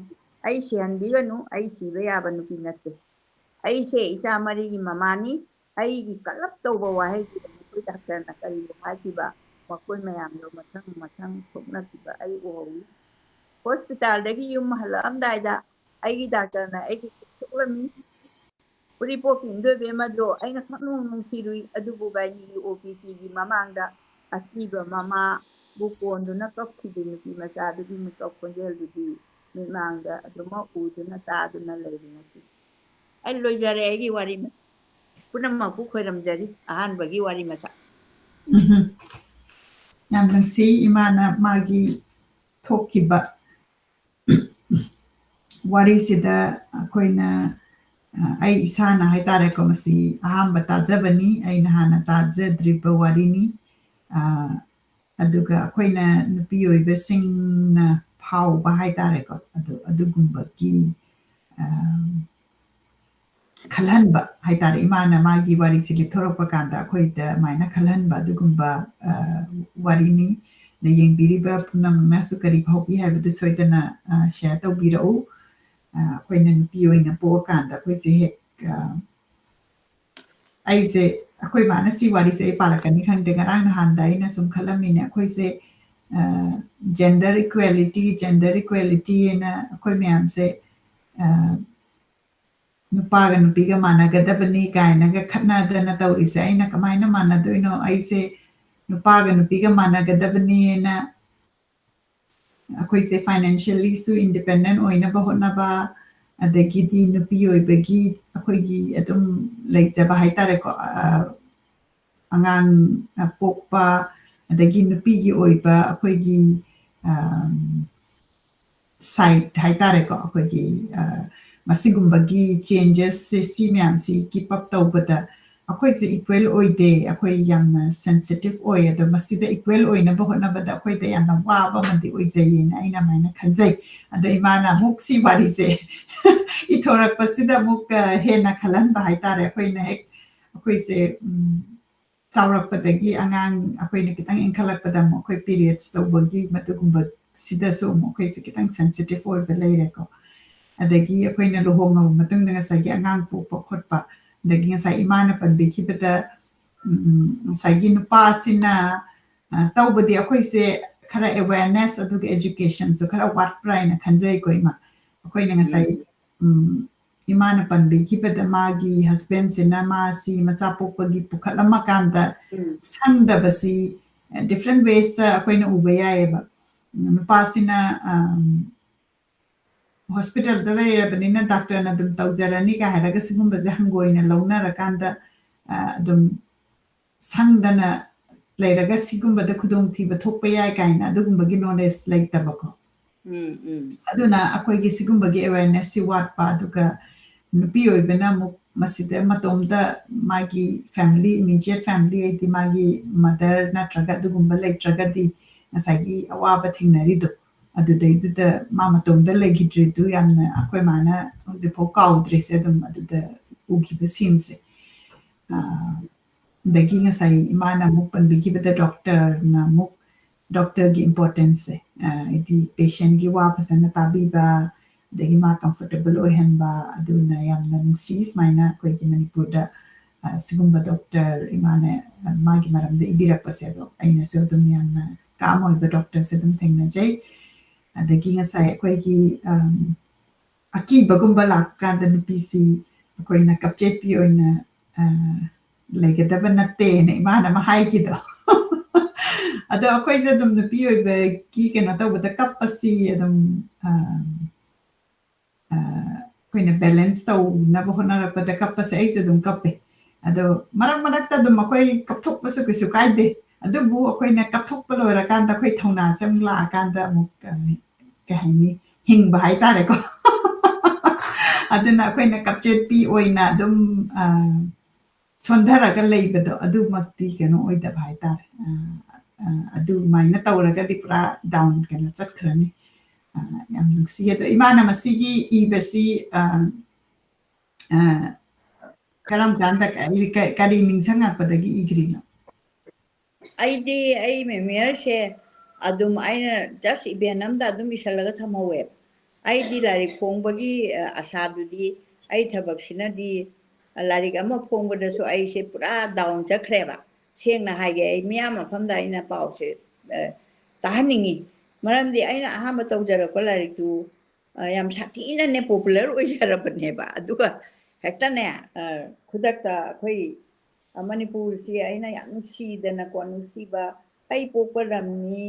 ꯑꯩ ꯁꯤꯍꯟꯕꯤꯒꯅꯨ꯫ ꯑꯩ ꯁꯤꯕ ꯌꯥꯕ ꯅꯨꯄꯤ ꯅꯠꯇꯦ꯫ ꯑꯩꯁꯦ ꯏꯆꯥ ꯃꯔꯤꯒꯤ ꯃꯃꯥꯅꯤ꯫ ꯑꯩꯒꯤ ꯀꯜꯂꯞ ꯇꯧꯕ ꯋꯥꯍꯩꯗꯨꯗ ꯃꯈꯣꯏ ꯗꯥꯛꯇꯔꯅ ꯀꯔꯤꯕꯨ ꯍꯥꯏꯈꯤꯕ? ꯃꯈꯣꯏ ꯃꯌꯥꯝꯗꯣ ꯃꯊꯪ ꯃꯊꯪ ꯁꯣꯛꯅꯈꯤꯕ ꯑꯩ ꯎꯍꯧꯏ꯫ ꯍꯣꯁꯄꯤꯇꯥꯜꯗꯒꯤ ꯌꯨꯝ ꯍꯜꯂꯛꯑꯝꯗꯥꯏꯗ ꯑꯩꯒꯤ ꯗꯥꯛꯇꯔꯅ ꯑꯩꯒꯤ ꯈꯨꯠ ꯁꯣꯛꯂꯝꯃꯤ꯫ ꯎꯔꯤꯄꯣꯛꯀꯤ ꯏꯟꯗꯣꯏꯕꯦꯝ ꯑꯗꯣ ꯑꯩꯅ ꯈꯪꯅꯨꯡ ꯅꯨꯡꯁꯤꯔꯨꯏ, ꯑꯗꯨꯕꯨ ꯒꯥꯔꯤꯒꯤ ꯑꯣ ꯄꯤ ꯇꯤꯒꯤ ꯃꯃꯥꯡꯗ ꯑꯁꯤꯕ ꯃꯃꯥꯕꯨ ꯀꯣꯟꯗꯨꯅ ꯀꯞꯈꯤꯕꯤ ꯅꯨꯄꯤ ꯃꯆꯥꯗꯨꯒꯤ ꯃꯤꯀꯞ ꯈꯣꯟꯖꯦꯜꯗꯨꯗꯤ ꯃꯤꯠꯃꯥꯡꯗ ꯑꯗꯨꯃꯛ ꯎꯗꯨꯅ ꯇꯥꯗꯨꯅ ꯂꯩꯔꯤ ꯉꯁꯤ꯫ ꯑꯩ ꯂꯣꯏꯖꯔꯦ ꯑꯩꯒꯤ ꯋꯥꯔꯤ ꯃ-, ꯄꯨꯝꯅꯃꯛꯄꯨ ꯈꯣꯏꯔꯝꯖꯔꯤ꯫ ꯑꯍꯥꯟꯕꯒꯤ ꯋꯥꯔꯤ ꯃꯆꯥ꯫ ꯎꯝꯍꯨꯝ꯫ ꯌꯥꯝ ꯅꯨꯡꯁꯤ ꯏꯃꯥꯅ ꯃꯥꯒꯤ ꯊꯣꯛꯈꯤꯕ ꯋꯥꯔꯤꯁꯤꯗ ꯑꯩꯈꯣꯏꯅ, ꯑ, ꯑꯩ ꯏꯁꯥꯅ ꯍꯥꯏꯇꯥꯔꯦꯀꯣ, ꯃꯁꯤ ꯑꯍꯥꯟꯕ ꯇꯥꯖꯕꯅꯤ, ꯑꯩꯅ ꯍꯥꯟꯅ ꯇꯥꯖꯗ꯭ꯔꯤꯕ ꯋꯥꯔꯤꯅꯤ꯫ ꯑ, ꯑꯗꯨꯒ ꯑꯩꯈꯣꯏꯅ ꯅꯨꯄꯤ ꯑꯣꯏꯕꯁꯤꯡꯅ ꯐꯥꯎꯕ ꯍꯥꯏꯇꯥꯔꯦꯀꯣ, ꯑꯗꯨ, ꯑꯗꯨꯒꯨꯝꯕꯒꯤ, ꯑ, ꯈꯜꯍꯟꯕ ꯍꯥꯏꯇꯥꯔꯦ꯫ ꯏꯃꯥꯅ ꯃꯥꯒꯤ ꯋꯥꯔꯤꯁꯤ ꯂꯤꯊꯣꯔꯛꯄ ꯀꯥꯟꯗ ꯑꯩꯈꯣꯏꯗ ꯑꯗꯨꯃꯥꯏꯅ ꯈꯜꯍꯟꯕ ꯑꯗꯨꯒꯨꯝꯕ, ꯑ, ꯋꯥꯔꯤꯅꯤ꯫ ꯑꯗ ꯌꯦꯡꯕꯤꯔꯤꯕ ꯄꯨꯝꯅꯃꯛꯅꯁꯨ ꯀꯔꯤ ꯐꯥꯎꯏ ꯍꯥꯏꯕꯗꯨ ꯁꯣꯏꯗꯅ, ꯑ, share ꯇꯧꯕꯤꯔꯛꯎ꯫ ꯑ, ꯑꯩꯈꯣꯏꯅ ꯅꯨꯄꯤ ꯑꯣꯏꯅ ꯄꯣꯛꯑꯀꯥꯟꯗ ꯑꯩꯈꯣꯏꯁꯦ ꯍꯦꯛ, ꯑ, ꯑꯩꯁꯦ, ꯑꯩꯈꯣꯏ ꯃꯥꯅ ꯁꯤ ꯋꯥꯔꯤꯁꯦ ꯑꯩ ꯄꯥꯜꯂꯛꯀꯅꯤ ꯈꯪꯗꯦ, ꯉꯔꯥꯡ ꯅꯍꯥꯟꯗ ꯑꯩꯅ ꯁꯨꯝ ꯈꯜꯂꯝꯃꯤꯅꯦ, ꯑꯩꯈꯣꯏꯁꯦ, ꯑ, gender equality, gender equality ꯍꯥꯏꯅ ꯑꯩꯈꯣꯏ ꯃꯌꯥꯝꯁꯦ, ꯑ, ꯅꯨꯄꯥꯒ ꯅꯨꯄꯤꯒ ꯃꯥꯟꯅꯒꯗꯕꯅꯤ ꯀꯥꯏꯅꯒ ꯈꯠꯅꯗꯅ ꯇꯧꯔꯤꯁꯦ, ꯑꯩꯅ ꯀꯃꯥꯏꯅ ꯃꯥꯟꯅꯗꯣꯏꯅꯣ? ꯑꯩꯁꯦ ꯅꯨꯄꯥꯒ ꯅꯨꯄꯤꯒ ꯃꯥꯟꯅꯒꯗꯕꯅꯦꯅ ꯑꯩꯈꯣꯏꯁꯦ financially ꯁꯨ independent ꯑꯣꯏꯅꯕ ꯍꯣꯠꯅꯕ, ꯑꯗꯒꯤꯗꯤ ꯅꯨꯄꯤ ꯑꯣꯏꯕꯒꯤ ꯑꯩꯈꯣꯏꯒꯤ ꯑꯗꯨꯝ ꯂꯩꯖꯕ ꯍꯥꯏꯇꯥꯔꯦꯀꯣ, ꯑ, ꯑꯉꯥꯡ, ꯑ, ꯄꯣꯛꯄ, ꯑꯗꯒꯤ ꯅꯨꯄꯤꯒꯤ ꯑꯣꯏꯕ ꯑꯩꯈꯣꯏꯒꯤ, ꯑꯝ, side ꯍꯥꯏꯇꯥꯔꯦꯀꯣ, ꯑꯩꯈꯣꯏꯒꯤ, ꯑ, ꯃꯁꯤꯒꯨꯝꯕꯒꯤ changes ꯁꯦ, ꯁꯤ ꯃꯌꯥꯝꯁꯤ keep up ꯇꯧꯕꯗ ꯑꯩꯈꯣꯏꯁꯦ equal ꯑꯣꯏꯗꯦ, ꯑꯩꯈꯣꯏ ꯌꯥꯝꯅ sensitive ꯑꯣꯏ꯫ ꯑꯗꯣ ꯃꯁꯤꯗ equal ꯑꯣꯏꯅꯕ ꯍꯣꯠꯅꯕꯗ ꯑꯩꯈꯣꯏꯗ ꯌꯥꯝꯅ ꯋꯥꯕ ꯑꯃꯗꯤ ꯑꯣꯏꯖꯩꯌꯦꯅ ꯑꯩꯅ ꯑꯗꯨꯃꯥꯏꯅ ꯈꯟꯖꯩ꯫ ꯑꯗꯣ ꯏꯃꯥꯅ ꯑꯃꯨꯛ ꯁꯤ ꯋꯥꯔꯤꯁꯦ ꯏꯊꯣꯔꯛꯄꯁꯤꯗ ꯑꯃꯨꯛ, ꯑ, ꯍꯦꯟꯅ ꯈꯜꯍꯟꯕ ꯍꯥꯏꯇꯥꯔꯦ꯫ ꯑꯩꯈꯣꯏꯅ ꯍꯦꯛ, ꯑꯩꯈꯣꯏꯁꯦ, ꯎꯝ, ꯆꯥꯎꯔꯛꯄꯗꯒꯤ ꯑꯉꯥꯡ ꯑꯩꯈꯣꯏꯅ ꯈꯤꯇꯪ ꯏꯟꯈꯠꯂꯛꯄꯗ ꯑꯃꯨꯛ ꯑꯩꯈꯣꯏ periods ꯇꯧꯕꯒꯤ ꯃꯗꯨꯒꯨꯝꯕꯁꯤꯗꯁꯨ ꯑꯃꯨꯛ ꯑꯩꯈꯣꯏꯁꯦ ꯈꯤꯇꯪ sensitive ꯑꯣꯏꯕ ꯂꯩꯔꯦꯀꯣ꯫ ꯑꯗꯒꯤ ꯑꯩꯈꯣꯏꯅ ꯂꯨꯍꯣꯡꯉꯕ ꯃꯇꯨꯡꯗ ꯉꯁꯥꯏꯒꯤ ꯑꯉꯥꯡ ꯄꯣꯛꯄ ꯈꯣꯠꯄ, ꯑꯗꯒꯤ ꯉꯁꯥꯏ ꯏꯃꯥꯅ ꯄꯟꯕꯤꯈꯤꯕꯗ, ꯎꯝ, ꯉꯁꯥꯏꯒꯤ ꯅꯨꯄꯥꯁꯤꯅ, ꯑ, ꯇꯧꯕꯗꯤ ꯑꯩꯈꯣꯏꯁꯦ ꯈꯔ awareness ꯑꯗꯨꯒ education ꯁꯨ ꯈꯔ ꯋꯥꯠꯄ꯭ꯔꯥ ꯍꯥꯏꯅ ꯈꯟꯖꯩꯀꯣ, ꯏꯃꯥ꯫ ꯑꯩꯈꯣꯏꯅ ꯉꯁꯥꯏ, ꯎꯝ꯫ ꯎꯝ, ꯏꯃꯥꯅ ꯄꯟꯕꯤꯈꯤꯕꯗ ꯃꯥꯒꯤ husband ꯁꯤꯅ ꯃꯥꯁꯤ ꯃꯆꯥ ꯄꯣꯛꯄꯒꯤ ꯄꯨꯈꯠꯂꯝꯃꯀꯥꯟꯗ ꯎꯝ꯫ ꯁꯪꯗꯕꯁꯤ, ꯑ, different ways ꯇ ꯑꯩꯈꯣꯏꯅ ꯎꯕ ꯌꯥꯏꯌꯦꯕ꯫ ꯎꯝ, ꯅꯨꯄꯥꯁꯤꯅ, ꯑꯝ, hospital ꯗ ꯂꯩꯔꯕꯅꯤꯅ doctor ꯅ ꯑꯗꯨꯝ ꯇꯧꯖꯔꯅꯤ ꯀꯥꯏ ꯍꯥꯏꯔꯒ ꯁꯤꯒꯨꯝꯕꯁꯦ ꯍꯪꯒꯣꯏꯅ ꯂꯧꯅꯔꯀꯥꯟꯗ, ꯑ, ꯑꯗꯨꯝ ꯁꯪꯗꯅ ꯂꯩꯔꯒ ꯁꯤꯒꯨꯝꯕꯗ ꯈꯨꯗꯣꯡꯊꯤꯕ ꯊꯣꯛꯄ ꯌꯥꯏ ꯀꯥꯏꯅ ꯑꯗꯨꯒꯨꯝꯕꯒꯤ knowledge ꯂꯩꯇꯕꯀꯣ꯫ ꯎꯝ ꯎꯝ ꯑꯗꯨꯅ ꯑꯩꯈꯣꯏꯒꯤ ꯁꯤꯒꯨꯝꯕꯒꯤ awareness ꯁꯤ ꯋꯥꯠꯄ, ꯑꯗꯨꯒ ꯅꯨꯄꯤ ꯑꯣꯏꯕꯅ ꯑꯃꯨꯛ ꯃꯁꯤꯗ ꯃꯇꯣꯝꯇ ꯃꯥꯒꯤ family, immediate family ꯍꯥꯏꯗꯤ ꯃꯥꯒꯤ mother ꯅꯠꯇ꯭ꯔꯒ ꯑꯗꯨꯒꯨꯝꯕ ꯂꯩꯇ꯭ꯔꯒꯗꯤ ꯉꯁꯥꯏꯒꯤ ꯑꯋꯥꯕ ꯊꯦꯡꯅꯔꯤꯗꯣ ꯑꯗꯨꯗꯩꯗꯨꯗ ꯃꯥ ꯃꯇꯣꯝꯇ ꯂꯩꯈꯤꯗ꯭ꯔꯤꯗꯨ ꯌꯥꯝꯅ ꯑꯩꯈꯣꯏ ꯃꯥꯅ ꯍꯧꯖꯤꯛꯐꯥꯎ ꯀꯥꯎꯗ꯭ꯔꯤꯁꯦ ꯑꯗꯨꯝ ꯑꯗꯨꯗ ꯎꯈꯤꯕ sceneꯁꯦ꯫ ꯑꯗꯒꯤ ꯉꯁꯥꯏ ꯏꯃꯥꯅ ꯑꯃꯨꯛ ꯄꯟꯕꯤꯈꯤꯕꯗ doctorꯅ ꯑꯃꯨꯛ doctorꯒꯤ importanceꯁꯦ, ꯍꯥꯏꯗꯤ patientꯒꯤ ꯋꯥ ꯐꯖꯅ ꯇꯥꯕꯤꯕ, ꯑꯗꯒꯤ ꯃꯥ comfortable ꯑꯣꯏꯍꯟꯕ, ꯑꯗꯨꯅ ꯌꯥꯝꯅ ꯅꯨꯡꯁꯤ꯫ ꯁꯨꯃꯥꯏꯅ ꯑꯩꯈꯣꯏꯒꯤ ꯃꯅꯤꯄꯨꯔꯗ ꯁꯤꯒꯨꯝꯕ doctor ꯏꯃꯥꯅ ꯃꯥꯒꯤ ꯃꯔꯝꯗ ꯏꯕꯤꯔꯛꯄꯁꯦ, ꯑꯗꯣ ꯑꯩꯅꯁꯨ ꯑꯗꯨꯝ ꯌꯥꯝꯅ calm ꯑꯣꯏꯕ doctorꯁꯦ ꯑꯗꯨꯝ ꯊꯦꯡꯅꯖꯩ꯫ ꯑꯗꯒꯤ ꯉꯁꯥꯏ ꯑꯩꯈꯣꯏꯒꯤ ꯑꯀꯤꯕꯒꯨꯝꯕ ꯂꯥꯛꯄ ꯀꯥꯟꯗ ꯅꯨꯄꯤꯁꯤ ꯑꯩꯈꯣꯏꯅ ꯀꯞꯆꯦꯠꯄꯤ ꯑꯣꯏꯅ ꯂꯩꯒꯗꯕ ꯅꯠꯇꯦꯅ ꯏꯃꯥꯅ ꯑꯃ ꯍꯥꯏꯈꯤꯗꯣ꯫ ꯑꯗꯣ ꯑꯩꯈꯣꯏꯁꯦ ꯑꯗꯨꯝ ꯅꯨꯄꯤ ꯑꯣꯏꯕꯒꯤ ꯀꯩꯅꯣ ꯇꯧꯕꯗ ꯀꯞꯄꯁꯤ ꯑꯗꯨꯝ ꯑꯩꯈꯣꯏꯅ balance ꯇꯧꯅꯕ ꯍꯣꯠꯅꯔꯛꯄꯗ ꯀꯞꯄꯁꯦ ꯑꯩꯁꯨ ꯑꯗꯨꯝ ꯀꯞꯄꯦ꯫ ꯑꯗꯣ ꯃꯔꯛ ꯃꯔꯛꯇ ꯑꯗꯨꯝ ꯑꯩꯈꯣꯏ ꯀꯞꯊꯣꯛꯄꯁꯨ ꯀꯩꯁꯨ ꯀꯥꯏꯗꯦ꯫ ꯑꯗꯨꯕꯨ ꯑꯩꯈꯣꯏꯅ ꯀꯞꯊꯣꯛꯄ ꯂꯣꯏꯔꯀꯥꯟꯗ ꯑꯩꯈꯣꯏ ꯊꯧꯅꯥꯁꯦ ꯑꯃꯨꯛ ꯂꯥꯛꯑꯀꯥꯟꯗ ꯑꯃꯨꯛ ꯀꯩ ꯍꯥꯏꯅꯤ, ꯍꯤꯡꯕ ꯍꯥꯏꯇꯥꯔꯦꯀꯣ꯫ ꯑꯗꯨꯅ ꯑꯩꯈꯣꯏꯅ ꯀꯞꯆꯦꯠꯄꯤ ꯑꯣꯏꯅ ꯑꯗꯨꯝ ꯁꯣꯟꯊꯔꯒ ꯂꯩꯕꯗꯣ ꯑꯗꯨꯃꯛꯇꯤ ꯀꯩꯅꯣ ꯑꯣꯏꯗꯕ ꯍꯥꯏꯇꯥꯔꯦ꯫ ꯑꯗꯨꯃꯥꯏꯅ ꯇꯧꯔꯒꯗꯤ ꯄꯨꯔꯥ down ꯀꯩꯅꯣ ꯆꯠꯈ꯭ꯔꯅꯤ꯫ ꯌꯥꯝ ꯅꯨꯡꯁꯤ꯫ ꯑꯗꯣ ꯏꯃꯥꯅ ꯃꯁꯤꯒꯤ ꯏꯕꯁꯤ ꯀꯔꯝ ꯀꯥꯟꯗ ꯀꯔꯤ ꯅꯤꯡꯁꯤꯡꯉꯛꯄꯗꯒꯤ ꯏꯈ꯭ꯔꯤꯅꯣ? ꯑꯩꯗꯤ ꯑꯩ memoirꯁꯦ ꯑꯗꯨꯝ ꯑꯩꯅ just event ꯑꯝꯗ ꯑꯗꯨꯝ ꯏꯁꯜꯂꯒ ꯊꯝꯍꯧꯋꯦꯕ꯫ ꯑꯩꯗꯤ ꯂꯥꯏꯔꯤꯛ ꯐꯣꯡꯕꯒꯤ ꯑꯁꯥꯗꯨꯗꯤ ꯑꯩ ꯊꯕꯛꯁꯤꯅꯗꯤ ꯂꯥꯏꯔꯤꯛ ꯑꯃ ꯐꯣꯡꯕꯗꯁꯨ ꯑꯩꯁꯦ ꯄꯨꯔꯥ down ꯆꯠꯈ꯭ꯔꯦꯕ꯫ ꯁꯦꯡꯅ ꯍꯥꯏꯒꯦ, ꯑꯩ ꯃꯤꯌꯥꯝ ꯃꯐꯝꯗ ꯑꯩꯅ ꯄꯥꯎꯁꯦ ꯇꯥꯍꯟꯅꯤꯡꯉꯤ꯫ ꯃꯔꯝꯗꯤ ꯑꯩꯅ ꯑꯍꯥꯟꯕ ꯇꯧꯖꯔꯛꯄ ꯂꯥꯏꯔꯤꯛꯇꯨ ꯌꯥꯝ ꯁꯥꯊꯤꯅꯅꯦ popular ꯑꯣꯏꯖꯔꯕꯅꯦꯕ꯫ ꯑꯗꯨꯒ ꯍꯦꯛꯇꯅꯦ ꯈꯨꯗꯛꯇ ꯑꯩꯈꯣꯏ ꯃꯅꯤꯄꯨꯔꯁꯤ ꯑꯩꯅ ꯌꯥꯝ ꯅꯨꯡꯁꯤꯗꯅꯀꯣ, ꯅꯨꯡꯁꯤꯕ, ꯑꯩ ꯄꯣꯛꯄ ꯂꯝꯅꯤ,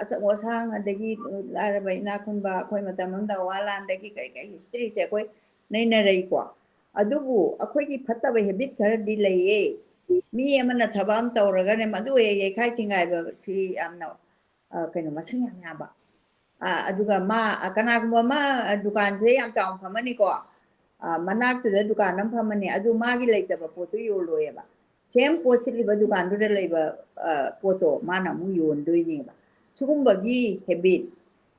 ꯑꯆꯧ ꯑꯁꯥꯡ, ꯑꯗꯒꯤ ꯂꯥꯏꯔꯕ ꯏꯅꯥꯛ ꯈꯨꯟꯕ, ꯑꯩꯈꯣꯏ ꯃꯇꯝ ꯑꯃꯗ ꯋꯥ ꯂꯥꯟꯗꯒꯤ ꯀꯔꯤ ꯀꯔꯤ historyꯁꯦ ꯑꯩꯈꯣꯏ ꯅꯩꯅꯔꯛꯏꯀꯣ꯫ ꯑꯗꯨꯕꯨ ꯑꯩꯈꯣꯏꯒꯤ ꯐꯠꯇꯕ habit ꯈꯔꯗꯤ ꯂꯩꯌꯦ꯫ ꯃꯤ ꯑꯃꯅ ꯊꯕꯛ ꯑꯃ ꯇꯧꯔꯒꯅꯦ, ꯃꯗꯨ ꯍꯦꯛ ꯌꯩꯈꯥꯏ ꯊꯤꯡꯒꯥꯏꯕꯁꯤ ꯌꯥꯝꯅ, ꯑ, ꯀꯩꯅꯣ, ꯃꯁꯤꯡ ꯌꯥꯝ ꯌꯥꯝꯕ꯫ ꯑ, ꯑꯗꯨꯒ ꯃꯥ, ꯑ, ꯀꯅꯥꯒꯨꯝꯕ ꯑꯃ, ꯑ, ꯗꯨꯀꯥꯟꯁꯦ ꯌꯥꯝ ꯆꯥꯎꯅ ꯐꯝꯃꯅꯤꯀꯣ, ꯑ, ꯃꯅꯥꯛꯇꯨꯗ ꯗꯨꯀꯥꯟ ꯑꯃ ꯐꯝꯃꯅꯤ, ꯑꯗꯨ ꯃꯥꯒꯤ ꯂꯩꯇꯕ ꯄꯣꯠꯇꯨ ꯌꯣꯜꯂꯣꯏꯌꯦꯕ꯫ ꯁꯦꯝ ꯄꯣꯠ ꯁꯤꯠꯂꯤꯕ ꯗꯨꯀꯥꯟꯗꯨꯗ ꯂꯩꯕ, ꯑ, ꯄꯣꯠꯇꯣ ꯃꯥꯅ ꯑꯃꯨꯛ ꯌꯣꯟꯗꯣꯏꯅꯦꯕ꯫ ꯁꯤꯒꯨꯝꯕꯒꯤ ꯍꯦꯕꯤꯠ,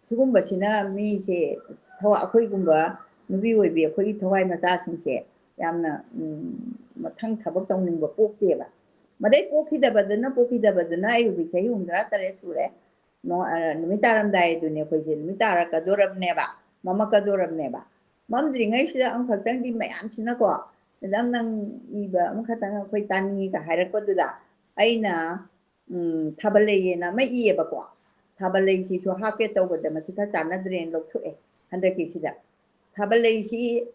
ꯁꯤꯒꯨꯝꯕꯁꯤꯅ ꯃꯤꯁꯦ, ꯊꯋꯥ-, ꯑꯩꯈꯣꯏꯒꯨꯝꯕ ꯅꯨꯄꯤ ꯑꯣꯏꯕꯤ ꯑꯩꯈꯣꯏꯒꯤ ꯊꯋꯥꯏ ꯃꯆꯥꯁꯤꯡꯁꯦ ꯌꯥꯝꯅ, ꯎꯝ, ꯃꯊꯪ ꯊꯕꯛ ꯇꯧꯅꯤꯡꯕ ꯄꯣꯛꯇꯦꯕ꯫ ꯃꯗꯩ ꯄꯣꯛꯈꯤꯗꯕꯗꯨꯅ, ꯄꯣꯛꯈꯤꯗꯕꯗꯨꯅ ꯑꯩ ꯍꯧꯖꯤꯛ ꯆꯍꯤ ꯍꯨꯝꯗ꯭ꯔꯥ ꯇꯔꯦꯠ ꯁꯨꯔꯦ꯫ ꯅꯣ-, ꯑ, ꯅꯨꯃꯤꯠ ꯇꯥꯔꯝꯗꯥꯏꯗꯨꯅꯦ ꯑꯩꯈꯣꯏꯁꯦ, ꯅꯨꯃꯤꯠ ꯇꯥꯔꯛꯀꯗꯣꯔꯕꯅꯦꯕ, ꯃꯝꯃꯛꯀꯗꯣꯔꯕꯅꯦꯕ꯫ ꯃꯝꯗ꯭ꯔꯤꯉꯩꯁꯤꯗ ꯑꯃꯈꯛꯇꯪꯗꯤ ꯃꯌꯥꯝꯁꯤꯅꯀꯣ, "ꯃꯦꯗꯥꯝ, ꯅꯪ ꯏꯕ ꯑꯃꯈꯛꯇꯪ ꯑꯩꯈꯣꯏ ꯇꯥꯅꯤꯡꯉꯤꯒ" ꯍꯥꯏꯔꯛꯄꯗꯨꯗ ꯑꯩꯅ, ꯎꯝ, ꯊꯥꯕꯜ ꯂꯩꯌꯦꯅ ꯑꯃ ꯏꯌꯦꯕꯀꯣ꯫ ꯊꯥꯕꯜ ꯂꯩꯁꯤꯁꯨ ꯍꯥꯞꯀꯦ ꯇꯧꯕꯗ ꯃꯁꯤ ꯈꯔ ꯆꯥꯟꯅꯗ꯭ꯔꯦꯅ ꯂꯧꯊꯣꯛꯑꯦ ꯍꯟꯗꯛꯀꯤꯁꯤꯗ꯫ ꯊꯥꯕꯜ ꯂꯩꯁꯤ,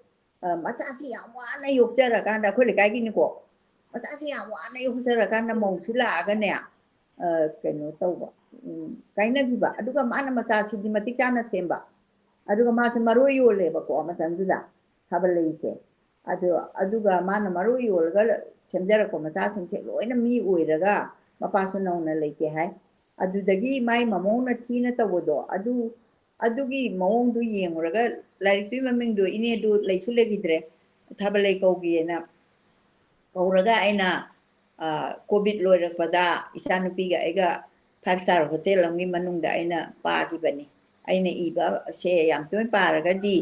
ꯑ, ꯃꯆꯥꯁꯤ ꯌꯥꯝ ꯋꯥꯅ ꯌꯣꯛꯆꯔꯀꯥꯟꯗ, ꯑꯩꯈꯣꯏ ꯂꯩꯀꯥꯏꯒꯤꯅꯤꯀꯣ, ꯃꯆꯥꯁꯤ ꯌꯥꯝ ꯋꯥꯅ ꯌꯣꯛꯆꯔꯀꯥꯟꯗ ꯃꯧꯁꯤ ꯂꯥꯛꯑꯒꯅꯦ, ꯑ, ꯀꯩꯅꯣ ꯇꯧꯕ, ꯎꯝ, ꯀꯥꯏꯅꯈꯤꯕ꯫ ꯑꯗꯨꯒ ꯃꯥꯅ ꯃꯆꯥꯁꯤꯗꯤ ꯃꯇꯤꯛ ꯆꯥꯅ ꯁꯦꯝꯕ꯫ ꯑꯗꯨꯒ ꯃꯥꯁꯦ ꯃꯔꯣꯏ ꯌꯣꯜꯂꯦꯕꯀꯣ ꯃꯇꯝꯗꯨꯗ, ꯊꯥꯕꯜ ꯂꯩꯁꯦ꯫ ꯑꯗꯣ, ꯑꯗꯨꯒ ꯃꯥꯅ ꯃꯔꯣꯏ ꯌꯣꯜꯂꯒ ꯁꯦꯝꯖꯔꯛꯄ ꯃꯆꯥꯁꯤꯡꯁꯦ ꯂꯣꯏꯅ ꯃꯤ ꯑꯣꯏꯔꯒ, ꯃꯄꯥꯁꯨ ꯅꯧꯅ ꯂꯩꯇꯦ ꯍꯥꯏ꯫ ꯑꯗꯨꯗꯒꯤ ꯃꯥꯏ ꯃꯃꯧꯅ ꯊꯤꯅ ꯇꯧꯕꯗꯣ, ꯑꯗꯨ, ꯑꯗꯨꯒꯤ ꯃꯑꯣꯡꯗꯨ ꯌꯦꯡꯉꯨꯔꯒ, ꯂꯥꯏꯔꯤꯛꯇꯨꯒꯤ ꯃꯃꯤꯡꯗꯣ "ꯏꯅꯦꯗꯨ ꯂꯩꯁꯨ ꯂꯩꯈꯤꯗ꯭ꯔꯦ, ꯊꯥꯕꯜ ꯂꯩ ꯀꯧꯒꯦꯅ" ꯀꯧꯔꯒ ꯑꯩꯅ, ꯑ, ꯀꯣꯚꯤꯗ ꯂꯣꯏꯔꯛꯄꯗ ꯏꯆꯥꯅꯨꯄꯤꯒ ꯑꯩꯒ five star hotel ꯑꯃꯒꯤ ꯃꯅꯨꯡꯗ ꯑꯩꯅ ꯄꯥꯈꯤꯕꯅꯤ꯫ ꯑꯩꯅ ꯏꯕ ꯁꯦ ꯌꯥꯝ ꯇꯣꯏꯅ ꯄꯥꯔꯒꯗꯤ,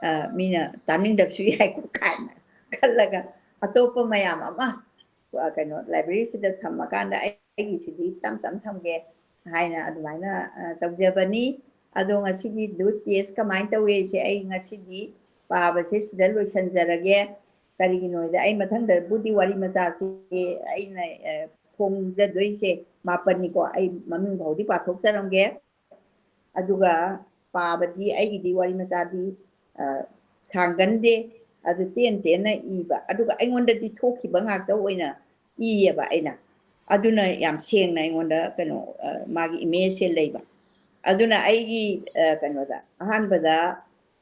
ꯑ, ꯃꯤꯅ ꯇꯥꯅꯤꯡꯗꯕꯁꯨ ꯌꯥꯏꯀꯣ ꯀꯥꯏꯅ ꯈꯜꯂꯒ, ꯑꯇꯣꯞꯄ ꯃꯌꯥꯝ ꯑꯃ, ꯑ, ꯀꯩꯅꯣ, library ꯁꯤꯗ ꯊꯝꯃꯀꯥꯟꯗ ꯑꯩꯒꯤꯁꯤꯗꯤ ꯇꯞ ꯇꯞ ꯊꯝꯒꯦ ꯍꯥꯏꯅ ꯑꯗꯨꯃꯥꯏꯅ, ꯑ, ꯇꯧꯖꯕꯅꯤ꯫ ꯑꯗꯣ ꯉꯁꯤꯒꯤ ꯂꯨꯠ ꯇꯦꯁ ꯀꯃꯥꯏꯅ ꯇꯧꯏ ꯁꯦ ꯑꯩ ꯉꯁꯤꯗꯤ ꯄꯥꯕꯁꯦ ꯁꯤꯗ ꯂꯣꯏꯁꯤꯟꯖꯔꯒꯦ꯫ ꯀꯔꯤꯒꯤꯅꯣꯗ ꯑꯩ ꯃꯊꯪꯗꯕꯨꯗꯤ ꯋꯥꯔꯤ ꯃꯆꯥꯁꯤ ꯑꯩꯅ, ꯑ, ꯐꯣꯡꯖꯗꯣꯏꯁꯦ ꯃꯥꯄꯟꯅꯤꯀꯣ꯫ ꯑꯩ ꯃꯃꯤꯡ ꯐꯥꯎꯗꯤ ꯄꯥꯊꯣꯛꯆꯔꯝꯒꯦ꯫ ꯑꯗꯨꯒ ꯄꯥꯕꯗꯤ ꯑꯩꯒꯤꯗꯤ ꯋꯥꯔꯤ ꯃꯆꯥꯗꯤ, ꯑ, ꯁꯥꯡꯒꯟꯗꯦ꯫ ꯑꯗꯨ ꯇꯦꯟ ꯇꯦꯟꯅ ꯏꯕ꯫ ꯑꯗꯨꯒ ꯑꯩꯉꯣꯟꯗꯗꯤ ꯊꯣꯛꯈꯤꯕ ꯉꯥꯛꯇ ꯑꯣꯏꯅ ꯏꯌꯦꯕ ꯑꯩꯅ꯫ ꯑꯗꯨꯅ ꯌꯥꯝ ꯁꯦꯡꯅ ꯑꯩꯉꯣꯟꯗ ꯀꯩꯅꯣ, ꯑ, ꯃꯥꯒꯤ image ꯁꯦ ꯂꯩꯕ꯫ ꯑꯗꯨꯅ ꯑꯩꯒꯤ, ꯑ, ꯀꯩꯅꯣꯗ ꯑꯍꯥꯟꯕꯗ,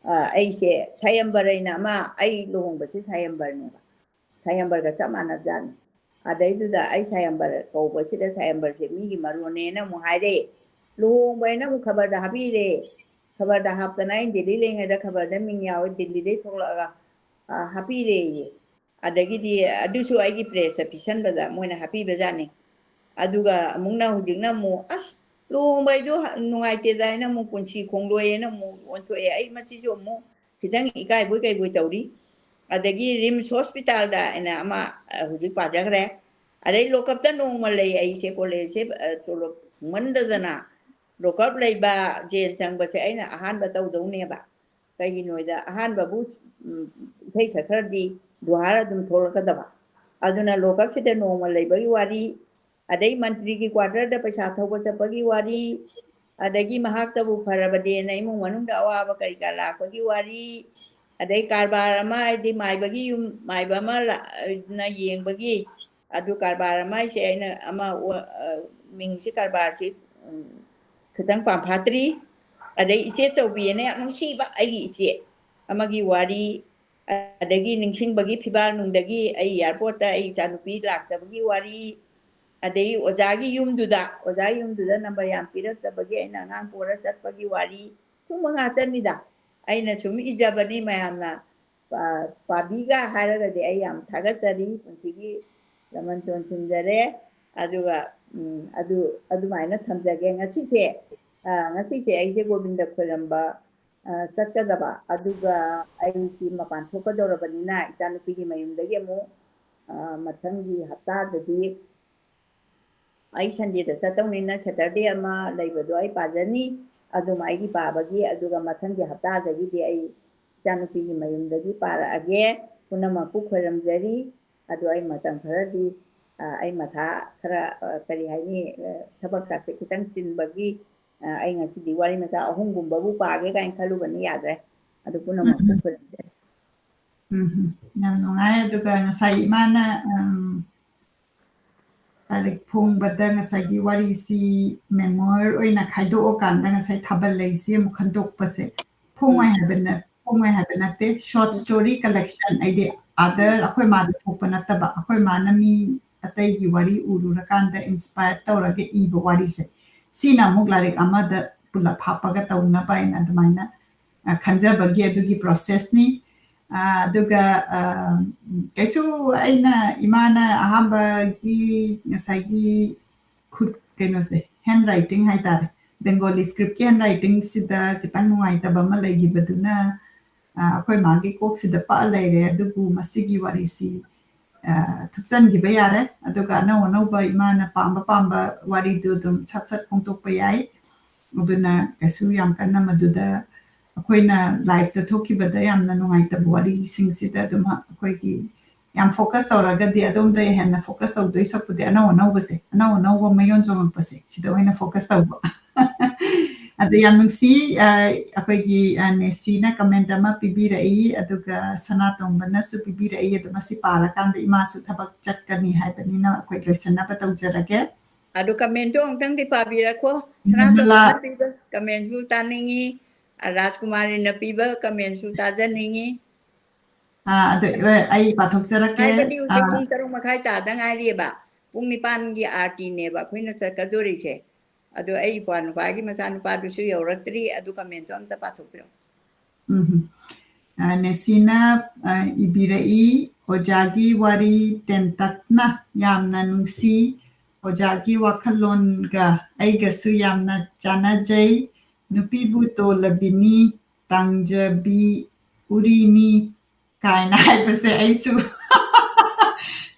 ꯑ, ꯑꯩꯁꯦ ꯁꯥꯌꯝꯕꯔ ꯍꯥꯏꯅ ꯑꯃ, ꯑꯩ ꯂꯨꯍꯣꯡꯕꯁꯦ ꯁꯥꯌꯝꯕꯔꯅꯦꯕ꯫ ꯁꯥꯌꯝꯕꯔꯒ ꯆꯞ ꯃꯥꯟꯅꯕꯖꯥꯠꯅꯤ꯫ ꯑꯗꯩꯗꯨꯗ ꯑꯩ ꯁꯥꯌꯝꯕꯔ ꯀꯧꯕꯁꯤꯗ ꯁꯥꯌꯝꯕꯔꯁꯦ ꯃꯤꯒꯤ ꯃꯔꯣꯟꯅꯦꯅ ꯑꯃꯨꯛ ꯍꯥꯏꯔꯦ꯫ ꯂꯨꯍꯣꯡꯕ ꯍꯥꯏꯅ ꯑꯃꯨꯛ ꯈꯕꯔꯗ ꯍꯥꯞꯄꯤꯔꯦ꯫ ꯈꯕꯔꯗ ꯍꯥꯞꯇꯅ ꯑꯩꯅ ꯗꯤꯜꯂꯤ ꯂꯩꯉꯩꯗ ꯈꯕꯔꯗ ꯃꯤꯡ ꯌꯥꯎꯋꯦ, ꯗꯤꯜꯂꯤꯗꯩ ꯊꯣꯛꯂꯛꯑꯒ, ꯑ, ꯍꯥꯞꯄꯤꯔꯦꯌꯦ꯫ ꯑꯗꯒꯤꯗꯤ ꯑꯗꯨꯁꯨ ꯑꯩꯒꯤ ꯄ꯭ꯔꯦꯁꯇ ꯄꯤꯁꯟꯕꯗ ꯃꯣꯏꯅ ꯍꯥꯞꯄꯤꯕꯖꯥꯠꯅꯤ꯫ ꯑꯗꯨꯒ ꯑꯃꯨꯛꯅ ꯍꯧꯖꯤꯛꯅ ꯑꯃꯨꯛ, ꯑꯁ, ꯂꯨꯍꯣꯡꯕ ꯍꯥꯏꯗꯣ ꯅꯨꯡꯉꯥꯏꯇꯦꯗ ꯍꯥꯏꯅ ꯑꯃꯨꯛ ꯄꯨꯟꯁꯤ ꯈꯣꯡꯂꯣꯏ ꯍꯥꯏꯅ ꯑꯃꯨꯛ ꯑꯣꯟꯊꯣꯛꯑꯦ꯫ ꯑꯩ ꯃꯁꯤꯁꯨ ꯑꯃꯨꯛ ꯈꯤꯇꯪ ꯏꯀꯥꯏꯕꯣꯏ ꯀꯩꯕꯣꯏ ꯇꯧꯔꯤ꯫ ꯑꯗꯒꯤ ꯔꯤꯝꯁ ꯍꯣꯁꯄꯤꯇꯥꯜꯗ ꯍꯥꯏꯅ ꯑꯃ, ꯑ, ꯍꯧꯖꯤꯛ ꯄꯥꯖꯈ꯭ꯔꯦ꯫ ꯑꯗꯩ ꯂꯣꯀꯞꯇ ꯅꯣꯡꯃ ꯂꯩ ꯑꯩꯁꯦ ꯀꯣꯂꯦꯖꯁꯦ, ꯑ, ꯇꯣꯂꯣꯞ ꯐꯪꯃꯟꯗꯗꯅ ꯂꯣꯀꯞ ꯂꯩꯕ, ꯖꯦꯜ ꯆꯪꯕꯁꯦ ꯑꯩꯅ ꯑꯍꯥꯟꯕ ꯇꯧꯗꯧꯅꯦꯕ꯫ ꯀꯩꯒꯤꯅꯣꯗ ꯑꯍꯥꯟꯕꯕꯨ, ꯎꯝ, ꯏꯁꯩ ꯁꯛꯈ꯭ꯔꯗꯤ ꯗꯨꯍꯥꯔ ꯑꯗꯨꯝ ꯊꯣꯛꯂꯛꯀꯗꯕ꯫ ꯑꯗꯨꯅ ꯂꯣꯀꯞꯁꯤꯗ ꯅꯣꯡꯃ ꯂꯩꯕꯒꯤ ꯋꯥꯔꯤ, ꯑꯗꯩ ꯃꯟꯇ꯭ꯔꯤꯒꯤ ꯀ꯭ꯋꯥꯇꯔꯗ ꯄꯩꯁꯥ ꯊꯧꯕ ꯆꯠꯄꯒꯤ ꯋꯥꯔꯤ, ꯑꯗꯒꯤ ꯃꯍꯥꯛꯇꯕꯨ ꯐꯔꯕꯗꯤꯅ ꯏꯃꯨꯡ ꯃꯅꯨꯡꯗ ꯑꯋꯥꯕ ꯀꯔꯤ ꯀꯔꯥ ꯂꯥꯛꯄꯒꯤ ꯋꯥꯔꯤ, ꯑꯗꯩ ꯀꯔꯕꯥꯔ ꯑꯃ ꯍꯥꯏꯗꯤ ꯃꯥꯏꯕꯒꯤ ꯌꯨꯝ, ꯃꯥꯏꯕ ꯑꯃ ꯂꯥꯛ-, ꯅ ꯌꯦꯡꯕꯒꯤ, ꯑꯗꯨ ꯀꯔꯕꯥꯔ ꯑꯃ ꯍꯥꯏꯁꯦ ꯑꯩꯅ ꯑꯃ ꯑꯣ-, ꯑ, ꯃꯤꯡꯁꯤ ꯀꯔꯕꯥꯔꯁꯤ, ꯎꯝ, ꯈꯤꯇꯪ ꯄꯥꯝꯐꯥꯠꯇ꯭ꯔꯤ꯫ ꯑꯗꯩ ꯏꯆꯦ ꯆꯧꯕꯤ ꯑꯅ ꯌꯥꯝ ꯅꯨꯡꯁꯤꯕ ꯑꯩꯒꯤ ꯏꯆꯦ ꯑꯃꯒꯤ ꯋꯥꯔꯤ, ꯑꯗꯒꯤ ꯅꯤꯡꯁꯤꯡꯕꯒꯤ ꯐꯤꯕꯥꯜ ꯅꯨꯡꯗꯒꯤ ꯑꯩ ꯑꯦꯌꯥꯔꯄꯣꯔꯠꯇ ꯑꯩ ꯏꯆꯥꯅꯨꯄꯤ ꯂꯥꯛꯇꯕꯒꯤ ꯋꯥꯔꯤ, ꯑꯗꯩ ꯑꯣꯖꯥꯒꯤ ꯌꯨꯝꯗꯨꯗ, ꯑꯣꯖꯥꯒꯤ ꯌꯨꯝꯗꯨꯗ ꯅꯝꯕꯔ ꯌꯥꯝ ꯄꯤꯔꯛꯇꯕꯒꯤ ꯑꯩꯅ ꯑꯉꯥꯡ ꯄꯣꯔ ꯆꯠꯄꯒꯤ ꯋꯥꯔꯤ, ꯁꯨꯝꯕ ꯉꯥꯛꯇꯅꯤꯗ꯫ ꯑꯩꯅ ꯁꯨꯝ ꯏꯖꯕꯅꯤ, ꯃꯌꯥꯝꯅ ꯄꯥ-, ꯄꯥꯕꯤꯒ ꯍꯥꯏꯔꯒꯗꯤ ꯑꯩ ꯌꯥꯝ ꯊꯥꯒꯠꯆꯔꯤ, ꯄꯨꯟꯁꯤꯒꯤ ꯂꯃꯟ ꯇꯣꯟ ꯊꯤꯟꯖꯔꯦ꯫ ꯑꯗꯨꯒ, ꯎꯝ, ꯑꯗꯨ, ꯑꯗꯨꯃꯥꯏꯅ ꯊꯝꯖꯒꯦ꯫ ꯉꯁꯤꯁꯦ, ꯑ, ꯉꯁꯤꯁꯦ ꯑꯩꯁꯦ ꯒꯣꯕꯤꯟꯗ ꯈꯣꯏꯔꯝꯕ, ꯑ, ꯆꯠꯀꯗꯕ, ꯑꯗꯨꯒ ꯑꯩꯁꯤ ꯃꯄꯥꯟ ꯊꯣꯛꯀꯗꯧꯔꯕꯅꯤꯅ ꯏꯆꯥꯅꯨꯄꯤꯒꯤ ꯃꯌꯨꯝꯗꯒꯤ ꯑꯃꯨꯛ, ꯑ, ꯃꯊꯪꯒꯤ ꯍꯞꯇꯥꯗꯗꯤ ꯑꯩ ꯁꯟꯗꯦꯗ ꯆꯠꯇꯧꯅꯤꯅ ꯁꯦꯇꯔꯗꯦ ꯑꯃ ꯂꯩꯕꯗꯣ ꯑꯩ ꯄꯥꯖꯅꯤ꯫ ꯑꯗꯨꯝ ꯑꯩꯒꯤ ꯄꯥꯕꯒꯤ, ꯑꯗꯨꯒ ꯃꯊꯪꯒꯤ ꯍꯞꯇꯥꯗꯒꯤꯗꯤ ꯑꯩ ꯏꯆꯥꯅꯨꯄꯤꯒꯤ ꯃꯌꯨꯝꯗꯒꯤ ꯄꯥꯔꯛꯑꯒꯦ꯫ ꯄꯨꯝꯅꯃꯛꯄꯨ ꯈꯣꯏꯔꯝꯖꯔꯤ꯫ ꯑꯗꯣ ꯑꯩ ꯃꯇꯝ ꯈꯔꯗꯤ, ꯑ, ꯑꯩ ꯃꯊꯥ ꯈꯔ, ꯑ, ꯀꯔꯤ ꯍꯥꯏꯅꯤ, ꯑ, ꯊꯕꯛꯀꯥꯁꯦ ꯈꯤꯇꯪ ꯆꯤꯟꯕꯒꯤ, ꯑ, ꯑꯩ ꯉꯁꯤꯗꯤ ꯋꯥꯔꯤ ꯃꯆꯥ ꯑꯍꯨꯝꯒꯨꯝꯕꯕꯨ ꯄꯥꯒꯦ ꯀꯥꯏꯅ ꯈꯜꯂꯨꯕꯅꯤ, ꯌꯥꯗ꯭ꯔꯦ꯫ ꯑꯗꯨ ꯄꯨꯝꯅꯃꯛꯄꯨ ꯎꯝ꯫ ꯈꯣꯏꯔꯝꯖꯔꯤ꯫ ꯎꯝ, ꯌꯥꯝ ꯅꯨꯡꯉꯥꯏ꯫ ꯑꯗꯨꯒ ꯉꯁꯥꯏ ꯏꯃꯥꯅ, ꯎꯝ, ꯂꯥꯏꯔꯤꯛ ꯐꯣꯡꯕꯗ ꯉꯁꯥꯏꯒꯤ ꯋꯥꯔꯤꯁꯤ ꯃꯦꯃꯣꯔ ꯑꯣꯏꯅ ꯈꯥꯏꯗꯣꯛꯑꯀꯥꯟꯗ ꯉꯁꯥꯏ ꯊꯥꯕꯜ ꯂꯩꯁꯤ ꯑꯃꯨꯛ ꯈꯟꯗꯣꯛꯄꯁꯦ ꯐꯣꯡꯉꯣꯏ ꯎꯝ꯫ ꯍꯥꯏꯕ ꯅꯠ-, ꯐꯣꯡꯉꯣꯏ ꯍꯥꯏꯕ ꯅꯠꯇꯦ꯫ Short story collection, ꯑꯩꯗꯤ other ꯑꯩꯈꯣꯏ ꯃꯥꯗ ꯊꯣꯛꯄ ꯅꯠꯇꯕ, ꯑꯩꯈꯣꯏ ꯃꯥꯅ ꯃꯤ ꯑꯇꯩꯒꯤ ꯋꯥꯔꯤ ꯎꯔꯨꯔꯀꯥꯟꯗ ꯏꯟꯁꯄꯥꯌꯔ ꯇꯧꯔꯒ ꯏꯕ ꯋꯥꯔꯤꯁꯦ, ꯁꯤꯅ ꯑꯃꯨꯛ ꯂꯥꯏꯔꯤꯛ ꯑꯃꯗ ꯄꯨꯂꯞ ꯍꯥꯞꯄꯒ ꯇꯧꯅꯕ ꯍꯥꯏꯅ ꯑꯗꯨꯃꯥꯏꯅ, ꯑ, ꯈꯟꯖꯕꯒꯤ ꯑꯗꯨꯒꯤ ꯄ꯭ꯔꯣꯁꯦꯁꯅꯤ꯫ ꯑ, ꯑꯗꯨꯒ, ꯑ, ꯀꯩꯁꯨ ꯑꯩꯅ, ꯏꯃꯥꯅ ꯑꯍꯥꯟꯕꯒꯤ ꯉꯁꯥꯏꯒꯤ ꯈꯨꯠ ꯀꯩꯅꯣꯁꯦ, ꯍꯦꯟ ꯔꯥꯏꯇꯤꯡ ꯍꯥꯏꯇꯥꯔꯦ, ꯕꯦꯡꯒꯣꯂꯤ ꯁ꯭ꯀ꯭ꯔꯤꯞꯀꯤ ꯍꯦꯟ ꯔꯥꯏꯇꯤꯡꯁꯤꯗ ꯈꯤꯇꯪ ꯅꯨꯡꯉꯥꯏꯇꯕ ꯑꯃ ꯂꯩꯈꯤꯕꯗꯨꯅ, ꯑ, ꯑꯩꯈꯣꯏ ꯃꯥꯒꯤ ꯀꯣꯛꯁꯤꯗ ꯄꯛꯑ ꯂꯩꯔꯦ꯫ ꯑꯗꯨꯕꯨ ꯃꯁꯤꯒꯤ ꯋꯥꯔꯤꯁꯤ, ꯑ, ꯊꯨꯞꯆꯟꯈꯤꯕ ꯌꯥꯔꯦ꯫ ꯑꯗꯨꯒ ꯑꯅꯧ ꯑꯅꯧꯕ ꯏꯃꯥꯅ ꯄꯥꯝꯕ ꯄꯥꯝꯕ ꯋꯥꯔꯤꯗꯨ ꯑꯗꯨꯝ ꯁꯠ ꯁꯠ ꯐꯣꯡꯗꯣꯛꯄ ꯌꯥꯏ꯫ ꯑꯗꯨꯅ ꯀꯩꯁꯨ ꯌꯥꯝ ꯀꯟꯅ ꯃꯗꯨꯗ ꯑꯩꯈꯣꯏꯅ ꯂꯥꯏꯐꯇ ꯊꯣꯛꯈꯤꯕꯗ ꯌꯥꯝꯅ ꯅꯨꯡꯉꯥꯏꯇꯕ ꯋꯥꯔꯤꯁꯤꯡꯁꯤꯗ ꯑꯗꯨꯝ ꯑꯩꯈꯣꯏꯒꯤ ꯌꯥꯝ ꯐꯣꯀꯁ ꯇꯧꯔꯒꯗꯤ ꯑꯗꯣꯝꯗ ꯍꯦꯟꯅ ꯐꯣꯀꯁ ꯇꯧꯗꯣꯏ ꯁꯔꯨꯛꯄꯨꯗꯤ ꯑꯅꯧ ꯑꯅꯧꯕꯁꯦ, ꯑꯅꯧ ꯑꯅꯧꯕ ꯃꯌꯣꯟ ꯆꯣꯡꯉꯛꯄꯁꯦ, ꯁꯤꯗ ꯑꯣꯏꯅ ꯐꯣꯀꯁ ꯇꯧꯕ꯫ ꯑꯗ ꯌꯥꯝ ꯅꯨꯡꯁꯤ, ꯑ, ꯑꯩꯈꯣꯏꯒꯤ, ꯑ, ꯅꯦꯁꯤꯅ ꯀꯃꯦꯟ ꯑꯃ ꯄꯤꯕꯤꯔꯛꯏ, ꯑꯗꯨꯒ ꯁꯅꯥꯇꯣꯝꯕꯅꯁꯨ ꯄꯤꯕꯤꯔꯛꯏ꯫ ꯑꯗꯣ ꯃꯁꯤ ꯄꯥꯔꯀꯥꯟꯗ ꯏꯃꯥꯁꯨ ꯊꯕꯛ ꯆꯠꯀꯅꯤ ꯍꯥꯏꯕꯅꯤꯅ ꯑꯩꯈꯣꯏ ꯂꯣꯏꯁꯤꯟꯅꯕ ꯇꯧꯖꯔꯒꯦ꯫ ꯑꯗꯨ ꯀꯃꯦꯟꯗꯣ ꯑꯃꯨꯛꯇꯪꯗꯤ ꯄꯥꯕꯤꯔꯛꯈꯣ꯫ ꯁꯅꯥꯇꯣꯝꯕꯅ ꯄꯤꯕ ꯀꯃꯦꯟꯁꯨ ꯇꯥꯅꯤꯡꯉꯤ, ꯑ, ꯔꯥꯖꯀꯨꯃꯥꯔꯤꯅ ꯄꯤꯕ ꯀꯃꯦꯟꯁꯨ ꯇꯥꯖꯅꯤꯡꯉꯤ꯫ ꯑ, ꯑꯗꯨ, ꯑ, ꯑꯩ ꯄꯥꯊꯣꯛꯆꯔꯛꯀꯦ꯫ ꯍꯥꯏꯕꯗꯤ ꯍꯧꯖꯤꯛ ꯑ, ꯄꯨꯡ ꯇꯔꯨꯛ ꯃꯈꯥꯏ ꯇꯥꯗ ꯉꯥꯏꯔꯤꯑꯕ꯫ ꯄꯨꯡ ꯅꯤꯄꯥꯟꯒꯤ ꯑꯥꯔꯇꯤꯅꯦꯕ ꯑꯩꯈꯣꯏꯅ ꯆꯠꯀꯗꯣꯔꯤꯁꯦ꯫ ꯑꯗꯣ ꯑꯩ ꯏꯄ꯭ꯋꯥ ꯅꯨꯄꯥꯒꯤ ꯃꯆꯥꯅꯨꯄꯥꯗꯨꯁꯨ ꯌꯧꯔꯛꯇ꯭ꯔꯤ, ꯑꯗꯨ ꯀꯃꯦꯟꯇꯣ ꯑꯝꯇ ꯄꯥꯊꯣꯛꯄꯤꯔꯣ꯫ ꯎꯝ꯫ ꯑ, ꯅꯦꯁꯤꯅ, ꯑ, ꯏꯕꯤꯔꯛꯏ, "ꯑꯣꯖꯥꯒꯤ ꯋꯥꯔꯤ ꯇꯦꯟꯇꯛꯅ ꯌꯥꯝꯅ ꯅꯨꯡꯁꯤ, ꯑꯣꯖꯥꯒꯤ ꯋꯥꯈꯜꯂꯣꯟꯒ ꯑꯩꯒꯁꯨ ꯌꯥꯝꯅ ꯆꯥꯟꯅꯖꯩ, ꯅꯨꯄꯤꯕꯨ ꯇꯣꯜꯂꯕꯤꯅꯤ, ꯇꯥꯡꯖꯕꯤ ꯎꯔꯤꯅꯤ" ꯀꯥꯏꯅ ꯍꯥꯏꯕꯁꯦ ꯑꯩꯁꯨ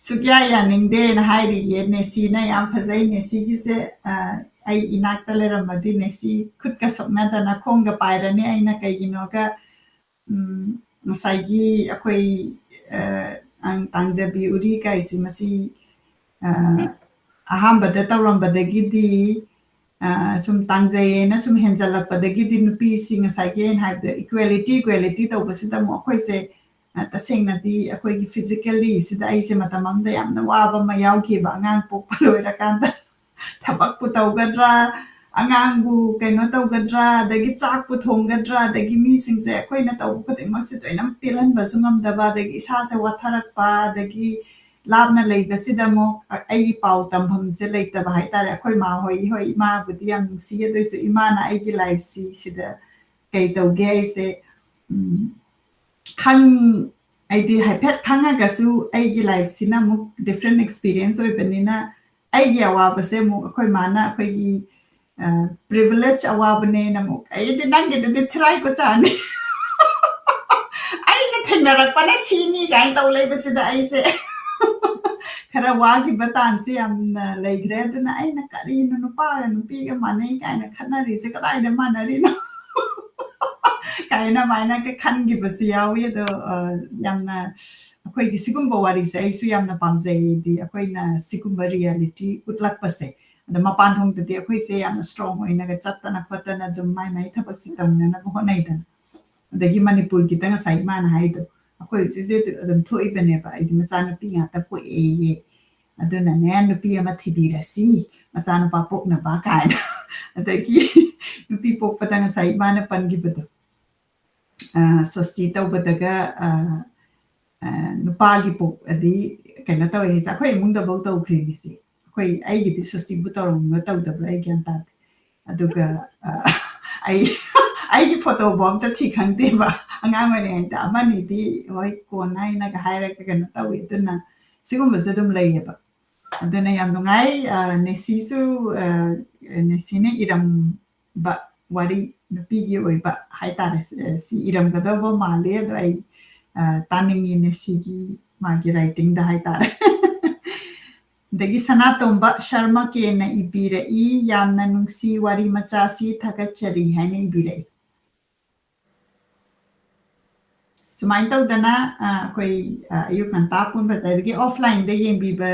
ꯁꯨꯛꯌꯥ ꯌꯥꯅꯤꯡꯗꯦꯅ ꯍꯥꯏꯔꯤꯌꯦ꯫ ꯅꯦꯁꯤꯅ ꯌꯥꯝ ꯐꯖꯩ꯫ ꯅꯦꯁꯤꯒꯤꯁꯦ, ꯑ, ꯑꯩ ꯏꯅꯥꯛꯇ ꯂꯩꯔꯝꯃꯗꯤ ꯅꯦꯁꯤ ꯈꯨꯠꯀ ꯁꯣꯛꯅꯗꯅ ꯈꯣꯡꯒ ꯄꯥꯏꯔꯅꯤ꯫ ꯑꯩꯅ ꯀꯩꯒꯤꯅꯣꯒ, ꯎꯝ, ꯉꯁꯥꯏꯒꯤ ꯑꯩꯈꯣꯏ, ꯑ, ꯑꯪ, ꯇꯥꯡꯖꯕꯤ ꯎꯔꯤ ꯀꯥꯏꯁꯤ ꯃꯁꯤ, ꯑ, ꯑꯍꯥꯟꯕꯗ ꯇꯧꯔꯝꯕꯗꯒꯤꯗꯤ, ꯑ, ꯁꯨꯝ ꯇꯥꯡꯖꯩꯌꯦꯅ ꯁꯨꯝ ꯍꯦꯟꯖꯜꯂꯛꯄꯗꯒꯤꯗꯤ ꯅꯨꯄꯤꯁꯤ ꯉꯁꯥꯏꯒꯤ ꯑꯩꯅ ꯍꯥꯏꯕꯗ equality, equality ꯇꯧꯕꯁꯤꯗ ꯑꯃꯨꯛ ꯑꯩꯈꯣꯏꯁꯦ, ꯑ, ꯇꯁꯦꯡꯅꯗꯤ ꯑꯩꯈꯣꯏꯒꯤ physically ꯁꯤꯗ ꯑꯩꯁꯦ ꯃꯇꯝ ꯑꯃꯗ ꯌꯥꯝꯅ ꯋꯥꯕ ꯑꯃ ꯌꯥꯎꯈꯤꯕ꯫ ꯑꯉꯥꯡ ꯄꯣꯛꯄ ꯂꯣꯏꯔꯀꯥꯟꯗ ꯊꯕꯛꯄꯨ ꯇꯧꯒꯗ꯭ꯔꯥ, ꯑꯉꯥꯡꯕꯨ ꯀꯩꯅꯣ ꯇꯧꯒꯗ꯭ꯔꯥ, ꯑꯗꯒꯤ ꯆꯥꯛꯄꯨ ꯊꯣꯡꯒꯗ꯭ꯔꯥ, ꯑꯗꯒꯤ ꯃꯤꯁꯤꯡꯁꯦ ꯑꯩꯈꯣꯏꯅ ꯇꯧꯕ ꯈꯨꯗꯤꯡꯃꯛꯁꯦ ꯂꯣꯏꯅ ꯄꯦꯜꯍꯟꯕꯁꯨ ꯉꯝꯗꯕ, ꯑꯗꯒꯤ ꯏꯁꯥꯁꯦ ꯋꯥꯊꯔꯛꯄ, ꯑꯗꯒꯤ ꯂꯥꯞꯅ ꯂꯩꯕꯁꯤꯗ ꯑꯃꯨꯛ ꯑꯩꯒꯤ ꯄꯥꯎ ꯇꯝꯐꯝꯁꯦ ꯂꯩꯇꯕ ꯍꯥꯏꯇꯥꯔꯦ꯫ ꯑꯩꯈꯣꯏ ꯃꯥ ꯍꯣꯏ, ꯍꯣꯏ, ꯏꯃꯥꯕꯨꯗꯤ ꯌꯥꯝ ꯅꯨꯡꯁꯤ, ꯑꯗꯨ ꯑꯣꯏꯁꯨ ꯏꯃꯥꯅ ꯑꯩꯒꯤ ꯂꯥꯏꯐꯁꯤ ꯁꯤꯗ ꯀꯩ ꯇꯧꯒꯦ ꯍꯥꯏꯁꯦ, ꯎꯝ, ꯈꯪ ꯍꯥꯏꯗꯤ ꯍꯥꯏꯐꯦꯠ ꯈꯪꯉꯒꯁꯨ ꯑꯩꯒꯤ ꯂꯥꯏꯐꯁꯤꯅ ꯑꯃꯨꯛ ꯗꯤꯐ꯭ꯔꯦꯟ ꯑꯦꯛꯁꯄꯤꯔꯤꯌꯦꯟꯁ ꯑꯣꯏꯕꯅꯤꯅ, ꯑꯩꯒꯤ ꯑꯋꯥꯕꯁꯦ ꯑꯃꯨꯛ ꯑꯩꯈꯣꯏ ꯃꯥꯅ ꯑꯩꯈꯣꯏꯒꯤ ꯄ꯭ꯔꯤꯚꯤꯂꯦꯖ ꯑꯋꯥꯕꯅꯦꯅ ꯑꯃꯨꯛ, ꯑꯩꯗꯤ ꯅꯪꯒꯤꯗꯨꯗꯤ ꯊꯤꯔꯥꯏ ꯀꯣꯆꯥꯅꯤ, ꯑꯩꯅ ꯊꯦꯡꯅꯔꯛꯄꯅ ꯁꯤꯅꯤ ꯀꯥꯏꯅ ꯇꯧ ꯂꯩꯕꯁꯤꯗ ꯑꯩꯁꯦ ꯈꯔ ꯋꯥꯈꯤꯕ ꯇꯥꯟꯁꯨ ꯌꯥꯝꯅ ꯂꯩꯈ꯭ꯔꯦ꯫ ꯑꯗꯨꯅ ꯑꯩꯅ ꯀꯔꯤꯅꯣ ꯅꯨꯄꯥꯒ ꯅꯨꯄꯤꯒ ꯃꯥꯟꯅꯩ ꯀꯥꯏꯅ ꯈꯠꯅꯔꯤꯁꯦ ꯀꯗꯥꯏꯗ ꯃꯥꯟꯅꯔꯤꯅꯣ ꯀꯥꯏꯅ ꯑꯗꯨꯃꯥꯏꯅ ꯈꯟꯈꯤꯕꯁꯨ ꯌꯥꯎꯋꯤ꯫ ꯑꯗꯣ ꯌꯥꯝꯅ ꯑꯩꯈꯣꯏꯒꯤ ꯁꯤꯒꯨꯝꯕ ꯋꯥꯔꯤꯁꯦ ꯑꯩꯁꯨ ꯌꯥꯝꯅ ꯄꯥꯝꯖꯩ꯫ ꯍꯥꯏꯗꯤ ꯑꯩꯈꯣꯏꯅ ꯁꯤꯒꯨꯝꯕ ꯔꯤꯌꯦꯂꯤꯇꯤ ꯎꯠꯂꯛꯄꯁꯦ, ꯑꯗ ꯃꯄꯥꯟ ꯊꯣꯡꯗꯗꯤ ꯑꯩꯈꯣꯏꯁꯦ ꯌꯥꯝꯅ ꯁ꯭ꯇꯔꯣꯡ ꯑꯣꯏꯅꯒ ꯆꯠꯇꯅ ꯈꯣꯠꯇꯅ ꯑꯗꯨꯝ ꯃꯥꯏ ꯃꯥꯏ ꯊꯕꯛꯁꯦ ꯇꯧꯅꯅꯕ ꯍꯣꯠꯅꯩꯗꯅ꯫ ꯑꯗꯒꯤ ꯃꯅꯤꯄꯨꯔꯒꯤꯗ ꯉꯁꯥꯏ ꯏꯃꯥꯅ ꯍꯥꯏꯗꯣ, ꯑꯩꯈꯣꯏ ꯍꯧꯖꯤꯛ ꯍꯧꯖꯤꯛ ꯑꯗꯨꯝ ꯊꯣꯛꯏꯕꯅꯦꯕ, ꯑꯩꯗꯤ ꯃꯆꯥꯅꯨꯄꯤ ꯉꯥꯛꯇ ꯄꯣꯛꯑꯦꯌꯦ, ꯑꯗꯨꯅꯅꯦ ꯅꯨꯄꯤ ꯑꯃ ꯊꯤꯕꯤꯔꯁꯤ ꯃꯆꯥꯅꯨꯄꯥ ꯄꯣꯛꯅꯕ ꯀꯥꯏꯅ꯫ ꯑꯗꯒꯤ ꯅꯨꯄꯤ ꯄꯣꯛꯄꯗ ꯉꯁꯥꯏ ꯏꯃꯥꯅ ꯄꯟꯈꯤꯕꯗꯣ, ꯁꯣꯁꯇꯤ ꯇꯧꯕꯗꯒ ꯅꯨꯄꯥꯒꯤ ꯄꯣꯛ ꯑꯗꯤ ꯀꯩꯅꯣ ꯇꯧꯋꯦ ꯍꯥꯏꯁꯦ, ꯑꯩꯈꯣꯏ ꯏꯃꯨꯡꯗꯐꯧ ꯇꯧꯈ꯭ꯔꯤꯅꯤꯁꯦ꯫ ꯑꯩꯈꯣꯏ, ꯑꯩꯒꯤꯗꯤ ꯁꯣꯁꯇꯤꯕꯨ ꯇꯧꯔꯝꯕ꯭ꯔꯥ ꯇꯧꯗꯕ꯭ꯔꯥ ꯑꯩ ꯒ꯭ꯌꯥꯟ ꯇꯥꯗꯦ꯫ ꯑꯗꯨꯒ ꯑꯩ ꯑꯩꯒꯤ ꯐꯣꯇꯣꯕꯨ ꯑꯝꯇ ꯊꯤ ꯈꯪꯗꯦꯕ꯫ ꯑꯉꯥꯡ ꯑꯣꯏꯔꯤꯉꯩꯗ ꯑꯃꯅꯤꯗꯤ ꯍꯣꯏ ꯀꯣꯟꯅ ꯑꯩꯅꯒ ꯍꯥꯏꯔꯒ ꯀꯩꯅꯣ ꯇꯧꯋꯤ꯫ ꯑꯗꯨꯅ ꯁꯤꯒꯨꯝꯕꯁꯦ ꯑꯗꯨꯝ ꯂꯩꯌꯦꯕ꯫ ꯑꯗꯨꯅ ꯌꯥꯝ ꯅꯨꯡꯉꯥꯏ꯫ ꯅꯦꯁꯤꯁꯨ, ꯅꯦꯁꯤꯅ ꯏꯔꯝꯕ ꯋꯥꯔꯤ, ꯅꯨꯄꯤꯒꯤ ꯑꯣꯏꯕ ꯍꯥꯏꯇꯥꯔꯦ, ꯁꯤ ꯏꯔꯝꯒꯗꯧꯕ ꯃꯥꯜꯂꯦ꯫ ꯑꯗꯣ ꯑꯩ ꯇꯥꯅꯤꯡꯉꯤ ꯅꯦꯁꯤꯒꯤ, ꯃꯥꯒꯤ ꯔꯥꯏꯇꯤꯡꯗ ꯍꯥꯏꯇꯥꯔꯦ꯫ ꯑꯗꯒꯤ ꯁꯅꯥꯇꯣꯝꯕ ꯁꯔꯃ ꯀꯦꯅ ꯏꯕꯤꯔꯛꯏ, "ꯌꯥꯝꯅ ꯅꯨꯡꯁꯤ ꯋꯥꯔꯤ ꯃꯆꯥꯁꯤ, ꯊꯥꯒꯠꯆꯔꯤ" ꯍꯥꯏꯅ ꯏꯕꯤꯔꯛꯏ꯫ ꯁꯨꯃꯥꯏꯅ ꯇꯧꯗꯅ ꯑꯩꯈꯣꯏ ꯑꯌꯨꯛ ꯉꯟꯇꯥ ꯄꯨꯟꯕꯗ, ꯑꯗꯒꯤ ꯑꯣꯐꯂꯥꯏꯟꯗ ꯌꯦꯡꯕꯤꯕ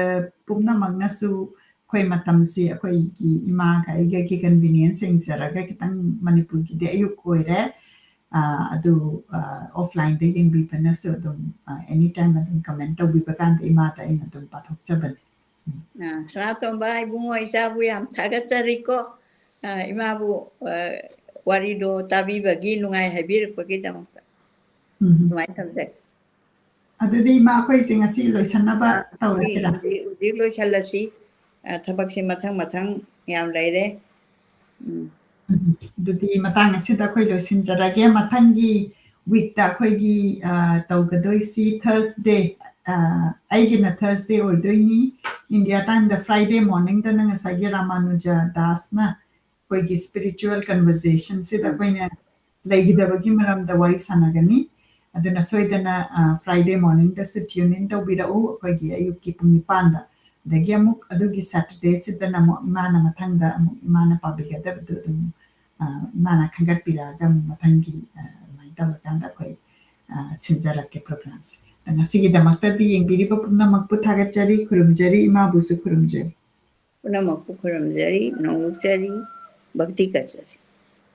ꯄꯨꯝꯅꯃꯛꯅꯁꯨ ꯑꯩꯈꯣꯏ ꯃꯇꯝꯁꯤ ꯑꯩꯈꯣꯏꯒꯤ ꯏꯃꯥꯒ ꯑꯩꯒꯒꯤ ꯀꯟꯚꯤꯅꯤꯌꯦꯟꯁ ꯌꯦꯡꯖꯔꯒ, ꯈꯤꯇꯪ ꯃꯅꯤꯄꯨꯔꯒꯤꯗꯤ ꯑꯌꯨꯛ ꯑꯣꯏꯔꯦ, ꯑꯗꯨ ꯑꯣꯐꯂꯥꯏꯟꯗ ꯌꯦꯡꯕꯤꯕꯅꯁꯨ ꯑꯗꯨꯝ ꯑꯦꯅꯤ ꯇꯥꯏꯝ ꯑꯗꯨꯝ ꯀꯃꯦꯟ ꯇꯧꯕꯤꯕ ꯀꯥꯟꯗ ꯏꯃꯥꯗ ꯑꯩꯅ ꯑꯗꯨꯝ ꯄꯥꯊꯣꯛꯆꯕꯅꯤ꯫ ꯁꯅꯥꯇꯣꯝꯕ ꯏꯕꯨꯡꯉꯣ ꯏꯆꯥꯕꯨ ꯌꯥꯝ ꯊꯥꯒꯠꯆꯔꯤꯀꯣ꯫ ꯏꯃꯥꯕꯨ ꯋꯥꯔꯤꯗꯣ ꯇꯥꯕꯤꯕꯒꯤ, ꯅꯨꯡꯉꯥꯏ ꯍꯥꯏꯕꯤꯔꯛꯄꯒꯤꯗꯃꯛꯇ꯫ ꯎꯝ꯫ ꯁꯨꯃꯥꯏꯅ ꯊꯝꯖꯒꯦ꯫ ꯑꯗꯨꯗꯤ ꯏꯃꯥ, ꯑꯩꯈꯣꯏꯁꯦ ꯉꯁꯤ ꯂꯣꯏꯁꯟꯅꯕ ꯇꯧꯔꯁꯤꯔꯥ? ꯍꯧꯖꯤꯛ ꯍꯧꯖꯤꯛ ꯂꯣꯏꯁꯜꯂꯁꯤ꯫ ꯑ, ꯊꯕꯛꯁꯦ ꯃꯊꯪ ꯃꯊꯪ ꯌꯥꯝ ꯂꯩꯔꯦ꯫ ꯎꯝ꯫ ꯎꯝ, ꯑꯗꯨꯗꯤ ꯃꯇꯥꯡ ꯑꯁꯤꯗ ꯑꯩꯈꯣꯏ ꯂꯣꯏꯁꯤꯟꯖꯔꯒꯦ꯫ ꯃꯊꯪꯒꯤ ꯋꯤꯛꯇ ꯑꯩꯈꯣꯏꯒꯤ, ꯑ, ꯇꯧꯒꯗꯣꯏꯁꯤ ꯊꯔꯁꯗꯦ, ꯑ, ꯑꯩꯒꯤꯅ ꯊꯔꯁꯗꯦ ꯑꯣꯏꯗꯣꯏꯅꯤ꯫ ꯏꯟꯗꯤꯌꯥ ꯇꯥꯏꯝꯗ ꯐ꯭ꯔꯥꯏꯗꯦ ꯃꯣꯔꯅꯤꯡꯗꯅ ꯉꯁꯥꯏꯒꯤ ꯔꯥꯃꯥꯅꯨꯖ ꯗꯥꯁꯅ ꯑꯩꯈꯣꯏꯒꯤ ꯁ꯭ꯄꯤꯔꯤꯆꯨꯋꯦꯜ ꯀꯟꯚꯔꯖꯦꯁꯟꯁꯤꯗ ꯑꯩꯈꯣꯏꯅ ꯂꯩꯒꯗꯕꯒꯤ ꯃꯔꯝꯗ ꯋꯥꯔꯤ ꯁꯥꯟꯅꯒꯅꯤ꯫ ꯑꯗꯨꯅ ꯁꯣꯏꯗꯅ, ꯑ, ꯐ꯭ꯔꯥꯏꯗꯦ ꯃꯣꯔꯅꯤꯡꯗꯁꯨ ꯇ꯭ꯌꯨꯟ ꯏꯟ ꯇꯧꯕꯤꯔꯛꯎ, ꯑꯩꯈꯣꯏꯒꯤ ꯑꯌꯨꯛꯀꯤ ꯄꯨꯡ ꯅꯤꯄꯥꯟꯗ꯫ ꯑꯗꯒꯤ ꯑꯃꯨꯛ ꯑꯗꯨꯒꯤ ꯁꯦꯇꯔꯗꯦꯁꯤꯗꯅ ꯑꯃꯨꯛ ꯏꯃꯥꯅ ꯃꯊꯪꯗ ꯑꯃꯨꯛ ꯏꯃꯥꯅ ꯄꯥꯕꯤꯒꯗꯕꯗꯨ ꯑꯗꯨꯝ, ꯑ, ꯏꯃꯥꯅ ꯈꯟꯒꯠꯄꯤꯔꯛꯑꯒ ꯑꯃꯨꯛ ꯃꯊꯪꯒꯤ, ꯑ, ꯑꯗꯨꯃꯥꯏꯅ ꯇꯧꯔꯀꯥꯟꯗ ꯑꯩꯈꯣꯏ, ꯑ, ꯁꯤꯟꯖꯔꯛꯀꯦ ꯄ꯭ꯔꯣꯒ꯭ꯔꯥꯝꯁꯦ꯫ ꯑꯗ ꯉꯁꯤꯒꯤꯗꯃꯛꯇꯗꯤ ꯌꯦꯡꯕꯤꯔꯤꯕ ꯄꯨꯝꯅꯃꯛꯄꯨ ꯊꯥꯒꯠꯆꯔꯤ, ꯈꯨꯔꯨꯝꯖꯔꯤ, ꯏꯃꯥꯕꯨꯁꯨ ꯈꯨꯔꯨꯝꯖꯔꯤ꯫ ꯄꯨꯝꯅꯃꯛꯄꯨ ꯈꯨꯔꯨꯝꯖꯔꯤ, ꯅꯣꯡꯂꯨꯛꯆꯔꯤ, ꯚꯛꯇꯤ ꯀꯠꯆꯔꯤ꯫